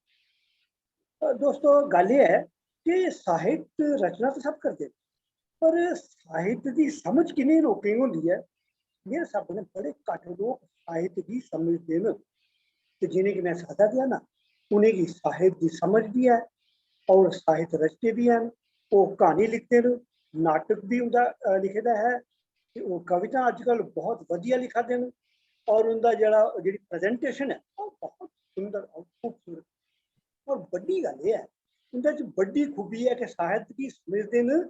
अ, दोस्तो, गल्ल एह् ऐ कि साहित्य रचना ते सब करदे न, पर साहित्य दी समझ किन्ने लोकें गी होंदी ऐ? मेरे स्हाबै कन्नै बड़े घट्ट लोक साहित्य गी समझदे न। ते जि'नेंगी में साद्दा देआ ना, उ'नेंगी साहित्य दी समझ बी ऐ और साहित्य रचदे बी हैन। ओह् क्हानी लिखदे न, नाटक बी उं'दा, अ, लिखे दा ऐ, ते ओह् कविता अजकल बहुत बधिया लिखा दे न और उं'दा जेह्ड़ा, जेह्ड़ी प्रेजेंटेशन ऐ, ओह् बहुत सुंदर और खूबसूरत। और बड्डी गल्ल एह् ऐ, उं'दे च बड्डी खूबी ऐ कि साहित्य गी समझदे न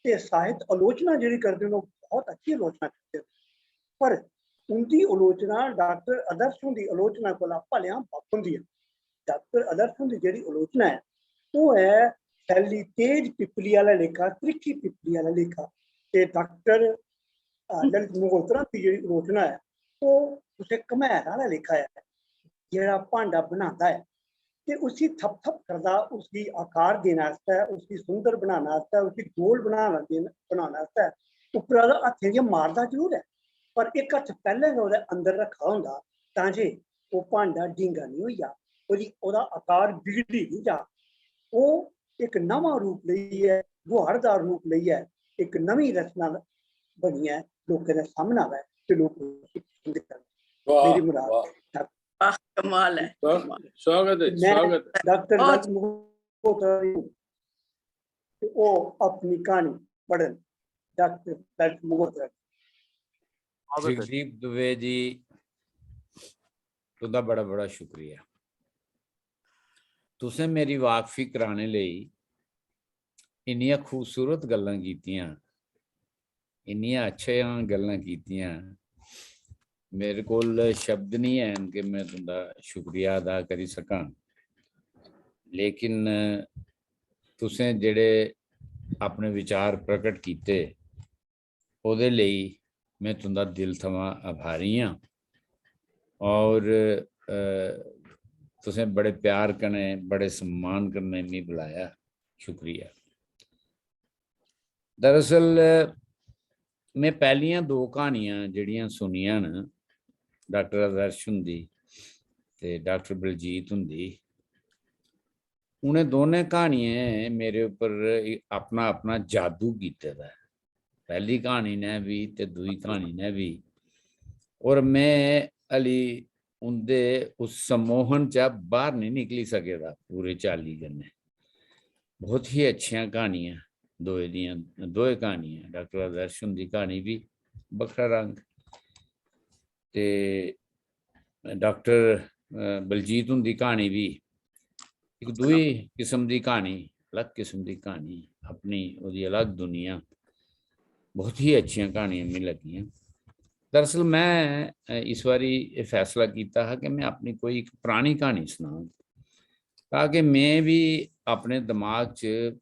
ते साहित्य आलोचना जेह्ड़ी करदे न, ओह् बहुत अच्छी आलोचना करदे न। पर उं'दी आलोचना डाक्टर आदर्श हुंदी आलोचना कोला भलेआं बक्ख होंदी ऐ। डाक्टर आदर्श हुंदी जेह्ड़ी आलोचना ऐ, ओह् ऐ सैल्ली तेज पिपली आह्ला लेखा, त्रिक्खी पिपली आह्ला लेखा। ते डाक्टर, अ, ललित मंगोत्रा हुंदी जेह्ड़ी आलोचना ऐ, ओह् कुसै घमैर आह्ला लेखा ऐ, जेह्ड़ा भांडा बनांदा ऐ ते उसी थप-थप करदा, उसगी आकार देने आस्तै, उसगी सुंदर बनाने आस्तै, उसगी गोल बनाना देन-, बनाने आस्तै उप्परा दा हत्थें च मारदा जरूर ऐ, पर इक हत्थ पैह्लें गै ओह्दे अंदर रक्खे दा होंदा, तां जे ओह् भांडा डींगा निं होई जा, ओह्दी, ओह्दा आकार बिगड़ी निं जा। ओह् इक नमां रूप लेइयै, गुहाड़दार रूप लेइयै, इक नमीं रचना बनियै लोकें दे सामनै आवै ते लोक उसी पसंद करन। वाह, मेरी मुराद वाह। ऐ। वाह, कमाल है, वाह, कमाल। स्वागत है, मैं स्वागत है। डाक्टर बहुत ललित मंगोत्रा जी, ते ओह् अपनी क्हानी पढ़न, डाक्टर ललित मंगोत्रा जी। स्वागत है। जगदीप दुबे जी, तुं'दा बड़ा बड़ा शुक्रिया। तुसें मेरी वाकफी कराने लेई इन्नियां खूबसूरत गल्लां कीतियां, इन्नियां अच्छियां गल्लां कीतियां। मेरे कोल शब्द निं हैन कि में तुं'दा शुक्रिया अदा करी सकां, लेकिन तुसें जेह्ड़े अपने विचार प्रकट कीते, ओह्दे लेई में तुं'दा दिल थमां आभारी आं। और, अ, तुसें बड़े प्यार कन्नै, बड़े सम्मान कन्नै मिगी बुलाया, शुक्रिया। दरअसल, में पैह्लियां दो क्हानियां जेह्ड़ियां सुनियां न, डाक्टर आदर्श हुंदी ते डाक्टर बलजीत हुंदी, उ'नें दोनें क्हानियें मेरे उप्पर इ-, अपना, अपना जादू कीते दा ऐ। पैह्ली क्हानी ने बी ते दूई क्हानी ने बी। और में हली उं'दे उस सम्मोहन चा बाह्र निं निकली सके दा पूरे चाल्ली कन्नै। बहुत ही अच्छियां क्हानियां दोए दियां, दोए क्हानियां, डाक्टर आदर्श हुंदी क्हानी बी बक्खरा रंग ते डाक्टर, अ, बलजीत हुंदी क्हानी बी इक दूई किस्म दी क्हानी, अलग किस्म दी क्हानी, अपनी ओह्दी अलग दुनिया। बहुत ही अच्छियां क्हानियां मिगी लग्गियां। दरअसल में, अ, इस बारी एह् फैसला कीता हा कि में अपनी कोई इक परानी क्हानी सनां, ताकि में बी अपने दमाग च, अ,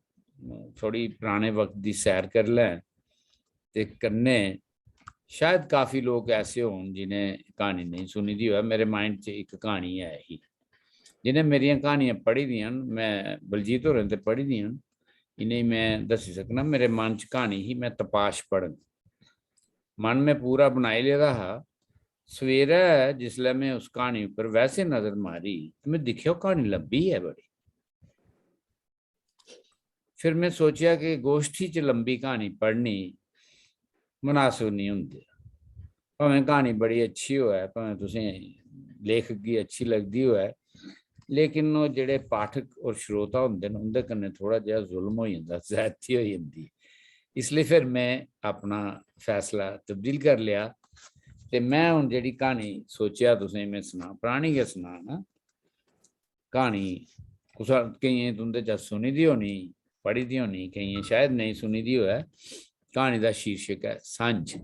थोह्ड़ी पराने वक्त दी सैर करी लैं ते कन्नै शायद काफी लोक ऐसे होन जि'नें क्हानी नेईं सुनी दी होऐ। मेरे mind च इक क्हानी ऐ ही, जि'नें मेरियां क्हानियां पढ़ी दियां न, में बलजीत होरें ते पढ़ी दियां न, इ'नेंगी में दस्सी सकना। मेरे मन च क्हानी ही, में तपाश पढ़ङ। मन में पूरा बनाई लेदा हा। सवेरै जिसलै में उस क्हानी उप्पर वैसे नजर मारी ते में दिक्खेआ, ओह् क्हानी लंबी ऐ बड़ी। फिर में सोचेआ कि गोश्ठी च लंबी क्हानी पढ़नी मनासब निं होंदी। भामें क्हानी बड़ी अच्छी होऐ, भामें तुसें लेखक गी अच्छी लगदी होऐ, लेकिन ओह् जेह्ड़े पाठक और श्रोता होंदे न, उं'दे कन्नै थोह्ड़ा जेहा जुल्म होई जंदा, ज्यादती होई जंदी। इसलेई फिर में अपना फैसला तब्दील करी लेआ ते में हून जेह्ड़ी क्हानी सोचेआ तुसें में सनां, परानी गै सनां ना। क्हानी कुसै, केइयें तुं'दे चा सुनी दी होनी, पढ़ी दी होनी, केइयें शायद नेईं सुनी दी होऐ। क्हानी दा शीर्षक ऐ संझ।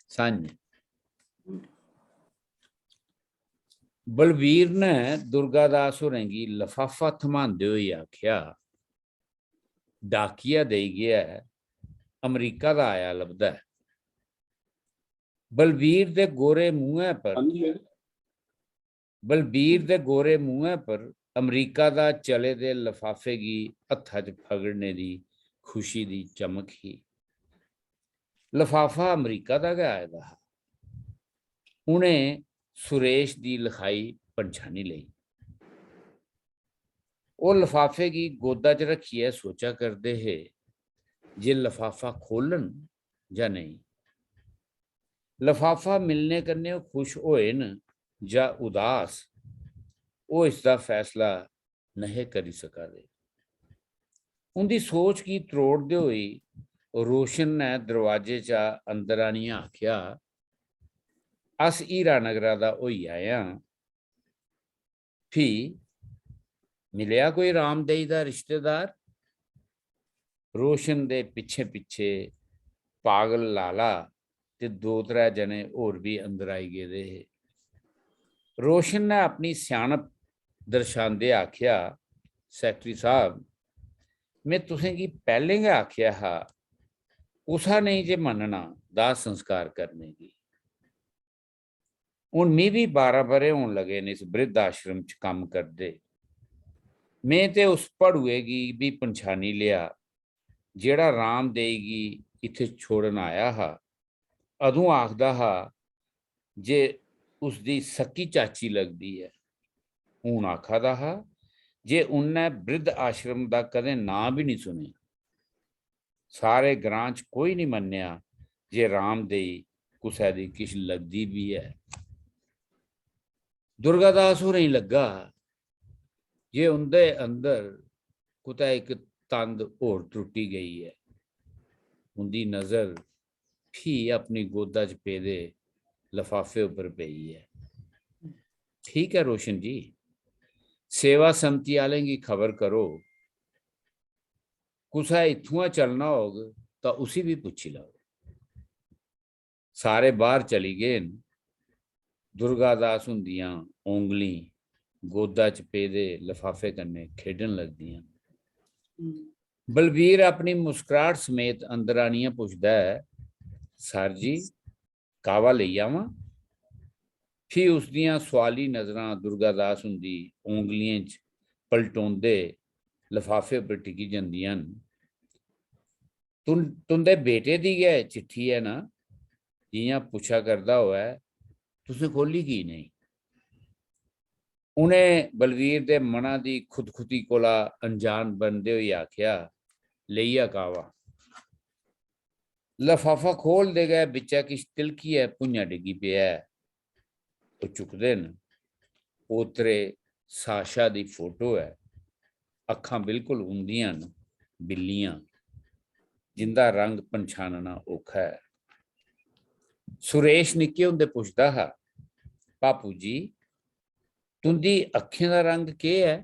संझ। बलबीर ने दुर्गा दास होरें गी लफाफा थम्हांदे होई आखेआ, "डाकिया देई गेआ ऐ, अमरीका दा आया लभदा ऐ।" बलबीर दे गोरे मुंहै पर, बलबीर दे गोरे मुंहै पर अमरीका दा चले दे लफाफे गी हत्था च फगड़ने दी खुशी दी चमक ही। लफाफा अमरीका दा गै आए दा हा। उ'नें सुरेश दी लखाई पन्छानी लेई। ओह् लफाफे गी गोदा च रक्खियै सोचा करदे हे जे लफाफा खोलन जां नेईं। लफाफा मिलने कन्नै ओह् खुश होए न जां उदास, ओह् इसदा फैसला नेहे करी सका दे। उं'दी सोच गी त्रोड़दे होई रोशन ने दरोआजे चा अंदर आनियै आखेआ, "अस हीरानगरा दा होई आए आं।" फ्ही मिलेआ कोई रामदेई दा रिश्तेदार? रोशन दे पिच्छे-पिच्छे पागल लाला ते दो त्रै जने होर बी अंदर आई गेदे हे। रोशन ने अपनी स्यानप दर्शांदे आखेआ, "सैकटरी साहब, में तुसें गी पैह्लें गै आखेआ हा, कुसा नेईं जे मन्नना दाह संस्कार करने गी।" हून मी बी बारां ब'रे होन लगे न इस वृद्ध आश्रम च कम्म करदे। में ते उस भड़ुए गी बी पंछानी लेआ, जेह्ड़ा रामदेई गी इत्थै छोड़न आया हा। अदूं आखदा हा जे उसदी सक्की चाची लगदी ऐ। हून आखा दा हा जे उन्नै वृद्ध आश्रम दा कदें नांऽ बी निं सुनेआ। सारे ग्रां च कोई निं मन्नेआ जे रामदेई कुसै दी किश लगदी बी ऐ। दुर्गा दास होरें गी लग्गा जे उं'दे अंदर कुतै इक तंद होर त्रुट्टी गेई ऐ। उं'दी नजर फ्ही अपनी गोदा च पेदे लफाफे उप्पर पेई ऐ। "ठीक ऐ रोशन जी, सेवा समिति आह्लें गी खबर करो, कुसै इत्थुआं चलना होग तां उसी बी पुच्छी लैओ।" सारे बाह्र चली गे न। दुर्गा दास हुंदियां औंगलीं गोदा च पेदे लफाफे कन्नै खेढन लगदियां न। हम्म। बलबीर अपनी मुस्कराहट समेत अंदर आनियै पुछदा ऐ, "सर जी, काह्वा लेई आवां?" फ्ही उसदियां सोआली नजरां दुर्गा दास हुंदी औंगलियें च पलटोंदे लफाफे पर टिकी जंदियां न। "तुं-, तुं'दे बेटे दी गै चिट्ठी ऐ ना?" जि'यां पुच्छा करदा होऐ, "तुसें खोह्ल्ली की नेईं?" उ'नें बलवीर दे मना दी खुदखुदी कोला अनजान बनदे होई आखेआ, "लेई आ काह्वा।" लफाफा खोह्लदे गै बिच्चा किश तिलकियै भुञां डिग्गी पेआ ऐ। ओह् चुकदे न। पोतरे साशा दी फोटो ऐ। अक्खां बिल्कुल उं'दियां न, बिल्लियां, जिं'दा रंग पन्छानना औखा ऐ। सुरेश निक्के होंदे पुछदा हा, "पापू जी, तुं'दी अक्खें दा रंग केह् ऐ?"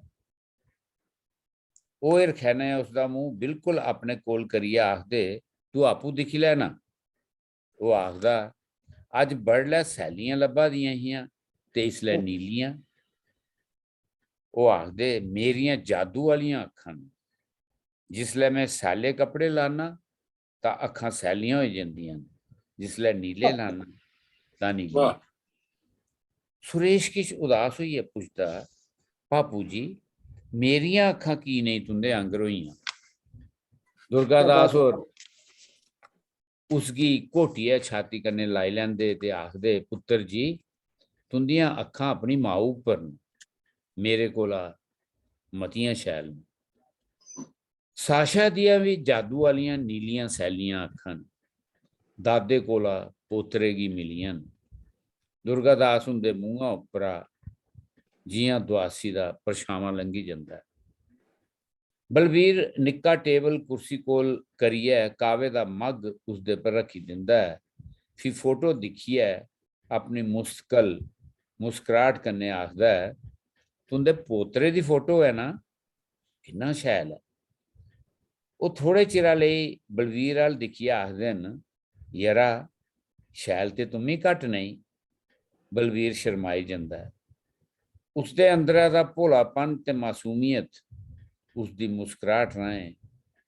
ओह् हिरखै नै उसदा मूंह बिल्कुल अपने कोल करियै आखदे, "तूं आपूं दिक्खी लै ना।" ओह् आखदा, "अज्ज बडलै सैल्लियां लब्भा दियां हियां ते इसलै नीलियां।" ओह् आखदे, "मेरियां जादू आह्लियां अक्खां न। जिसलै में सैल्ले कपड़े लान्ना तां अक्खां सैल्लियां होई जंदियां न, जिसलै नीले लान्ना तां नीलियां।" वाह। सुरेश किश उदास होइयै पुछदा, "पापू जी, मेरियां अक्खां की नेईं तुं'दे आंगर होइयां?" दुर्गा दास होर उसगी घोटियै छाती कन्नै लाई लैंदे ते आखदे, "पुत्तर जी, तुंदियां अक्खां अपनी माऊ उप्पर न, मेरे कोला मतियां शैल न।" साशा दियां बी जादू आह्लियां नीलियां सैल्लियां अक्खां न। दादे कोला पोतरे गी मिलियां न। दुर्गा दास हुंदे मूंहा उप्परा जि'यां दुआसी दा परछामां लंघी जंदा ऐ। बलबीर निक्का टेबल कुर्सी कोल करियै काह्वे दा मग उसदे पर रक्खी दिंदा ऐ। फ्ही फोटो दिक्खियै अपनी मुस्तकल मुस्कराहट कन्नै आखदा ऐ, "तुं'दे पोतरे दी फोटो ऐ ना? किन्ना शैल ऐ।" ओह् थोड़े चिरा लेई बलबीर अ'ल्ल दिक्खियै आखदे न, "यरा, शैल ते तुम्मी घट्ट नेईं।" बलबीर शर्माई जंदा ऐ। उसदे अंदरा दा भोलापन ते मासूमियत उसदी मुस्कराहट राहें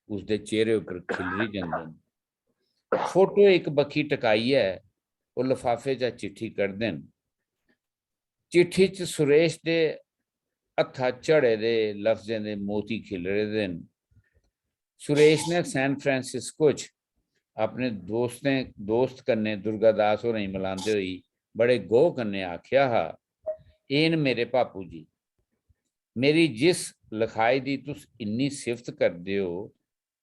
उसदे चेहरे उप्पर खिल्लरी जंदे न। फोटो इक बक्खी टकाइयै ओह् लफाफे चा चिट्ठी कढदे न। चिट्ठी च सुरेश दे हत्था झड़े दे लफ्जें दे मोती खिल्लरे दे न। सुरेश ने सैन फ्रांसिस्को च अपने दोस्तें, दोस्त कन्नै दुर्गा दास होरें गी मलांदे होई बड़े गोह कन्नै आखेआ हा, "एह् न मेरे भापू जी। मेरी जिस लखाई दी तुस इन्नी सिफत करदे ओ,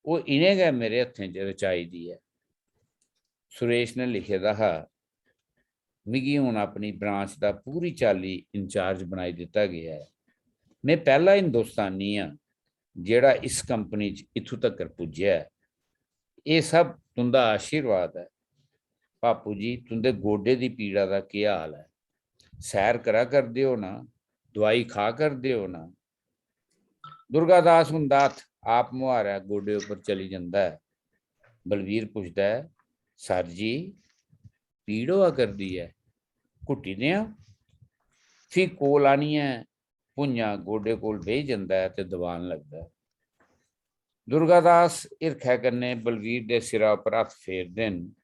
ओह् इ'नें गै मेरे हत्थें च रचाई दी ऐ।" सुरेश ने लिखे दा हा, "मिगी हून अपनी ब्रांच दा पूरी चाल्ली इंचार्ज बनाई दित्ता गेआ ऐ। में पैह्ला हिंदुस्तानी आं जेह्ड़ा इस कंपनी च इत्थूं तक्कर पुज्जेआ ऐ। एह् सब तुं'दा आशीर्वाद ऐ। भापू जी, तुं'दे गोडे दी पीड़ा दा केह् हाल ऐ? सैर करा करदे ओ ना? दोआई खा करदे ओ ना?" दुर्गा दास हुंदा हत्थ आप मुहारै गोडे उप्पर चली जंदा ऐ। बलबीर पुछदा ऐ, "सर जी, पीड़ होआ करदी ऐ, घुट्टी देआं?" फ्ही कोल आनियै भुञां गोडे कोल बेही जंदा ऐ ते दबान लगदा ऐ। दुर्गा दास हिरखै कन्नै बलबीर दे सिरा उप्पर हत्थ फेरदे न।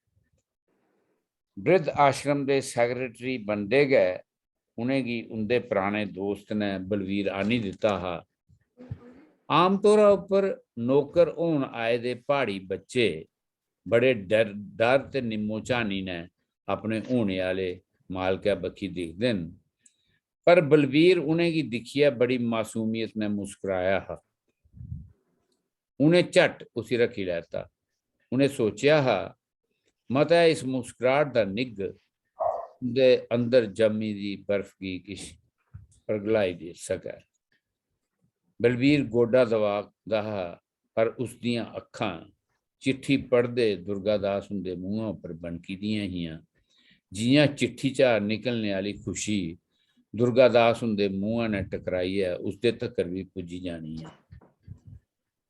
वृद्ध आश्रम दे सैक्रेटरी बनदे गै उ'नेंगी उं'दे पराने दोस्त ने बलबीर आह्नी दित्ता हा। आमतौरा उप्पर नौकर होन आए दे प्हाड़ी बच्चे बड़े डर, डर ते निम्मो झानी ने अपने होने आह्ले मालकै बक्खी दिखदे न, पर बलबीर उ'नेंगी दिक्खियै बड़ी मासूमियत ने मुस्कराया हा। उ'नें झट्ट उसी रक्खी लैता। उ'नें सोचेआ हा, "मता इस मुस्कराहट दा निग्घ उं'दे अंदर जम्मी दी बर्फ गी किश परघलाई दे सकै।" बलबीर गोडा दबा दा हा, पर उसदियां अक्खां चिट्ठी पढ़दे दुर्गा दास हुंदे मूंहा उप्पर बनकी दियां हियां। जि'यां चिट्ठी चा निकलने आह्ली खुशी दुर्गा दास हुंदे मूंहा ने टकराइयै उसदे तक्कर बी पुज्जी जानी ऐ।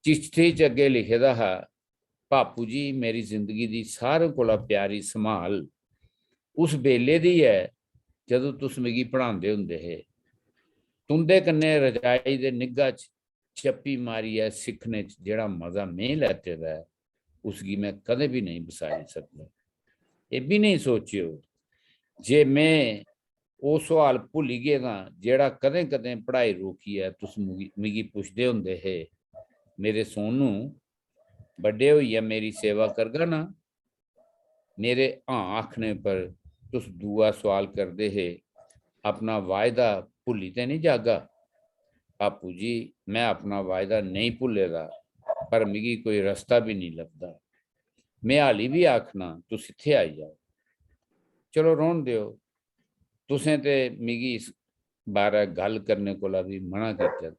चिट्ठी च अग्गें लिखे दा हा, "भापू जी, मेरी जिंदगी दी सारें कोला प्यारी सम्हाल उस बेल्ले दी ऐ जदूं तुस मिगी पढ़ांदे होंदे हे। तुं'दे कन्नै रजाई दे निग्घा च चप्पी मारियै सिक्खने च जेह्ड़ा मजा में लैते दा ऐ, उसगी में कदें बी नेईं बसारी सकदा। एह् बी नेईं सोचेओ जे में ओह् सुआल भुल्ली गेदा जेह्ड़ा कदें-कदें पढ़ाई रोकियै तुस मुगी-, मिगी पुछदे होंदे हे, 'मेरे सोनू, बड्डे होइयै मेरी सेवा करगा ना?' मेरे हां आखने पर तुस दूआ सुआल करदे हे, 'अपना वायदा भुल्ली ते निं जागा?' भापू जी, में अपना वायदा नेईं भुल्ले दा, पर मिगी कोई रस्ता बी निं लभदा। में हाली बी आखना, तुस इत्थै आई जाओ। चलो, रौह्न देओ, तुसें ते मिगी इस बारै गल्ल करने कोला बी मना कीते दा।"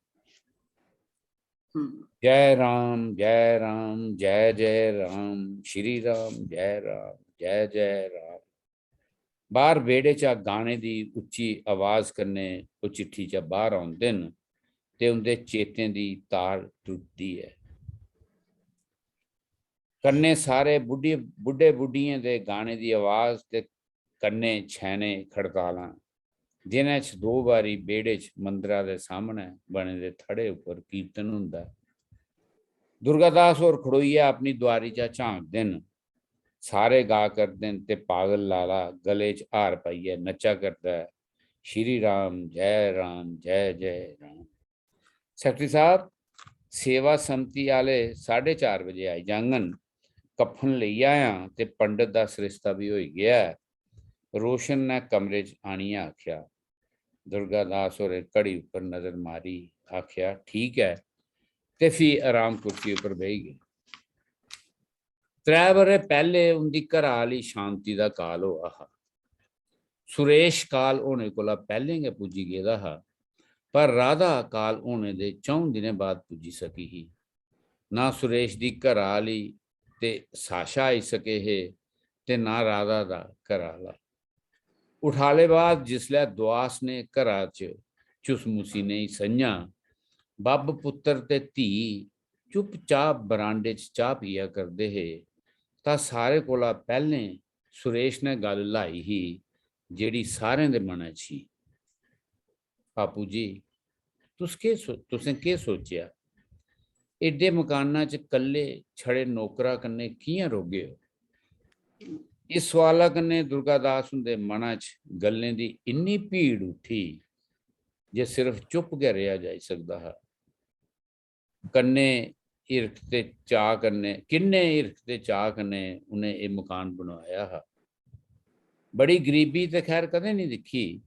हम्म। जय राम, जय राम, जय जय राम, श्री राम, जय राम, जय जय राम। बाहर बेहड़े चा गाने दी उच्ची आवाज कन्नै ओह् चिट्ठी चा बाहर औंदे न ते उं'दे चेतें दी तार टुटदी ऐ। कन्नै सारे बुड्ढी-, बुड्ढे बुड्ढियें दे गाने दी आवाज ते कन्नै छैने खड़तालां। दिनै च दो बारी बेहड़े च मंदरा दे सामनै बने दे थड़े उप्पर कीर्तन होंदा ऐ। दुर्गा दास होर खड़ोइयै अपनी दुआरी चा झांकदे न। सारे गा करदे न ते पागल लाला गले च हार पाइयै नच्चा करदा ऐ, "श्री राम, जय राम, जय जय राम।" सैक्रेटरी साहब, सेवा समिति आह्ले साढ़े चार बजे आई जाङन। कफन लेई आयां ते पंडत दा सरिस्ता बी होई गेआ ऐ। रोशन ने कमरे च आनियै आखेआ। दुर्गा दास होरें घड़ी उप्पर नजर मारी, आखेआ, "ठीक ऐ।" ते फ्ही आराम कुर्सी उप्पर बेही गे। त्रै ब'रे पैह्ले उं'दी घरा आह्ली शांति दा काल होआ हा। सुरेश काल होने कोला पैह्लें गै पुज्जी गेदा हा, पर राधा काल होने दे च'ऊं दिनें बाद पुज्जी सकी ही। ना सुरेश दी घरा आह्ली ते साशा आई सके हे ते ना राधा दा घरा आह्ला। उठाले बाद जिसलै दुआस ने घरा च चुसमुसी नेही संञा, बब्ब पुत्तर ते धी चुपचाप बरांडे च चाह् पिया करदे हे, तां सारे कोला पैह्लें सुरेश ने गल्ल ल्हाई ही, जेह्ड़ी सारें दे मनै च ही। "बापू जी, तुस केह् सो-, तुसें केह् सोचेआ? एड्डे मकाना च कल्ले छड़े नौकरा कन्नै कि'यां रौह्गे ओ?" इस सोआला कन्नै दुर्गा दास हुंदे मना च गल्लें दी इन्नी भीड़ उठी जे सिर्फ चुप गै रेहा जाई सकदा हा। कन्नै हिरख ते चाऽ कन्नै, किन्ने हिरख ते चाऽ कन्नै उ'नें एह् मकान बनवाया हा। बड़ी गरीबी ते खैर कदें निं दिक्खी,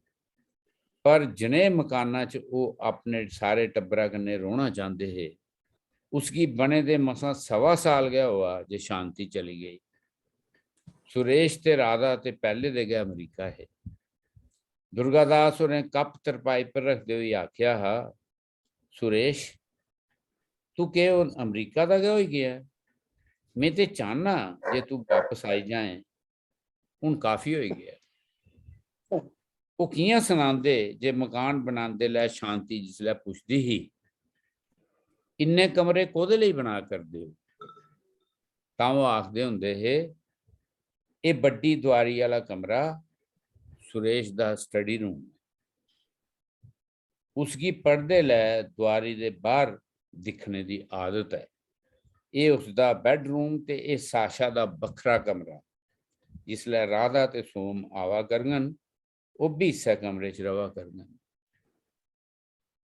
पर जनेह् मकाना च ओह् अपने सारे टब्बरा कन्नै रौह्ना चांह्दे हे, उसगी बने दे मसां सवा साल गै होआ जे शांति चली गेई। सुरेश ते राधा ते पैह्ले दे गै अमरीका हे। दुर्गा दास होरें कप तरपाई पर रखदे होई आखेआ हा, "सुरेश, तू केह् हून अमरीका दा गै होई गेआ? में ते चाह्न्नां जे तू बापस आई जाएं। हून काफी होई गेआ।" ओह् कि'यां सनांदे जे मकान बनांदे लै शांति जिसलै पुछदी ही, "इन्ने कमरे कोह्दे लेई बना करदे ओ?" तां ओह् आखदे होंदे हे, "एह् बड्डी दुआरी आह्ला कमरा सुरेश दा study room ऐ। उसगी पढ़दे लै दुआरी दे बाह्र दिक्खने दी आदत ऐ। एह् उसदा bedroom ते एह् साशा दा बक्खरा कमरा। जिसलै राधा ते सोम आवा करङन, ओह् बी इस्सै कमरे च र'वा करङन।"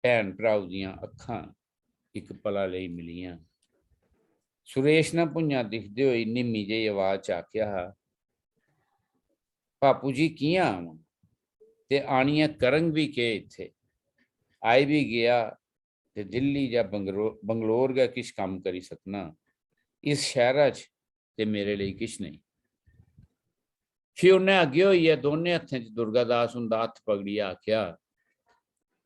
भैन भ्राऊ दियां अक्खां इक पला लेई मिलियां। सुरेश ने भुञां दिखदे होई निम्मी जेही अवाज च आखेआ हा, "बापू जी, कि'यां आवां? ते आनियै करङ बी केह् इत्थै? आई बी गेआ ते दिल्ली जां बंगलो-, बंगलोर गै किश कम्म करी सकना। इस शैह्रा च ते मेरे लेई किश नेईं।" फ्ही उन्नै अग्गें होइयै दोनें हत्थें च दुर्गा दास हुंदा हत्थ पकड़ियै आखेआ,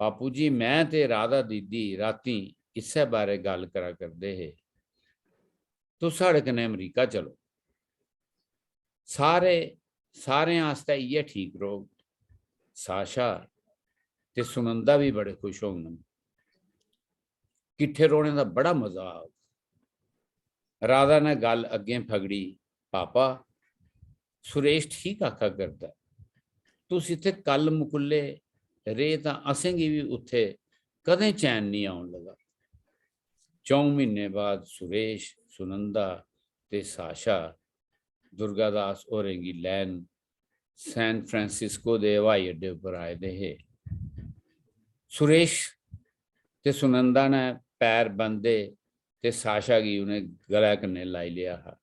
"बापू जी, में ते राधा दीदी रातीं इस्सै बारै गल्ल करा करदे हे। तुस साढ़े कन्नै अमरीका चलो। सारे, सारें आस्तै इ'यै ठीक रौह्ग। साशा ते सुनंदा बी बड़े खुश होङन। किट्ठे रौह्ने दा बड़ा मजा औग।" राधा ने गल्ल अग्गें फगड़ी, "पापा, सुरेश ठीक आखा करदा ऐ। तुस इत्थै कल मुकुल्ले रेह् तां असेंगी बी उत्थै कदें चैन निं औन लगा।" च'ऊं म्हीनें बाद सुरेश, सुनंदा ते साशा दुर्गा दास होरें गी लैन सैन फ्रांसिस्को दे हवाई अड्डे उप्पर आए दे हे। सुरेश ते सुनंदा ने पैर बंदे ते साशा गी उ'नें गलै कन्नै लाई लेआ हा।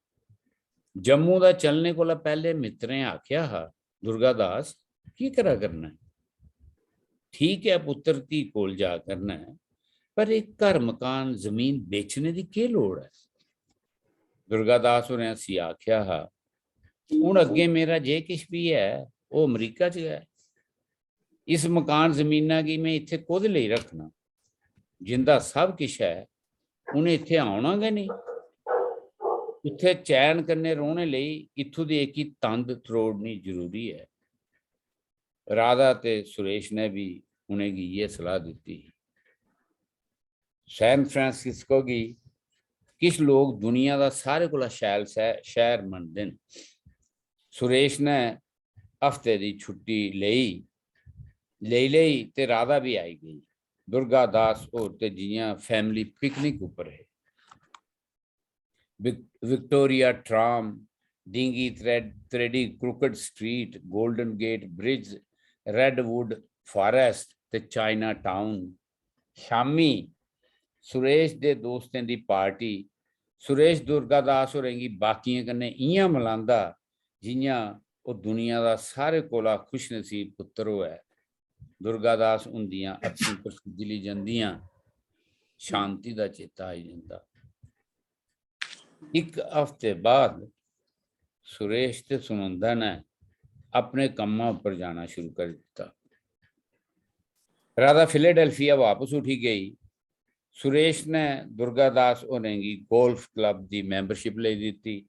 जम्मू दा चलने कोला पैह्ले मित्तरें आखेआ हा, "दुर्गा दास, केह् करा करना ऐ? ठीक ऐ पुत्तर, धी कोल जा करना ऐ, पर एह् घर मकान जमीन बेचने दी केह् लोड़ ऐ?" दुर्गा दास होरें हस्सियै आखेआ हा, "हून अग्गें मेरा जे किश बी ऐ, ओह् अमरीका च गै ऐ। इस मकान जमीना गी में इत्थै कोह्दे लेई रक्खना? जिंदा सब किश ऐ, उ'नें इत्थै औना गै नेईं। उत्थै चैन कन्नै रौह्ने लेई इत्थूं दी एह्की तंद त्रोड़नी जरूरी ऐ।" राधा ते सुरेश ने बी उ'नेंगी इ'यै सलाह दित्ती ही। सैन फ्रांसिस्को गी किश लोक दुनिया दा सारे कोला शैल सै-, शैह्र मनदे न। सुरेश ने हफ्ते दी छुट्टी लेई, लेई लेई ते राधा बी आई गेई। दुर्गा दास होर ते जि'यां family picnic उप्पर हे। विक-, विक्टोरिया ट्राम, डींगी त्रे-, त्रेडी, crooked street, Golden Gate Bridge, redwood forest ते चाइना टाउन। शामी सुरेश दे दोस्तें दी पार्टी सुरेश दुर्गादास होरें गी बाकियें कन्नै इ'यां मलांदा जि'यां ओह् दुनिया दा सारे कोला खुशनसीब पुत्तर होऐ। दुर्गादास हुंदियां अक्खीं पर सिज्जली जंदियां, शांति दा चेता आई जंदा। इक हफ्ते बाद सुरेश ते सुनंदा ने अपने कम्मा उप्पर जाना शुरू करी दित्ता। राधा फिलाडेल्फिया वापस उठी गेई। सुरेश ने दुर्गादास होरें गी गोल्फ क्लब दी membership लेई दित्ती।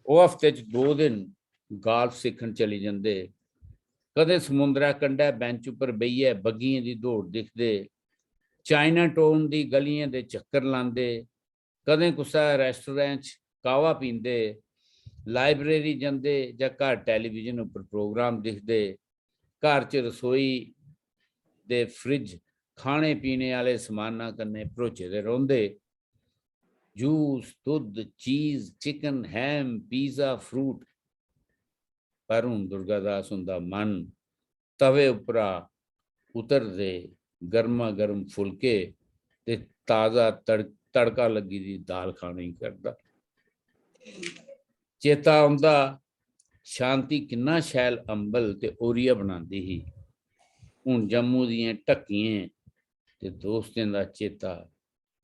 ओह् हफ्ते च दो दिन गोल्फ सिक्खन चली जंदे। कदें समुंदरै कंढै bench उप्पर बेहियै बग्गियें दी दौड़ दिखदे, चाइना टाउन दी गलियें दे चक्कर लांदे, कदें कुसै restaurant च काह्वा पींदे, library जंदे जां घर television उप्पर program दिखदे। घर च रसोई दे fridge खाने पीने आह्ले समाना कन्नै भरोचे दे रौंह्दे। जूस, दुद्ध, चीज, चिकन, हैम, pizza, fruit। पर हून दुर्गादास हुंदा मन तवे उप्परा उतरदे गर्मा गर्म फुलके ते ताजा तड़-, तड़का लग्गी दी दाल खाने गी करदा। चेता औंदा, शांति किन्ना शैल अंबल ते ओरिया बनांदी ही। हून जम्मू दियें ढक्कियें ते दोस्तें दा चेता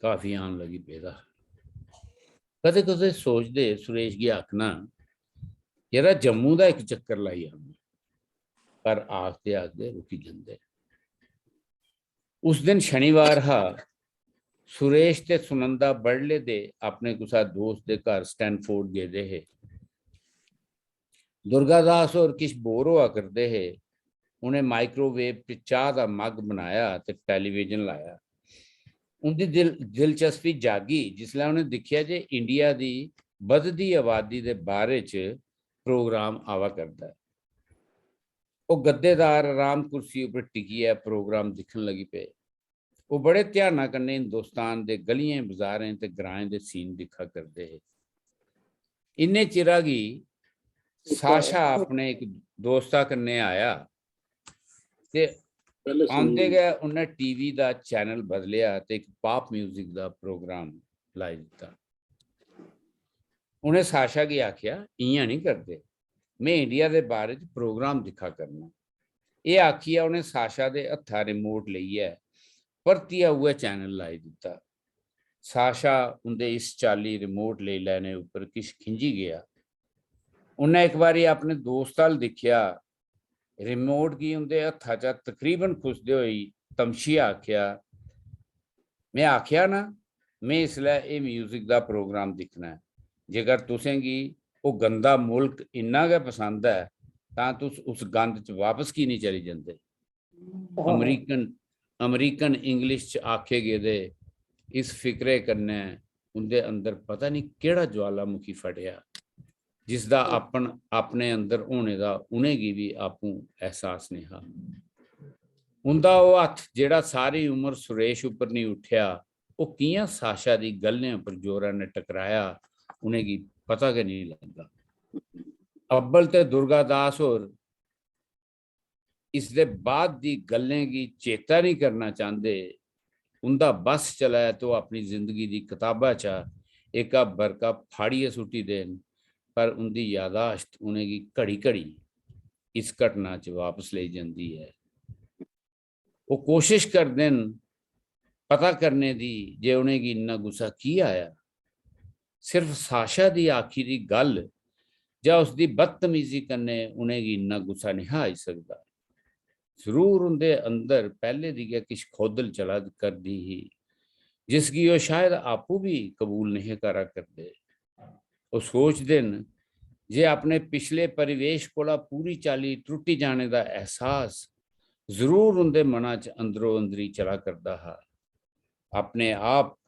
काफी आन लगी पेदा हा। कदें कदें सोचदे सुरेश गी आखना, "यरा, जम्मू दा इक चक्कर लाई आना," पर आखदे आखदे रुकी जंदे। उस दिन शनिवार हा। सुरेश ते सुनंदा बडले दे अपने कुसै दोस्त दे घर स्टैनफोर्ड गेदे हे। दुर्गादास होर किश बोर होआ करदे हे। उ'नें माइक्रोवेव च चाह् दा मग बनाया ते टेलीविजन लाया। उं'दी दिल-, दिलचस्पी जागी जिसलै उ'नें दिक्खेआ जे इंडिया दी बधदी आबादी दे बारे च प्रोग्राम आवा करदा ऐ। ओह् गद्देदार आराम कुर्सी उप्पर टिकियै प्रोग्राम दिक्खन लगी पे। ओह् बड़े ध्याना कन्नै हिंदुस्तान दे गलियें, बजारें ते ग्राएं दे सीन दिक्खा करदे हे। इन्ने चिरा गी साशा अपने इक दोस्ता कन्नै आया ते पैह्ले सुनी औंदे गै उन्नै टीवी दा चैनल बदलेआ ते इक पॉप म्यूजिक दा प्रोग्राम लाई दित्ता। उ'नें साशा गी आखेआ, "इ'यां निं करदे, में इंडिया दे बारे च प्रोग्राम दिक्खा करना।" एह् आखियै उ'नें साशा दे हत्था रिमोट लेइयै परतियै उ'ऐ चैनल लाई दित्ता। साशा उं'दे इस चाल्ली रिमोट लेई लैने उप्पर किश खिंझी गेआ। उन्नै इक बारी अपने दोस्त अ'ल्ल दिक्खेआ, रिमोट गी उं'दे हत्था चा तकरीबन खुसदे होई तमशियै आखेआ, "में आखेआ ना, में इसलै एह् म्यूजिक दा प्रोग्राम दिक्खना ऐ। जेकर तुसें गी ओह् गंदा मुल्क इन्ना गै पसंद ऐ, तां तुस उस गंद च वापस की निं चली जंदे?" अमेरिकन, अमेरिकन इंग्लिश च आखे गेदे इस फिकरे कन्नै उं'दे अंदर पता निं केह्ड़ा ज्वालामुखी फटेआ, जिसदा अपन, अपने अंदर होने दा उ'नेंगी बी आपूं एहसास नेईं हा। उं'दा ओह् हत्थ, जेह्ड़ा सारी उमर सुरेश उप्पर निं उट्ठेआ, ओह् कि'यां साशा दी ग'ल्लें उप्पर जोरै नै टकराया, उ'नेंगी पता गै नेईं लग्गा। अव्वल ते दुर्गा दास होर इसदे बाद दी गल्लें गी चेता नेईं करना चांह्दे। उं'दा बस चलै ते ओह् अपनी जिंदगी दी कताबा चा एह्का बरका फाड़ियै सुट्टी देन, पर उं'दी यादाश्त उ'नेंगी घड़ी-घड़ी इस घटना च वापस लेई जंदी ऐ। ओह् कोशश करदे न पता करने दी जे उ'नेंगी इन्ना गुस्सा की आया। सिर्फ साशा दी आखी दी गल्ल जां उसदी बदतमीजी कन्नै उ'नेंगी इन्ना गुस्सा नेहा आई सकदा। जरूर उं'दे अंदर पैह्ले दी गै किश खौदल चला करदी ही, जिसगी ओह् शायद आपूं बी कबूल नेहे करा करदे। ओह् सोचदे न जे अपने पिछले परिवेश कोला पूरी चाल्ली त्रुट्टी जाने दा एहसास जरूर उं'दे मना च अंदरो-अंदरी चला करदा हा। अपने आप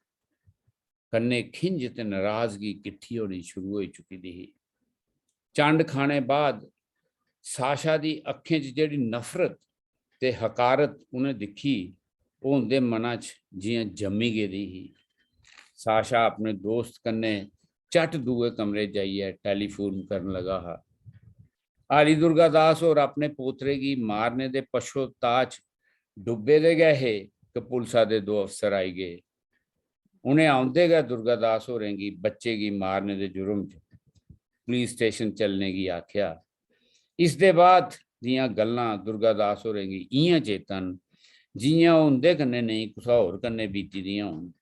कन्नै खिंझ ते नराजगी किट्ठी होनी शुरू होई चुकी दी ही। चंड खाने बाद साशा दी अक्खें च जेह्ड़ी नफरत ते हकारत उ'नें दिक्खी, ओह् उं'दे मना च जि'यां जम्मी गेदी ही। साशा अपने दोस्त कन्नै झट दूए कमरे जाइयै टेलीफोन करन लगा हा। हरि दुर्गा दास होर अपने पोतरे गी मारने दे पच्छोताऽ च डुब्बे दे गै हे कि पुलसा दे दो अफसर आई गे। उ'नें औंदे गै दुर्गा दास होरें गी बच्चे गी मारने दे जुर्म च पुलिस स्टेशन चलने गी आखेआ। इसदे बाद दियां गल्लां दुर्गा दास होरें गी इ'यां चेता न जि'यां ओह् उं'दे कन्नै नेईं कुसै होर कन्नै बीती दियां होन।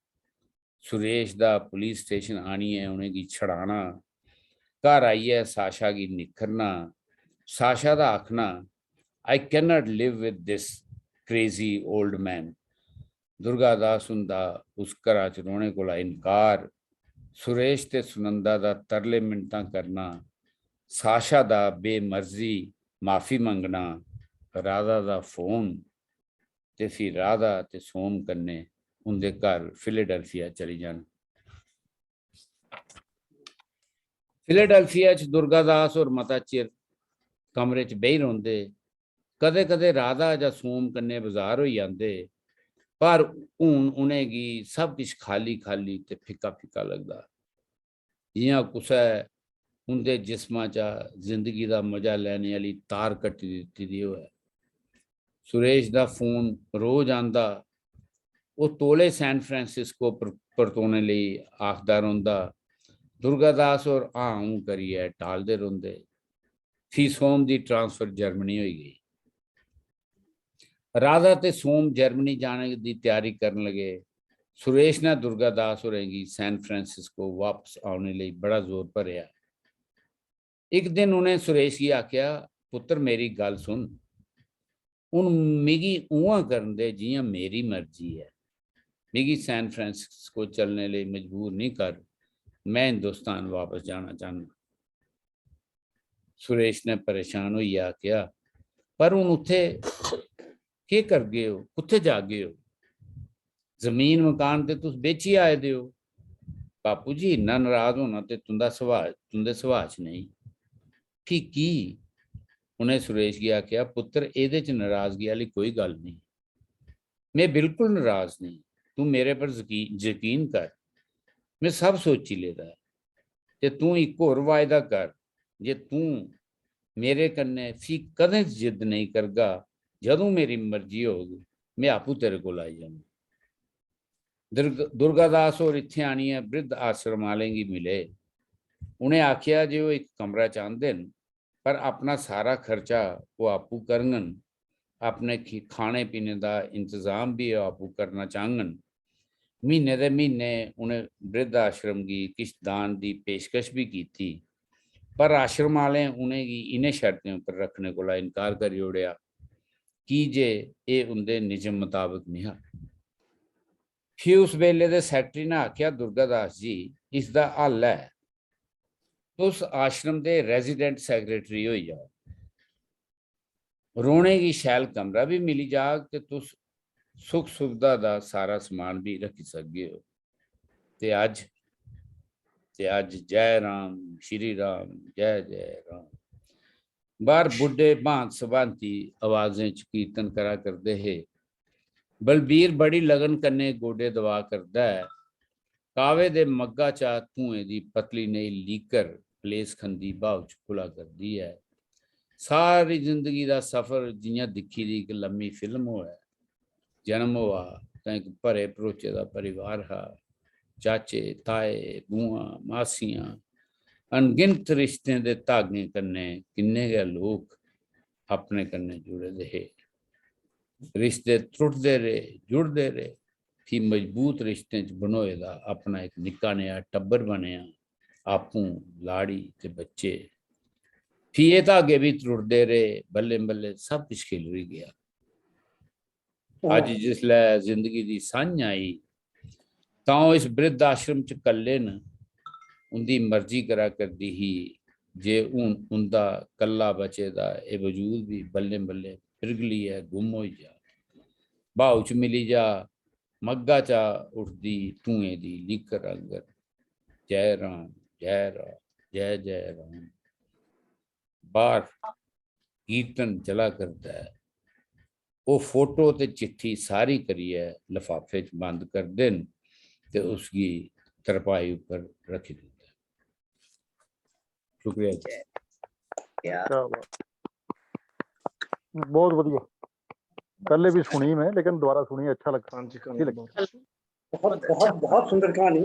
सुरेश दा पुलिस स्टेशन आनियै उ'नेंगी छड़ाना, घर आइयै साशा गी निक्खरना, साशा दा आखना, "I cannot live with this crazy old man." Durga Das हुंदा उस घरा च रौह्ने कोला इनकार, सुरेश ते सुनंदा दा तरले मिन्नतां करना, साशा दा बेमर्जी माफी मंगना, राधा दा फोन, ते फ्ही राधा ते सोम कन्नै उं'दे घर फिलाडेल्फिया चली जाना। फिलाडेल्फिया च दुर्गा दास होर मता चिर कमरे च बेही रौंह्दे। कदें-कदें राधा जां सोम कन्नै बजार होई जंदे, पर हून उ'नेंगी सब किश खाल्ली-खाल्ली ते फिक्का-फिक्का लगदा। जि'यां कुसै उं'दे जिस्मा चा जिंदगी दा मजा लैने आह्ली तार कट्टी दित्ती दी होऐ। सुरेश दा फोन रोज आंदा। ओह् तौले सैन फ्रांसिस्को पर-, परतोने लेई आखदा रौंह्दा। दुर्गा दास होर हां हूं करियै टालदे रौंह्दे। फ्ही सोम दी ट्रांसफर जर्मनी होई गेई। राधा ते सोम जर्मनी जाने दी त्यारी करन लगे। सुरेश ने दुर्गा दास होरें गी सैन फ्रांसिस्को वापस औने लेई बड़ा जोर भरेआ। इक दिन उ'नें सुरेश गी आखेआ, "पुत्तर, मेरी गल्ल सुन। हून मिगी उ'आं करन दे जि'यां मेरी मर्जी ऐ। मिगी सैन फ्रांसिस्को चलने लेई मजबूर निं कर। में हिंदुस्तान वापस जाना चाह्न्नां।" सुरेश ने परेशान होइयै आखेआ, "पर हून उत्थै केह् करगे ओ, कुत्थै जागे ओ? जमीन मकान ते तुस बेची आए दे ओ।" "बापू जी, इन्ना नराज होना ते तुं'दा सुभाऽ, तुं'दे सुभाऽ च नेईं।" "फ्ही की?" उ'नें सुरेश गी आखेआ, "पुत्तर, एह्दे च नराजगी आह्ली कोई गल्ल नेईं। में बिल्कुल नराज नेईं। तूं मेरे पर जकी-, यकीन कर। में सब सोची लेदा ऐ। ते तूं इक होर वायदा कर जे तूं मेरे कन्नै फ्ही कदें जिद्द नेईं करगा। जदूं मेरी मर्जी होग, में आपूं तेरे कोल आई जाङ।" दुर्ग-, दुर्गा दास होर इत्थें आनियै वृद्ध आश्रम आह्लें गी मिले। उ'नें आखेआ जे ओह् इक कमरा चांह्दे न, पर अपना सारा खर्चा ओह् आपूं करङन। अपने खी-, खाने पीने दा इंतजाम बी ओह् आपूं करना चाह्ङन। म्हीने दे म्हीने उ'नें वृद्ध आश्रम गी किश दान दी पेशकश बी कीती, पर आश्रम आह्लें उ'नेंगी इ'नें शर्तें उप्पर रक्खने कोला इनकार करी ओड़ेआ, की जे एह् उं'दे निजम मताबक नेहा। फ्ही उस बेल्ले दे सैकटरी ने आखेआ, "दुर्गा दास जी, इसदा हल ऐ, तुस आश्रम दे resident secretary होई जाओ। रौह्ने गी शैल कमरा बी मिली जाग ते तुस सुख सुविधा दा सारा समान बी रक्खी सकगे ओ।" ते अज्ज, ते अज्ज जय राम, श्री राम, जय जय राम। बाहर बुड्ढे भांत सभांती आवाजें च कीर्तन करा करदे हे। बलबीर बड़ी लगन कन्नै गोडे दबा करदा ऐ। कावे दे मग्गा चा धुएं दी पतली नेही लीकर पलेस खंदी ब्हाऊ च घुला करदी ऐ। सारी जिंदगी दा सफर जि'यां दिक्खी दी इक लम्मी फिल्म होऐ। जन्म होआ तां इक भरे भरोचे दा परिवार हा। चाचे, ताए, बुआं, मासियां, अनगिनत रिश्तें दे धागें कन्नै किन्ने गै लोक अपने कन्नै जुड़े दे हे। रिश्ते त्रुटदे रेह्, जुड़दे रेह्, फ्ही मजबूत रिश्तें च बन्होए दा अपना इक निक्का नेहा टब्बर बनेआ, आपूं, लाड़ी ते बच्चे। फ्ही एह् धागे बी त्रुटदे रेह्, बल्लें-बल्लें सब किश खिलरी गेआ। अज्ज जिसलै जिंदगी दी संझ आई, तां ओह् इस वृद्ध आश्रम च कल्ले न। उं'दी मर्जी करा करदी ही जे हून उं'दा कल्ला बचे दा एह् वजूद बी बल्लें-बल्लें पिरघलियै गुम होई जा, ब्हाऊ च मिली जा, मग्गा चा उठदी धुएं दी लीकर आंगर। जय राम, जय राम, जय जय राम। बाहर कीर्तन चला करदा ऐ। ओह् फोटो ते चिट्ठी सारी करियै लफाफे च बंद करदे न ते उसगी तरपाई उप्पर रक्खी दिंदे न। शुक्रिया जी। क्या बात। बहुत बढ़िया। पहले भी सुनी मैं, लेकिन दोबारा सुनी, अच्छा लगा। हाँ जी, अच्छी लगी। बहुत बहुत बहुत सुंदर क्हानी,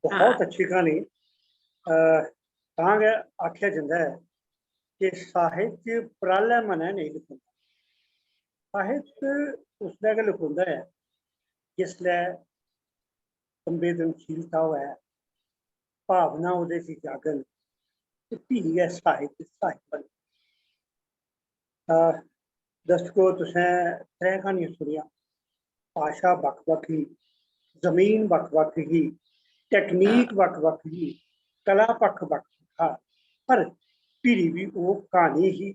बहुत अच्छी क्हानी। तां गै आखेआ जंदा ऐ कि साहित्य परालै मनै नेईं लखोंदा। साहित्य उसलै गै लखोंदा ऐ जिसलै संवेदनशीलता होऐ, भावना ओह्दे च जागन, ते फ्ही गै साहित्य साहित्य बनदा। दर्शको, तुसें त्रै क्हानियां सुनियां। भाशा बक्ख-बक्ख ही, जमीन बक्ख-बक्ख ही, technique बक्ख-बक्ख ही, कला पक्ख बक्ख-बक्ख हा, पर भिरी बी ओह् क्हानी ही।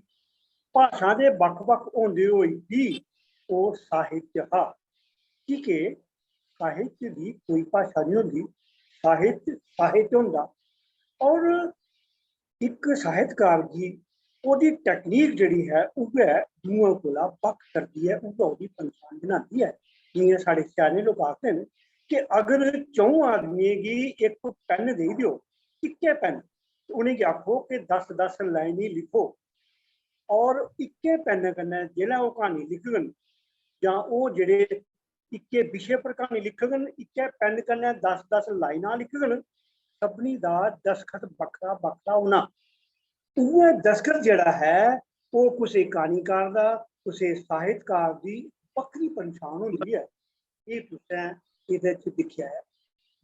भाशा दे बक्ख-बक्ख होंदे होई बी ओह् साहित्य हा, की के साहित्य दी कोई भाशा निं होंदी, साहित्य साहित्य होंदा। और इक साहित्यकार गी ओह्दी technique जेह्ड़ी ऐ, उ'ऐ दूएं कोला बक्ख करदी ऐ, उ'ऐ ओह्दी पंछान बनांदी ऐ। जि'यां साढ़े स्याने लोक आखदे न कि अगर च'ऊं आदमियें गी इक pen देई देओ, इक्कै pen, ते उ'नेंगी आखो कि दस दस लाइनां लिखो, और इक्कै pen कन्नै जिसलै ओह् क्हानी लिखङन, जां ओह् जेह्ड़े इक्कै विशे पर क्हानी लिखङन, इक्कै pen कन्नै दस दस लाइनां लिखङन, सभनीं दा दस्तखत बक्खरा बक्खरा होना। उ'ऐ दस्तखत जेह्ड़ा ऐ, ओह् कुसै क्हानीकार दा, कुसै साहित्यकार दी बक्खरी पंछान होंदी ऐ। एह् तुसें एह्दे च दिक्खेआ ऐ।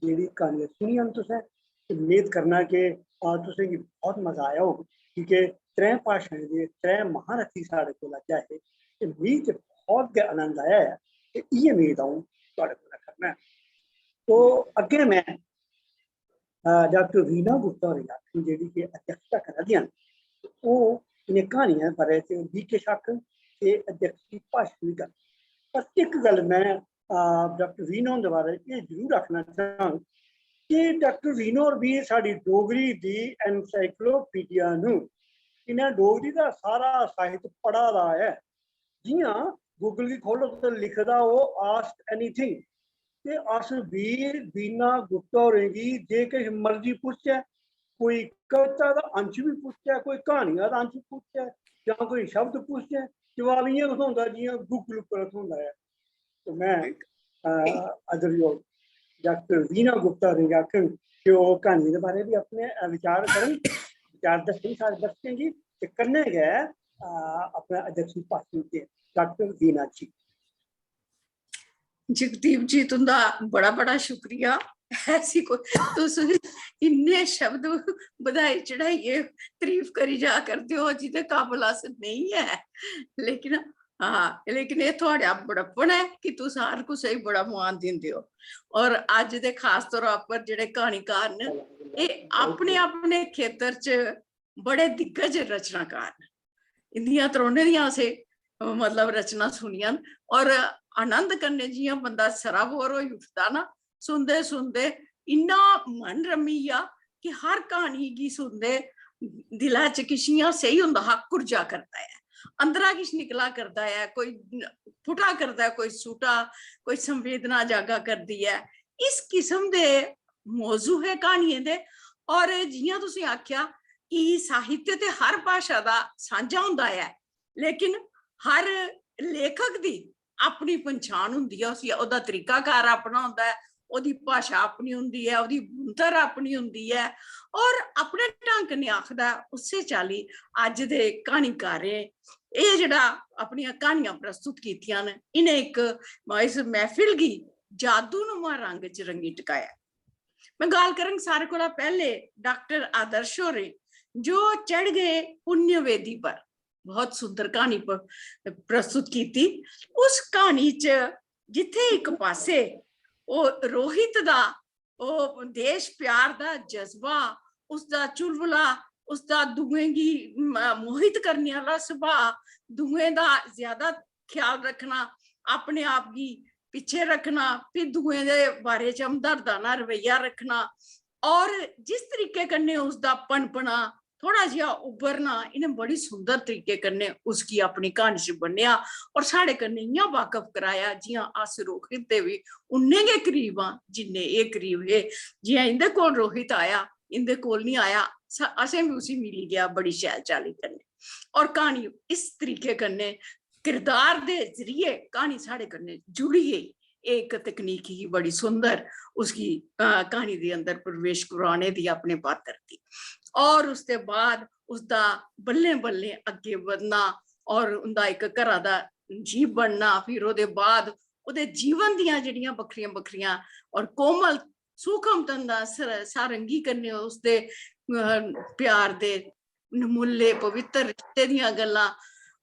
जेह्ड़ी क्हानियां सुनियां न तुसें, ते मेद करना कि, आ, तुसें गी बहुत मजा आया होग, की के त्रै भाशाएं दे त्रै महारथी साढ़े कोल अज्ज आए हे, ते मिगी ते बहुत गै आनंद आया ऐ, ते इ'यै मेद अ'ऊं थुआढ़े कोला करना ऐ। तो अग्गें में, आ, डाक्टर वीणा गुप्ता होरें गी आखङ, जेह्ड़ी कि अध्यक्षता करा दियां न, ते ओह् इ'नें क्हानियें दे बारे च बी किश आखङ ते अध्यक्ष गी भाशन बी करन। पर इक गल्ल में, आ, डाक्टर वीणा हुंदे बारे च एह् जरूर आखना चाह्ङ कि डाक्टर वीणा होर बी साढ़ी डोगरी दी encyclopedia न। इ'नें डोगरी दा सारा साहित्य पढ़ा दा ऐ। जि'यां Google गी खोलो ते लिखे दा ओह् "Ask Anything", ते अस बी वीणा गुप्ता होरें गी जे किश मर्जी पुच्छचै, कोई कविता दा अंश बी पुच्छचै, कोई क्हानियां दा अंश पुच्छचै, जां कोई शब्द पुच्छचै, जवाब इ'यां गै थ्होंदा जि'यां Google उप्पर थ्होंदा ऐ। तो में, अ, आदरयोग डाक्टर वीणा गुप्ता होरें गी आखङ कि ओह् क्हानियें दे बारे बी अपने, अ, विचार करन, विचार दस्सन साढ़े दर्शकें गी, ते कन्नै गै, अ, अपना अध्यक्ष भाशन देन। डाक्टर वीणा जी। जगदीप जी, तुंदा बड़ा बड़ा शुक्रिया। ऐसी कोई, तुस इन्ने शब्द बधाई चढ़ाइयै तारीफ करी जा करदे ओ, जिदे काबल अस नेईं ऐ, लेकिन, हाँ, लेकिन एह् थुआढ़ा बड़प्पन ऐ कि तुस हर कुसै गी बड़ा मान दिंदे ओ। और अज्ज दे खास तौरा पर जेह्ड़े क्हानीकार न, एह् अपने अपने खेतर च बड़े दिग्गज रचनाकार न। इंदियां त्रौनें दियां असें, मतलब, रचना सुनियां न, और आनंद कन्नै जि'यां बंदा सराबोर होई उठदा ना, सुनदे सुनदे इन्ना मन रमी गेआ कि हर क्हानी गी सुनदे दिला च किश इ'यां सेही होंदा हा, कुर्जा करदा ऐ, अंदरा किश निकला करदा ऐ, कोई फुटा करदा ऐ, कोई सुटा, कोई संवेदना जागा करदी ऐ। इस किस्म दे मौजू हे क्हानियें दे। और जि'यां तुसें आखेआ कि साहित्य ते हर भाशा दा सांझा होंदा ऐ, लेकिन हर लेखक दी अपनी पंछान होंदी ऐ, उसी, ओह्दा तरीकाकार अपना होंदा ऐ, ओह्दी भाशा अपनी होंदी ऐ, ओह्दी बुनतर अपनी होंदी ऐ, और अपने ढंग कन्नै आखदा ऐ। उस्सै चाल्ली अज्ज दे क्हानीकारें एह् जेह्ड़ा अपनियां क्हानियां प्रस्तुत कीतियां न, इ'नें इक, इस मैह्फिल गी जादूनुमा रंग च रंगी टकाया। में गल्ल करङ सारे कोला पैह्ले डाक्टर आदर्श होरें, जो चढ़ गे पुण्य वेदी पर, बहुत सुंदर क्हानी प-, प्रस्तुत कीती। उस क्हानी च जित्थै इक पास्सै ओह् रोहित दा, ओह् देश प्यार दा जज्बा, उसदा चुलबुला, उसदा दूएं गी म-, मोहित करने आह्ला सुभाऽ, दूएं दा ज्यादा ख्याल रक्खना, अपने आप गी पिच्छे रक्खना, फिर दूएं दे बारे च हमदर्दाना रवैया रक्खना, और जिस तरीके कन्नै उसदा पनपना, थोड़ा जेहा उब्भरना, इ'नें बड़ी सुंदर तरीके कन्नै उसगी अपनी क्हानी च बन्नेआ और साढ़े कन्नै इ'यां वाकफ कराया जि'यां अस रोहित दे बी उन्ने गै करीब आं जिन्ने एह् करीब हे। जि'यां इं'दे कोल रोहित आया, इं'दे कोल निं आया, स-, असें बी उसी मिली गेआ बड़ी शैल चाल्ली कन्नै। और क्हानी इस तरीके कन्नै किरदार दे जरिए क्हानी साढ़े कन्नै जुड़ी गेई। एक तकनीक ही बड़ी सुंदर, उसकी अ, क्हानी दे अंदर प्रवेश करवाने दी अपने पात्र दी। और उसके बाद उसका बल्लें बल्लें अग्गे बधना और उंदा एक घरा दा जीव बनना, फिर ओह्दे बाद ओह्दे जीवन दियां जेह्ड़ियां बक्खरियां बक्खरियां और कोमल सूखम तंदा सर- सारंगी कन्नै उसदे अ, प्यार दे नमुल्ले पवित्र रिश्ते दियां गल्लां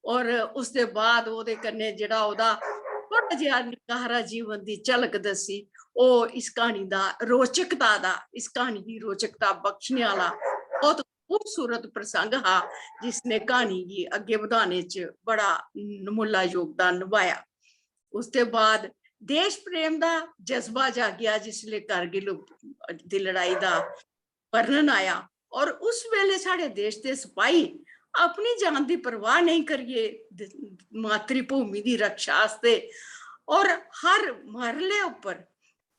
और उसदे बाद ओह्दे कन्नै जेह्ड़ा ओह्दा थोह्ड़ा जेहा निक्का हारा जीवन दी झलक दस्सी। ओह् इस क्हानी दा रोचकता दा इस क्हानी गी रोचकता बख्शने आह्ला बहुत खूबसूरत प्रसंग हा, जिसने क्हानी गी अग्गें बधाने च बड़ा नमुल्ला योगदान नभाया। उसदे बाद देश प्रेम दा जज्बा जागेआ जिसलै कारगिल दी लड़ाई दा वर्णन आया और उस वेले साढ़े देश दे सपाही अपनी जान दी परवाह नेईं करियै द- मातृभूमि दी रक्षा आस्तै और हर मरले उप्पर,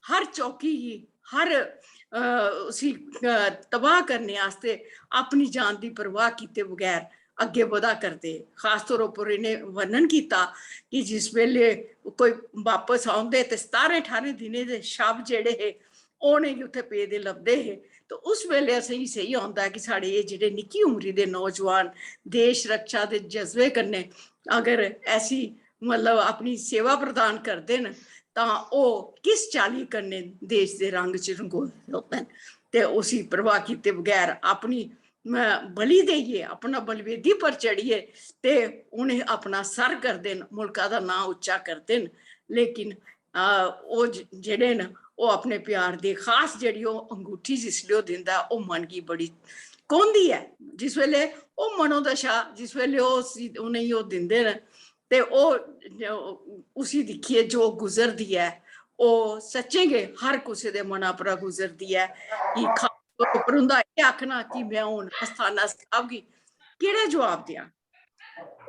हर चौकी गी, हर अ, उसी अ, तबाह करने आस्तै अपनी जान दी परवाह कीते बगैर अग्गें बधा करदे। खास तौर उप्पर इ'नें वर्णन कीता कि जिस बेल्लै कोई बापस औंदे ते सतारें ठारें दिनें दे शव जेह्ड़े हे, ओह् उ'नेंगी उत्थै पेदे लभदे हे। ते उस बेल्लै असेंगी सेही औंदा ऐ कि साढ़े एह् जेह्ड़े निक्की उमरी दे नौजवान देश रक्षा दे जज्बे कन्नै अगर ऐसी, मतलब, अपनी सेवा प्रदान करदे न, तां ओह् किस चाल्ली कन्नै देश दे रंग च रंगोए होङन। ते उसी परवाह कीते बगैर अपनी, अ, बलि देइयै, अपना बलिवेदी पर चढ़ियै ते उ'नें अपना सर करदे न, मुल्का दा नांऽ उच्चा करदे न। लेकिन, अ, ओह् ज-, जेह्ड़े न, ओह् अपने प्यार दे खास जेह्ड़ी ओह् अंगूठी जिसलै ओह् दिंदा ऐ, ओह् मन गी बड़ी कोंदी ऐ। जिस बेल्लै ओह् मनोदशा, जिस बेल्लै ओह् उसी, उ'नेंगी ओह् दिंदे न, ते ओह् ज-, उसी दिक्खियै जो गुजरदी ऐ, ओह् सच्चें गै हर कुसै दे मना परा गुजरदी ऐ। कि खास तौर उप्पर उं'दा एह् आखना कि में हून अस्थाना साहब गी केह्ड़ा जवाब देआं?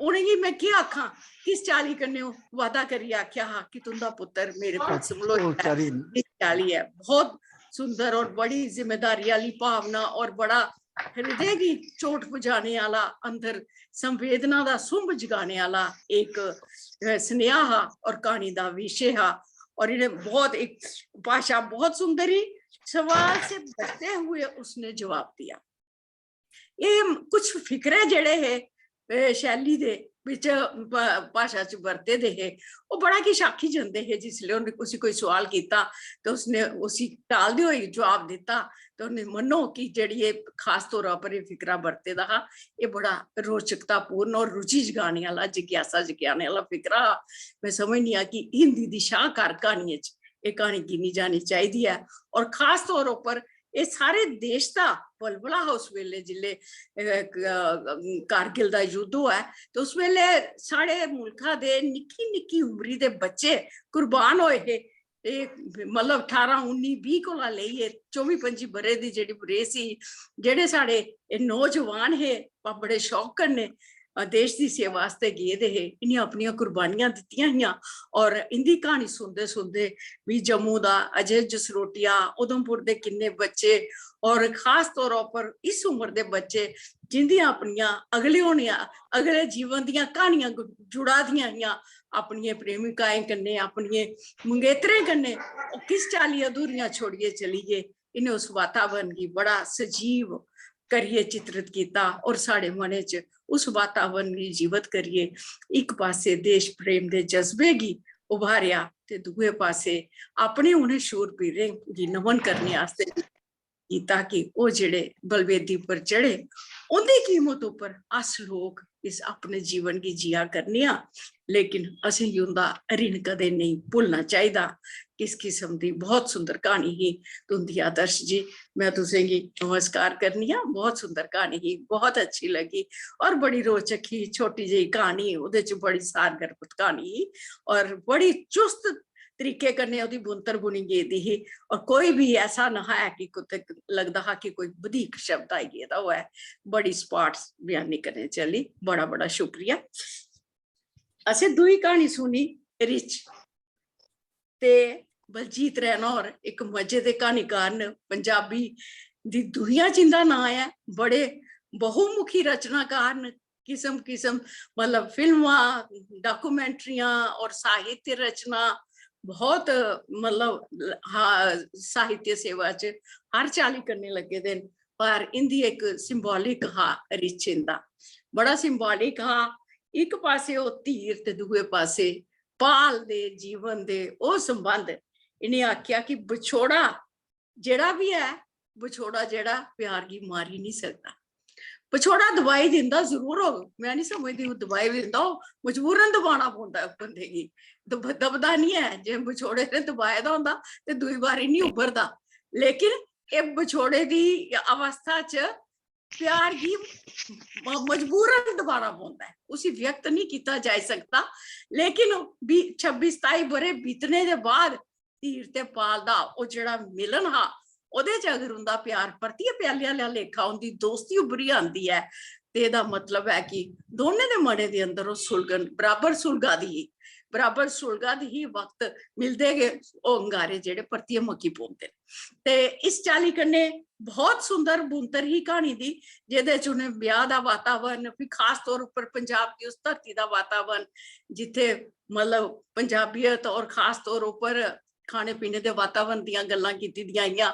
उ'नेंगी में केह् आखां? किस चाल्ली कन्नै ओह् वादा करियै आखेआ हा कि तुं'दा पुत्तर मेरे कोल समलोई ऐ, इस चाल्ली ऐ। बहुत सुंदर और बड़ी जिम्मेदारी आह्ली भावना और बड़ा हृदय गी चोट पुजाने आह्ला, अंदर संवेदना दा सुंभ जगाने आह्ला इक, अ, सनेहा हा और क्हानी दा विशे हा। और इ'नें बहुत इक भाशा बहुत सुंदर ही। सवाल से बचते हुए उसने जवाब दिया। एह् कुछ फिक्रे जेह्ड़े हे, एह् शैली दे बिच भ-, भाशा च बरते दे हे, ओह् बड़ा किश आखी जंदे हे। जिसलै उ'नें, उसी कोई सवाल कीता ते उसने उसी टालदे होई जवाब दित्ता, ते उ'नें, मन्नो कि जेह्ड़ी एह् खास तौरा पर एह् फिकरा बरते दा हा, एह् बड़ा रोचकतापूर्ण और रुचि जगाने आह्ला, जिज्ञासा जगाने आह्ला फिकरा हा। में समझनी आं कि हिंदी दी शाहकार क्हानियें च एह् क्हानी गिनी जानी चाहिदी ऐ। और खास तौर उप्पर एह् सारे देश दा बलबला हा उस बेल्लै, जिल्लै, अ, क-, अ, कारगिल दा युद्ध होआ ऐ, ते उस बेल्लै साढ़े मुल्खा दे निक्की निक्की उमरी दे बच्चे कुर्बान होए हे। एह्, मतलब, ठारां, उन्नी, बीह् कोला लेइयै चौबी पंजी ब'रे दी जेह्ड़ी रेस ही, जेह्ड़े साढ़े एह् नौजवान हे, बड़े शौक कन्नै, अ, देश दी सेवा आस्तै गेदे हे, इ'नें अपनियां कुर्बानियां दित्तियां हियां। और इं'दी क्हानी सुनदे सुनदे मी जम्मू दा अजय जसरोटिया, उधमपुर दे किन्ने बच्चे, और खास तौरा पर इस उम्र दे बच्चे, जिं'दियां अपनियां अगले होने, अगले जीवन दियां क्हानियां गु-, जुड़ा दियां हियां अपनियें प्रेमिकाएं कन्नै, अपनियें मंगेतरें कन्नै, ओह् किस चाल्ली अधूरियां छोड़ियै चली गे। इ'नें उस वातावरण गी बड़ा सजीव करियै चित्रित कीता और साढ़े मनै च उस वातावरण गी जीवत करियै इक पासे देश प्रेम दे जज्बे गी उभारेआ ते दूए पासे अपने उ'नें शूर वीरें गी नमन करने आस्तै कीता कि ओह् जेह्ड़े बलवेदी उप्पर चढ़े, उं'दी कीमत उप्पर अस लोक इस अपने जीवन गी जिया करने आं, लेकिन असेंगी उं'दा ऋण कदें नेईं भुल्लना चाहिदा। इस किस्म दी बहुत सुंदर क्हानी ही तुं'दी, आदर्श जी। में तुसेंगी नमस्कार करनी आं। बहुत सुंदर क्हानी ही, बहुत अच्छी लगी और बड़ी रोचक ही। छोटी जेही क्हानी, ओह्दे च बड़ी सार गर्भित क्हानी ही और बड़ी चुस्त तरीके कन्नै ओह्दी बुनतर बुनी गेदी ही और कोई बी ऐसा नहा ऐ कि कुतै लगदा हा कि कोई बधीक शब्द आई गेदा होऐ। बड़ी स्पाट बयानी कन्नै चली। बड़ा बड़ा शुक्रिया। असें दूई क्हानी सुनी रिच, ते बलजीत रैना होर इक मजे दे क्हानीकार न। पंजाबी दी दुनिया च इं'दा नांऽ ऐ। बड़े बहुमुखी रचनाकार न। किस्म किस्म, मतलब, फिल्मां, डॉक्यूमेंट्रियां और साहित्य रचना, बहुत, मतलब, हा, साहित्य सेवा च हर चाल्ली कन्नै लग्गे दे न, पर इंदी इक symbolic हा रिच इंदा, बड़ा symbolic हा। इक पासे ओह् धीर ते दूए पासे पाल दे जीवन दे ओह् संबंध। इ'नें आखेआ कि बछोड़ा जेह्ड़ा बी ऐ, बछोड़ा जेह्ड़ा प्यार गी मारी निं सकदा। बछोड़ा दबाई दिंदा जरूर होग, में निं समझदी ओह् दबाई बी दिंदा, ओह् मजबूरन दबाना पौंदा ऐ बंदे गी। दब-, दबदा निं ऐ, जे बछोड़े ने दबाए दा होंदा ते दूई बारी निं उब्भरदा। लेकिन एह् बछोड़े दी अवस्था च प्यार गी म-, मजबूरन दबाना पौंदा ऐ, उसी व्यक्त निं कीता जाई सकदा। लेकिन बी-, छब्बी सताई ब'रे बीतने दे बाद धीर ते पाल दा ओह् जेह्ड़ा मिलन हा, ओह्दे च अगर उं'दा प्यार परतियै पैह्लें आह्ला लेखा, उं'दी दोस्ती उब्भरी आंदी ऐ, ते एह्दा मतलब ऐ कि दोनें दे मनै दे अंदर ओह् सुलगन बराबर सुलगा दी ही, बराबर सुलगा दी ही। वक्त मिलदे गै ओह् अंगारे जेह्ड़े परतियै मक्की पौंदे न। ते इस चाल्ली कन्नै बहुत सुंदर बुनतर ही क्हानी दी, जेह्दे च उ'नें ब्याह् दा वातावरण, फ्ही खास तौर उप्पर पंजाब दी उस धरती दा वातावरण, जित्थै, मतलब, पंजाबियत और खास तौर उप्पर खाने पीने दे वातावरण दियां गल्लां कीती दियां हियां,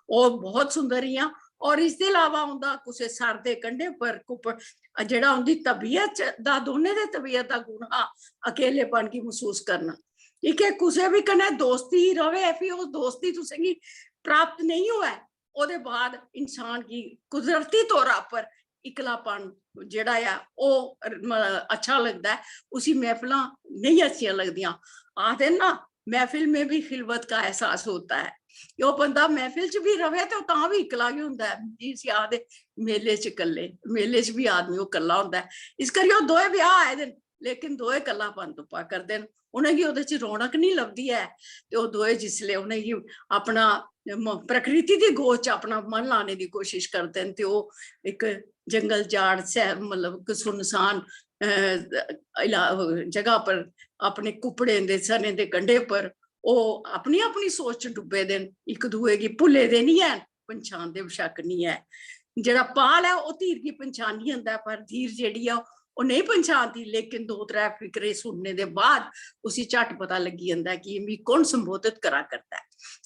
ओह् बहुत सुंदर हियां। और इसदे अलावा उं'दा कुसै सर दे कंढे पर कुप-, जेह्ड़ा उं'दी तबीयत च, दा, दोनें दे तबीयत दा गुण हा, अकेलेपन गी मसूस करना। की के कुसै बी कन्नै दोस्ती र'वै, फ्ही ओह् दोस्ती तुसेंगी प्राप्त नेईं होऐ, ओह्दे बाद इंसान गी कुदरती तौरा पर इकलापन जेह्ड़ा ऐ, ओह्, म-, अच्छा लगदा ऐ, उसी महफिलां नेईं अच्छियां लगदियां। आखदे न ना, "महफिल में भी खिलवत का एहसास होता है।" कि ओह् बंदा महफिल च बी र'वै ते ओह् तां बी इक्कला गै होंदा ऐ। जिसी आखदे मेले च कल्ले, मेले च बी आदमी ओह् कल्ला होंदा ऐ। इस करियै ओह् दोए ब्याह् आए दे न, लेकिन दोए कल्लापन तुप्पा करदे न। उ'नेंगी ओह्दे च रौनक निं लभदी ऐ। ते ओह् दोए जिसलै उ'नेंगी अपना म-, प्रकृति दी गोद च अपना मन लाने दी कोशिश करदे न, ते ओह् इक जंगल जाड़ सै-, मतलब, इक सुनसान, अ, इला-, जगह पर अपने कुप्पड़ें दे सरें दे कंढे पर ओह् अपनी अपनी सोच च डुब्बे दे न, इक दूए गी भुल्ले दे निं हैन, पंछानदे बशक्क निं ऐ। जेह्ड़ा पाल ऐ, ओह् धीर गी पंछानी जंदा ऐ, पर धीर जेह्ड़ी ऐ, ओह् नेईं पंछानदी, लेकिन दो त्रै फिकरे सुनने दे बाद उसी झट्ट पता लग्गी जंदा ऐ कि मिगी कु'न संबोधत करा करदा ऐ।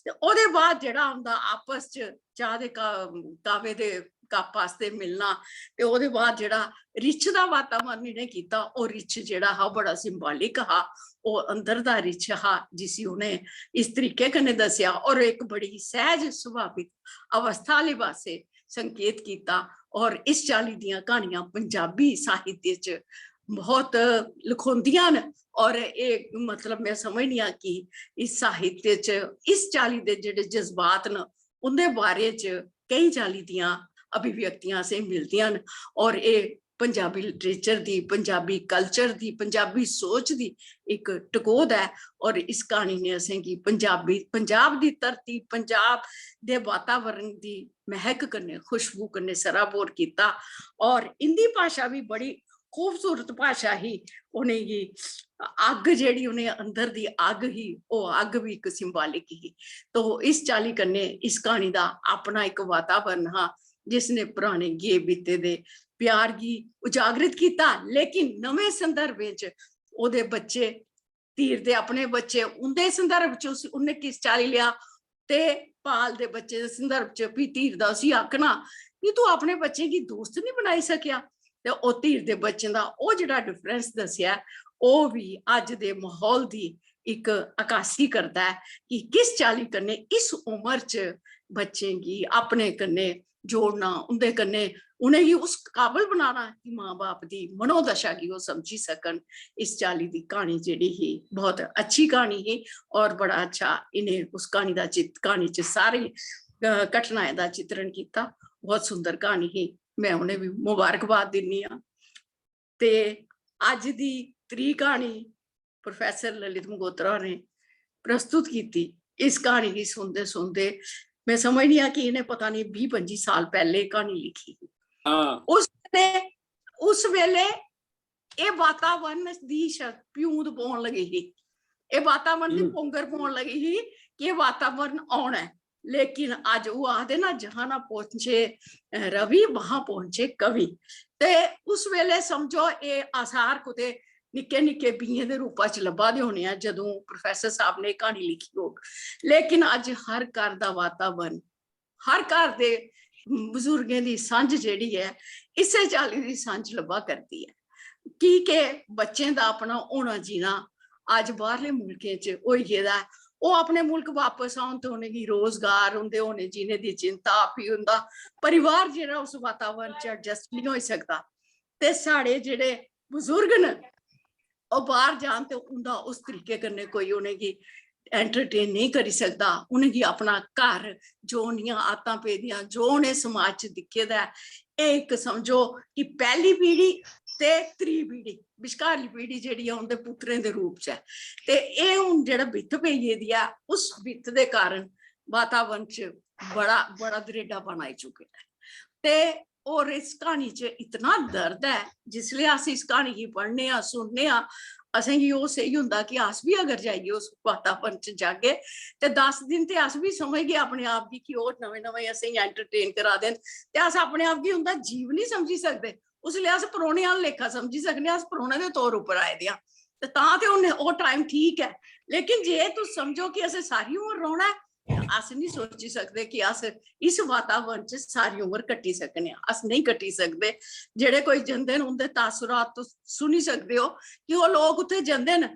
ते ओह्दे बाद जेह्ड़ा उं'दा आपस च चाह् दे का-, काह्वे दे कप आस्तै मिलना, ते ओह्दे बाद जेह्ड़ा रिच्छ दा वातावरण इ'नें कीता, ओह् रिच्छ जेह्ड़ा हा, ओह् बड़ा symbolic हा, ओह् अंदर दा रिच्छ हा, जिसी उ'नें इस तरीके कन्नै दस्सेआ, और इक बड़ी सैह्ज सुभाविक अवस्था आह्ले पासै संकेत कीता। और इस चाल्ली दियां क्हानियां पंजाबी साहित्य च बहुत लखोंदियां न, और एह्, मतलब, में समझनी आं कि इस साहित्य च इस चाल्ली दे जेह्ड़े जज्बात न, उं'दे बारे च केईं चाल्ली दियां अभिव्यक्तियां असेंगी मिलदियां न, और एह् पंजाबी literature दी, पंजाबी culture दी, पंजाबी सोच दी इक टकोह्द ऐ। और इस क्हानी ने असेंगी पंजाबी, पंजाब दी धरती, पंजाब दे वातावरण दी मैहक कन्नै, खुशबू कन्नै सराबोर कीता। और इं'दी भाशा बी बड़ी खूबसूरत भाशा ही। उ'नेंगी अग्ग, जेह्ड़ी उ'नें अंदर दी अग्ग ही, ओह् अग्ग बी इक symbolic ही। तो इस चाल्ली कन्नै इस क्हानी दा अपना इक वातावरण हा, जिसने पराने गे बीते दे प्यार गी उजागरत कीता, लेकिन नमें संदर्भें च ओह्दे बच्चे, धीर दे अपने बच्चे, उं'दे संदर्भ च उसी, उ'न्नै किस चाल्ली लेआ, ते पाल दे बच्चे दे संदर्भ च फ्ही धीर दा उसी आखना कि तूं अपने बच्चें गी दोस्त निं बनाई सकेआ। ते ओह् धीर दे बच्चें दा ओह् जेह्ड़ा difference दस्सेआ, ओह् बी अज्ज दे म्हौल दी इक अक्कासी करदा ऐ कि किस चाल्ली कन्नै इस उमर च बच्चें गी अपने कन्नै जोड़ना, उं'दे कन्नै उ'नेंगी उस काबल बनाना कि मां-बाप दी मनोदशा गी ओह् समझी सकन। इस चाल्ली दी क्हानी जेह्ड़ी ही, बहुत अच्छी क्हानी ही और बड़ा अच्छा इ'नें उस क्हानी दा चित-, क्हानी च सारी, अ, घटनाएं दा चित्रण कीता। बहुत सुंदर क्हानी ही। में उ'नें बी मुबारकबाद दिन्नी आं। ते अज्ज दी त्री क्हानी प्रोफेसर ललित मंगोत्रा होरें प्रस्तुत कीती। इस क्हानी गी सुनदे सुनदे में समझनी आं कि इ'नें पता निं बीह् पंजी साल पैह्ले क्हानी लिखी ही। हाँ। उस बेल्ले, उस बेल्ले एह् वातावरण दी श-, प्यूंद पौन लगी ही, एह् वातावरण दी हम्म। पौंगर पौन लगी ही कि एह् वातावरण औना ऐ। लेकिन अज्ज ओह् आखदे ना, "जहाँ ना पहुंचे रवि, वहां पहुंचे कवि।" ते उस बेल्ले समझो एह् आसार कुतै निक्के निक्के बीएं दे रूपा च लब्भा दे होने आ जदूं प्रोफेसर साहब ने एह् क्हानी लिखी होग। लेकिन अज्ज हर घर दा वातावरण, हर घर दे बजुर्गें दी सांझ जेह्ड़ी ऐ, इस्सै चाल्ली दी सांझ लब्भा करदी ऐ। की के बच्चें दा अपना होना जीना अज्ज बाहरले मुल्कें च होई गेदा ऐ। ओह् अपने मुल्क वापस औन ते उ'नेंगी रोजगार, उं'दे होने जीने दी चिंता, फ्ही उं'दा परिवार जेह्ड़ा उस वातावरण च एडजस्ट नेईं होई सकदा। ते साढ़े जेह्ड़े बजुर्ग न, ओह् बाहर जान ते उं'दा उस तरीके कन्नै कोई उ'नेंगी एंटरटेन नेईं करी सकदा। उ'नेंगी अपना घर, जो उं'दियां आदतां पेदियां, जो उ'नें समाज च दिक्खे दा ऐ, एह् इक समझो कि पैह्ली पीढ़ी ते त्री पीढ़ी, बश्कारली पीढ़ी जेह्ड़ी ऐ उं'दे पुत्तरें दे रूप च ऐ। ते एह् हून जेह्ड़ा बित्थ पेई गेदी ऐ, उस बित्थ दे कारण वातावरण च बड़ा, बड़ा दरेडापन आई चुके दा ऐ। ते और इस क्हानी च इतना दर्द ऐ, जिसलै अस इस क्हानी गी पढ़ने आं, सुनने आं, असेंगी ओह् सेही होंदा कि अस बी अगर जाइयै उस वातावरण च जागे ते दस दिन ते अस बी समझगे अपने आप गी कि ओह् नमें नमें असेंगी एंटरटेन करा दे न, ते अस अपने आप गी उं'दा जीव निं समझी सकदे। उसलै अस परौह्ने आह्ला लेखा समझी सकने आं, अस परौह्ने दे तौर उप्पर आए दे आं। ते तां ते उ'नें ओह् टाइम ठीक ऐ, लेकिन जे तुस समझो कि असें सारी उम्र रौह्ना ऐ, अस निं सोची सकदे कि अस इस वातावरण च सारी उम्र कट्टी सकने आं। अस नेईं कट्टी सकदे। जेह्ड़े कोई जंदे न, उं'दे तासुरात तुस सुनी सकदे ओ कि ओह् लोक उत्थै जंदे न,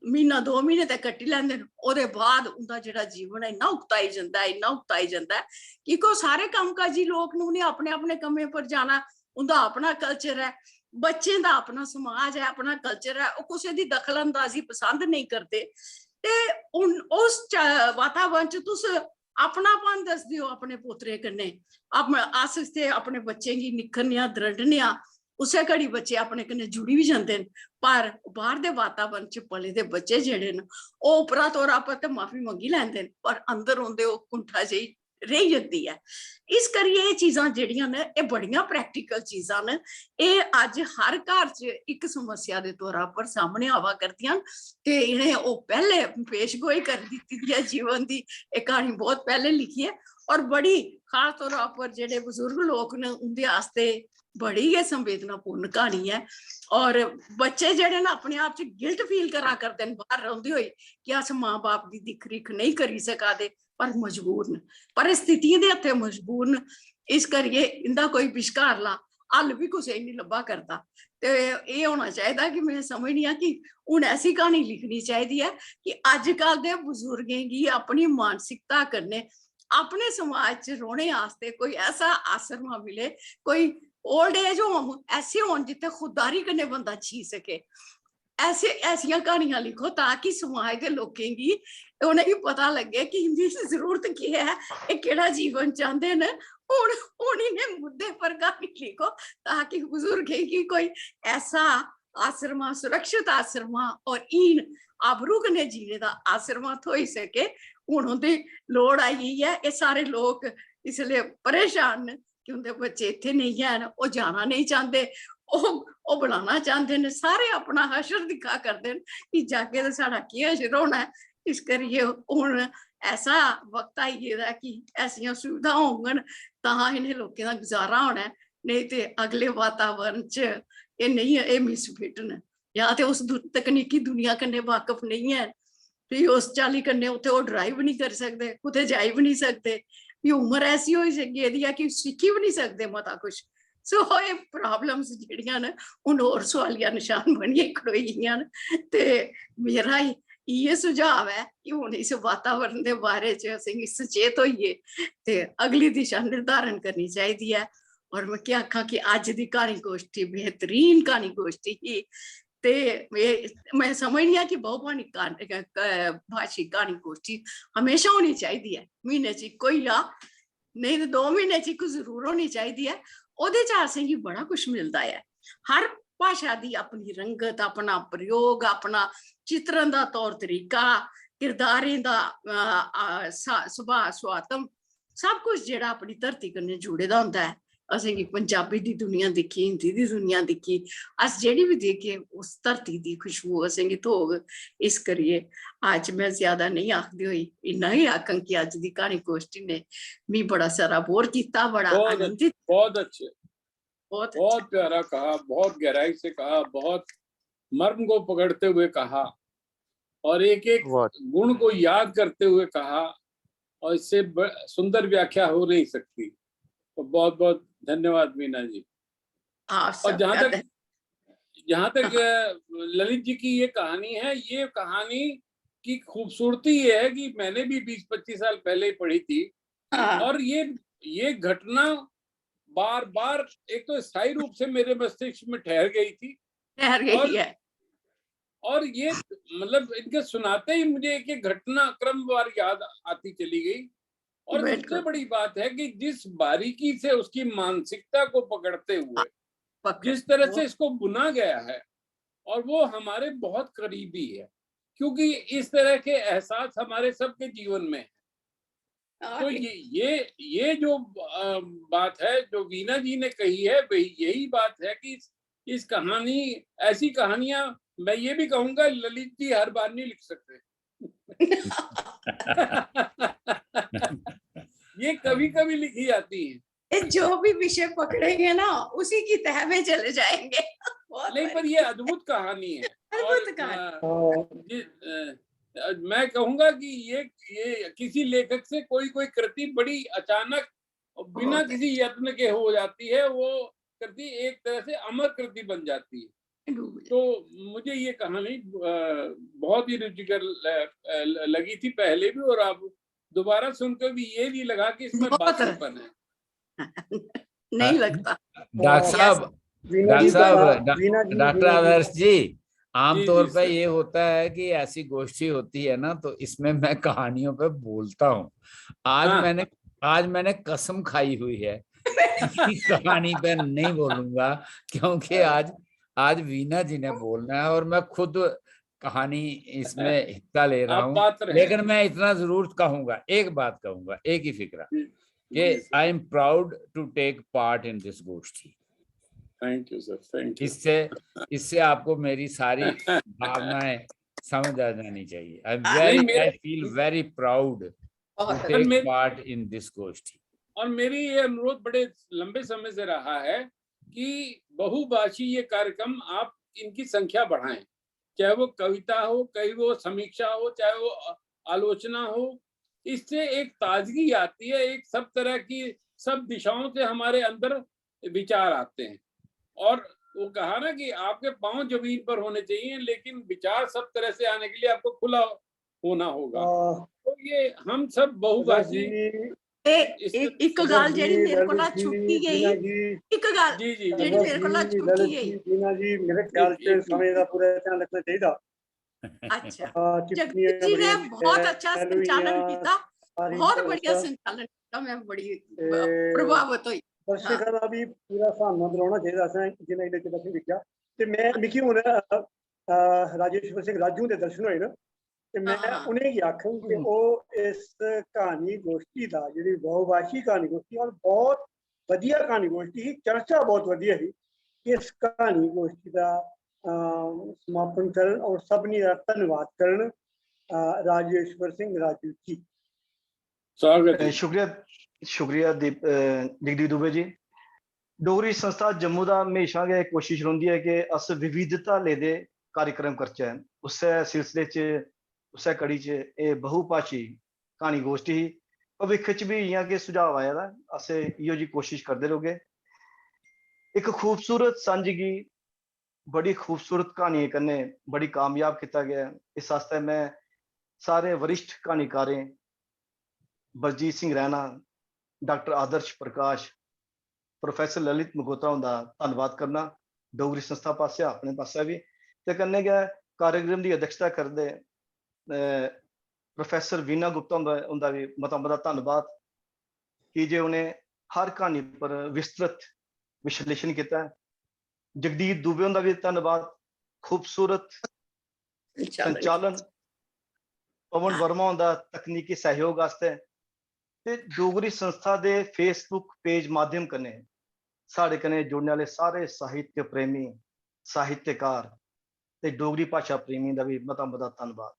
म्हीना दो म्हीने ते कट्टी लैंदे न, ओह्दे बाद उं'दा जेह्ड़ा जीवन ऐ, इन्ना उकताई जंदा ऐ, इन्ना उकताई जंदा ऐ, कि ओह् सारे कम्मकाजी लोक न, उ'नें अपने अपने कम्में पर जाना, उं'दा अपना कल्चर ऐ, बच्चें दा अपना समाज ऐ, अपना कल्चर ऐ, ओह् कुसै दी दखल अंदाजी पसंद नेईं करदे। ते उन-, उस च-, वातावरण च तुस अपनापन दसदे ओ अपने पोतरे कन्नै। अप-, अस ते अपने बच्चें गी निक्खरने आं, द्रंडने आं, उस्सै घड़ी बच्चे अपने कन्नै जुड़ी बी जंदे न। पर बाह्र दे वातावरण च पले दे बच्चे जेह्ड़े न, ओह् उप्परा तौरा पर ते माफी मंगी लैंदे न, पर अंदर उं'दे ओह् कुंठा जेही रेही जंदी ऐ। इस करियै एह् चीजां जेह्ड़ियां न, एह् बड़ियां प्रैक्टिकल चीजां न। एह् अज्ज हर घर च इक समस्या दे तौरा पर सामने आवा करदियां न, ते इ'नें ओह् पैह्ले पेशगोई करी दित्ती दी ऐ जीवन दी। एह् क्हानी बहुत पैह्ले लिखी ऐ, और बड़ी खास तौरा पर जेह्ड़े बजुर्ग लोक न, उं'दे आस्तै बड़ी गै संवेदनापूर्ण क्हानी ऐ। और बच्चे जेह्ड़े न, अपने आप च गिल्ट फील करा करदे न बाह्र रौंह्दे होई कि अस मां बाप दी दिक्ख रिक्ख नेईं करी सका दे, पर मजबूर न, परिस्थितियें दे हत्थे मजबूर न। इस करियै इं'दा कोई विश्कारला हल बी कुसै गी निं लब्भा करदा। ते एह् होना चाहिदा कि में समझनी आं कि हून ऐसी क्हानी लिखनी चाहिदी ऐ कि अज्जकल दे बजुर्गें गी अपनी मानसिकता कन्नै अपने समाज च रौह्ने आस्तै कोई ऐसा आसरमा मिले, कोई ओल्ड एज होम ऐसे होन जित्थै खुददारी कन्नै बंदा जी सके। ऐसे, ऐसियां क्हानियां लिखो ताकि समाज दे लोकें गी, उ'नेंगी पता लग्गे कि इं'दी जरूरत केह् ऐ, एह् केह्ड़ा जीवन चांह्दे न। हून, हून इ'नें मुद्दे पर क्हानी लिखो ताकि बजुर्गें गी कोई ऐसा आसरमा, सुरक्षित आसरमा और हीन आबरू कन्नै जीने दा आसरमा थ्होई सके। हून उं'दी लोड़ आई गेई ऐ। एह् सारे लोक इसलै परेशान न कि उं'दे बच्चे इत्थै नेईं हैन, ओह् जाना नेईं चांह्दे, ओह्, ओह् बुलाना चांह्दे न। सारे अपना हशर दिक्खा करदे न कि जागे ते साढ़ा केह् हशर होना ऐ। इस करियै हून ऐसा वक्त आई गेदा ऐ कि ऐसियां सुविधां होङन तां इ'नें लोकें दा गुजारा होना ऐ, नेईं ते अगले वातावरण च एह् नेईं, एह् मिसफिट न, जां ते उस दु-, तकनीकी दुनिया कन्नै वाकफ नेईं हैन, फ्ही उस चाल्ली कन्नै उत्थै ओह् ड्राइव निं करी सकदे, कुतै जाई बी निं सकदे, फ्ही उम्र ऐसी होई स-, गेदी ऐ कि सिक्खी बी निं सकदे मता कुछ। सो एह् प्रॉब्लम्स जेह्ड़ियां न, हून होर सोआलिया नशान बनियै खड़ोई गेइयां न। ते मेरा इ'यै सुझाव ऐ कि हून इस वातावरण दे बारे च असेंगी सचेत होइयै ते अगली दिशा निर्धारण करनी चाहिदी ऐ। और में केह् आखां कि अज्ज दी क्हानी गोश्ठी बेहतरीन क्हानी गोश्ठी ही। ते में, में समझनी आं कि बहुभानी क्हानी, क-, क-, भाशी क्हानी गोश्ठी हमेशा होनी चाहिदी ऐ, म्हीने च इक होई जा, नेईं ते दो म्हीने च इक जरूर होनी चाहिदी ऐ। ओह्दे च असेंगी बड़ा कुछ मिलदा ऐ। हर भाशा दी अपनी रंगत, अपना प्रयोग, अपना चित्रण दा तौर तरीका, किरदारें दा, अ, अ, सा-, सुभाऽ, सुआतम, सब कुछ जेह्ड़ा अपनी धरती कन्नै जुड़े दा होंदा ऐ। असेंगी पंजाबी दी दुनिया दिक्खी, हिंदी दी दुनिया दिक्खी, अस जेह्ड़ी बी दिखगे, उस धरती दी खुशबू असेंगी थ्होग। इस करियै अज्ज में ज्यादा नेईं आखदी होई इन्ना गै आखङ कि अज्ज दी क्हानी गोश्ठी ने मी बड़ा सारा बोर कीता, बड़ा बहुत आनंदित, बहुत अच्छे, बहुत अच्छा। बहुत प्यारा कहा, बहुत गहराई से कहा, बहुत मर्म को पकड़ते हुए कहा और एक एक वाह। गुण को याद करते हुए कहा, और इससे ब-, सुंदर व्याख्या हो नहीं सकती। तो बहुत बहुत धन्यवाद मीना जी। आप और जहाँ सबका तक जहाँ तक अ, ललित जी की ये कहानी है, ये कहानी की खूबसूरती ये है कि मैंने भी बीस पच्चीस साल पहले ही पढ़ी थी, हाँ, और ये ये घटना बार बार, एक तो स्थायी रूप से मेरे मस्तिष्क में ठहर गई थी, ठहर गई और है। और ये, मतलब, इनके सुनाते ही मुझे एक एक घटना क्रमवार याद आती चली गई। और सबसे बिल्कुल। बड़ी बात है कि जिस बारीकी से उसकी मानसिकता को पकड़ते हुए पकड़ जिस तरह वो से इसको बुना गया है, और वो हमारे बहुत करीबी है, क्योंकि इस तरह के एहसास हमारे सबके जीवन में है। और तो ये ये ये जो अ, बात है जो वीना जी ने कही है, वही यही बात है कि इस, इस कहानी, ऐसी कहानियां, मैं ये भी कहूंगा, ललित जी हर बार नहीं लिख सकते। ये कभी कभी लिखी जाती है। ये जो भी विषय पकड़ेंगे ना, उसी की तह में चले जाएंगे। बहुत नहीं, पर बढ़िया। ये अद्भुत कहानी है। अद्भुत और, कहानी। अ, जि-, अ, अ, मैं कहूंगा कि ये ये किसी लेखक से कोई कोई कृति बड़ी अचानक और बिना बहुत किसी यत्न के हो जाती है, वो कृति एक तरह से अमर कृति बन जाती है। डूब तो मुझे ये कहानी अ, बहुत ही रुचिकर ल-, अ, ल-, लगी थी पहले भी, और अब दोबारा सुनकर भी ये नहीं लगा कि इसमें बहुत बासीपन है। नहीं लगता। डॉक्टर साहब, वीना डॉक्टर जी, साहब, वीना डॉ- जी, डॉक्टर वीना जी। आदर्श जी, आमतौर जी, पे सर। ये होता है कि ऐसी गोष्ठी होती है ना, तो इसमें मैं कहानियों पे बोलता हूँ। आज हाँ। मैंने आज मैंने कसम खाई हुई है कि कहानी पे नहीं बोलूंगा, क्योंकि आज आज वीना जी ने बोलना है और मैं खुद कहानी इसमें हिस्सा ले रहा आप हूँ। पात्र हैं। लेकिन मैं इतना जरूर कहूंगा, एक बात कहूंगा, एक ही फिक्रा जी, कि जी, sir. I am proud to take part in this गोष्ठी। Thank you, sir. Thank you. इससे इससे आपको मेरी सारी भावनाएं समझ आ जानी चाहिए। I am हाँ, very नहीं, मेरे- I feel very proud to बहुत सर, take मेरे- part in this गोष्ठी। और मेरी ये अनुरोध बड़े लंबे समय से रहा है कि बहुभाषी ये कार्यक्रम आप इनकी संख्या बढ़ाएं, चाहे वो कविता हो, चाहे वो समीक्षा हो, चाहे वो आ-, आलोचना हो। इससे एक ताजगी आती है, एक सब तरह की, सब दिशाओं से हमारे अंदर विचार आते हैं। और वो कहा ना कि आपके पांव जमीन पर होने चाहिए, लेकिन विचार सब तरह से आने के लिए आपको खुला होना होगा। आ, तो ये हम सब सरदार बहुभाषी जी, ए, इस एक, ਇੱਕ सरदार ਗੱਲ ਜਿਹੜੀ जी, ਮੇਰੇ ਕੋਲ ललित जी, ਛੁੱਟੀ ਗਈ, वीना जी, ਇੱਕ ਗੱਲ जी, जी, ਜਿਹੜੀ सरदार ਮੇਰੇ ਕੋਲ जी, ਛੁੱਟੀ ललित ਗਈ। जी, वीना जी, मेरे ख्याल जी, से जी। समय का पूरा ध्यान रखना चाहिए। अच्छा, आ, टिप्पणियां जगदीश जी ने बड़ियां बहुत अच्छा शैलियां, संचालन किया, सारी बहुत तरह बढ़िया का। संचालन किया, मैं बड़ी ए, प्रभावित हुई। दर्शकों दा भी पूरा ध्यान बनाना चाहिए, असें जिन्ना इन्ने च दर्शन दिक्खेआ। ते मैं, मिगी हुन, अ, अ, राजेश्वर सिंह राजू दे दर्शन होए न, ते मैं हाँ। उ'नेंगी आखङ कि ओह् इस क्हानी गोश्ठी दा, जेह्ड़ी बहुभाशी क्हानी गोश्ठी, और बहुत बधिया क्हानी गोश्ठी ही, चर्चा बहुत बधिया ही। इस क्हानी गोश्ठी दा, अ, समापन करन और सभनें दा धन्नवाद करन, अ, राजेश्वर सिंह राजू जी। स्वागत अ, है। शुक्रिया, शुक्रिया दीप, अ, जगदीप दुबे जी। डोगरी संस्था जम्मू दा म्हेशां गै कोशिश रौंह्दी ऐ कि अस विविधता लेदे कार्यक्रम करचै। उस्सै सिलसिले च, उस्सै कड़ी च एह् बहुभाशी क्हानी गोश्ठी ही। भविक्ख च बी इ'यां गै सुझाव आए दा, अस इ'यो जी कोशिश करदे रौह्गे। इक खूबसूरत सांझ गी बड़ी खूबसूरत क्हानियें कन्नै बड़ी कामयाब कीता गेआ ऐ। इस आस्तै में सारे वरिष्ठ क्हानीकारें, बलजीत सिंह रैना, डॉक्टर आदर्श प्रकाश, प्रोफेसर ललित मगोत्रा हुंदा धन्नवाद करना, डोगरी संस्था पासेआ, अपने पासेआ बी, ते कन्नै गै कार्यक्रम दी अध्यक्षता करदे, अ, प्रोफेसर वीना गुप्ता हुंदा, हुंदा बी मता मता धन्नवाद, की जे उ'नें हर क्हानी पर विस्तृत विश्लेषण कीता ऐ। जगदीप दुबे हुंदा बी धन्नवाद, खूबसूरत संचालन। संचालन, पवन वर्मा हुंदा तकनीकी सहयोग आस्तै, ते डोगरी संस्था दे Facebook पेज माध्यम कन्नै साढ़े कन्नै जुड़ने आह्ले सारे साहित्य प्रेमी, साहित्यकार ते डोगरी भाशा प्रेमी दा बी मता मता धन्नवाद।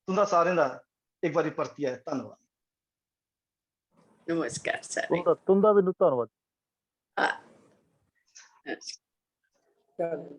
तुं'दा सारें दा इक बारी परतियै धन्नवाद। नमस्कार सारे। तुं'दा तुं'दा बी धन्नवाद। हाँ। चलो।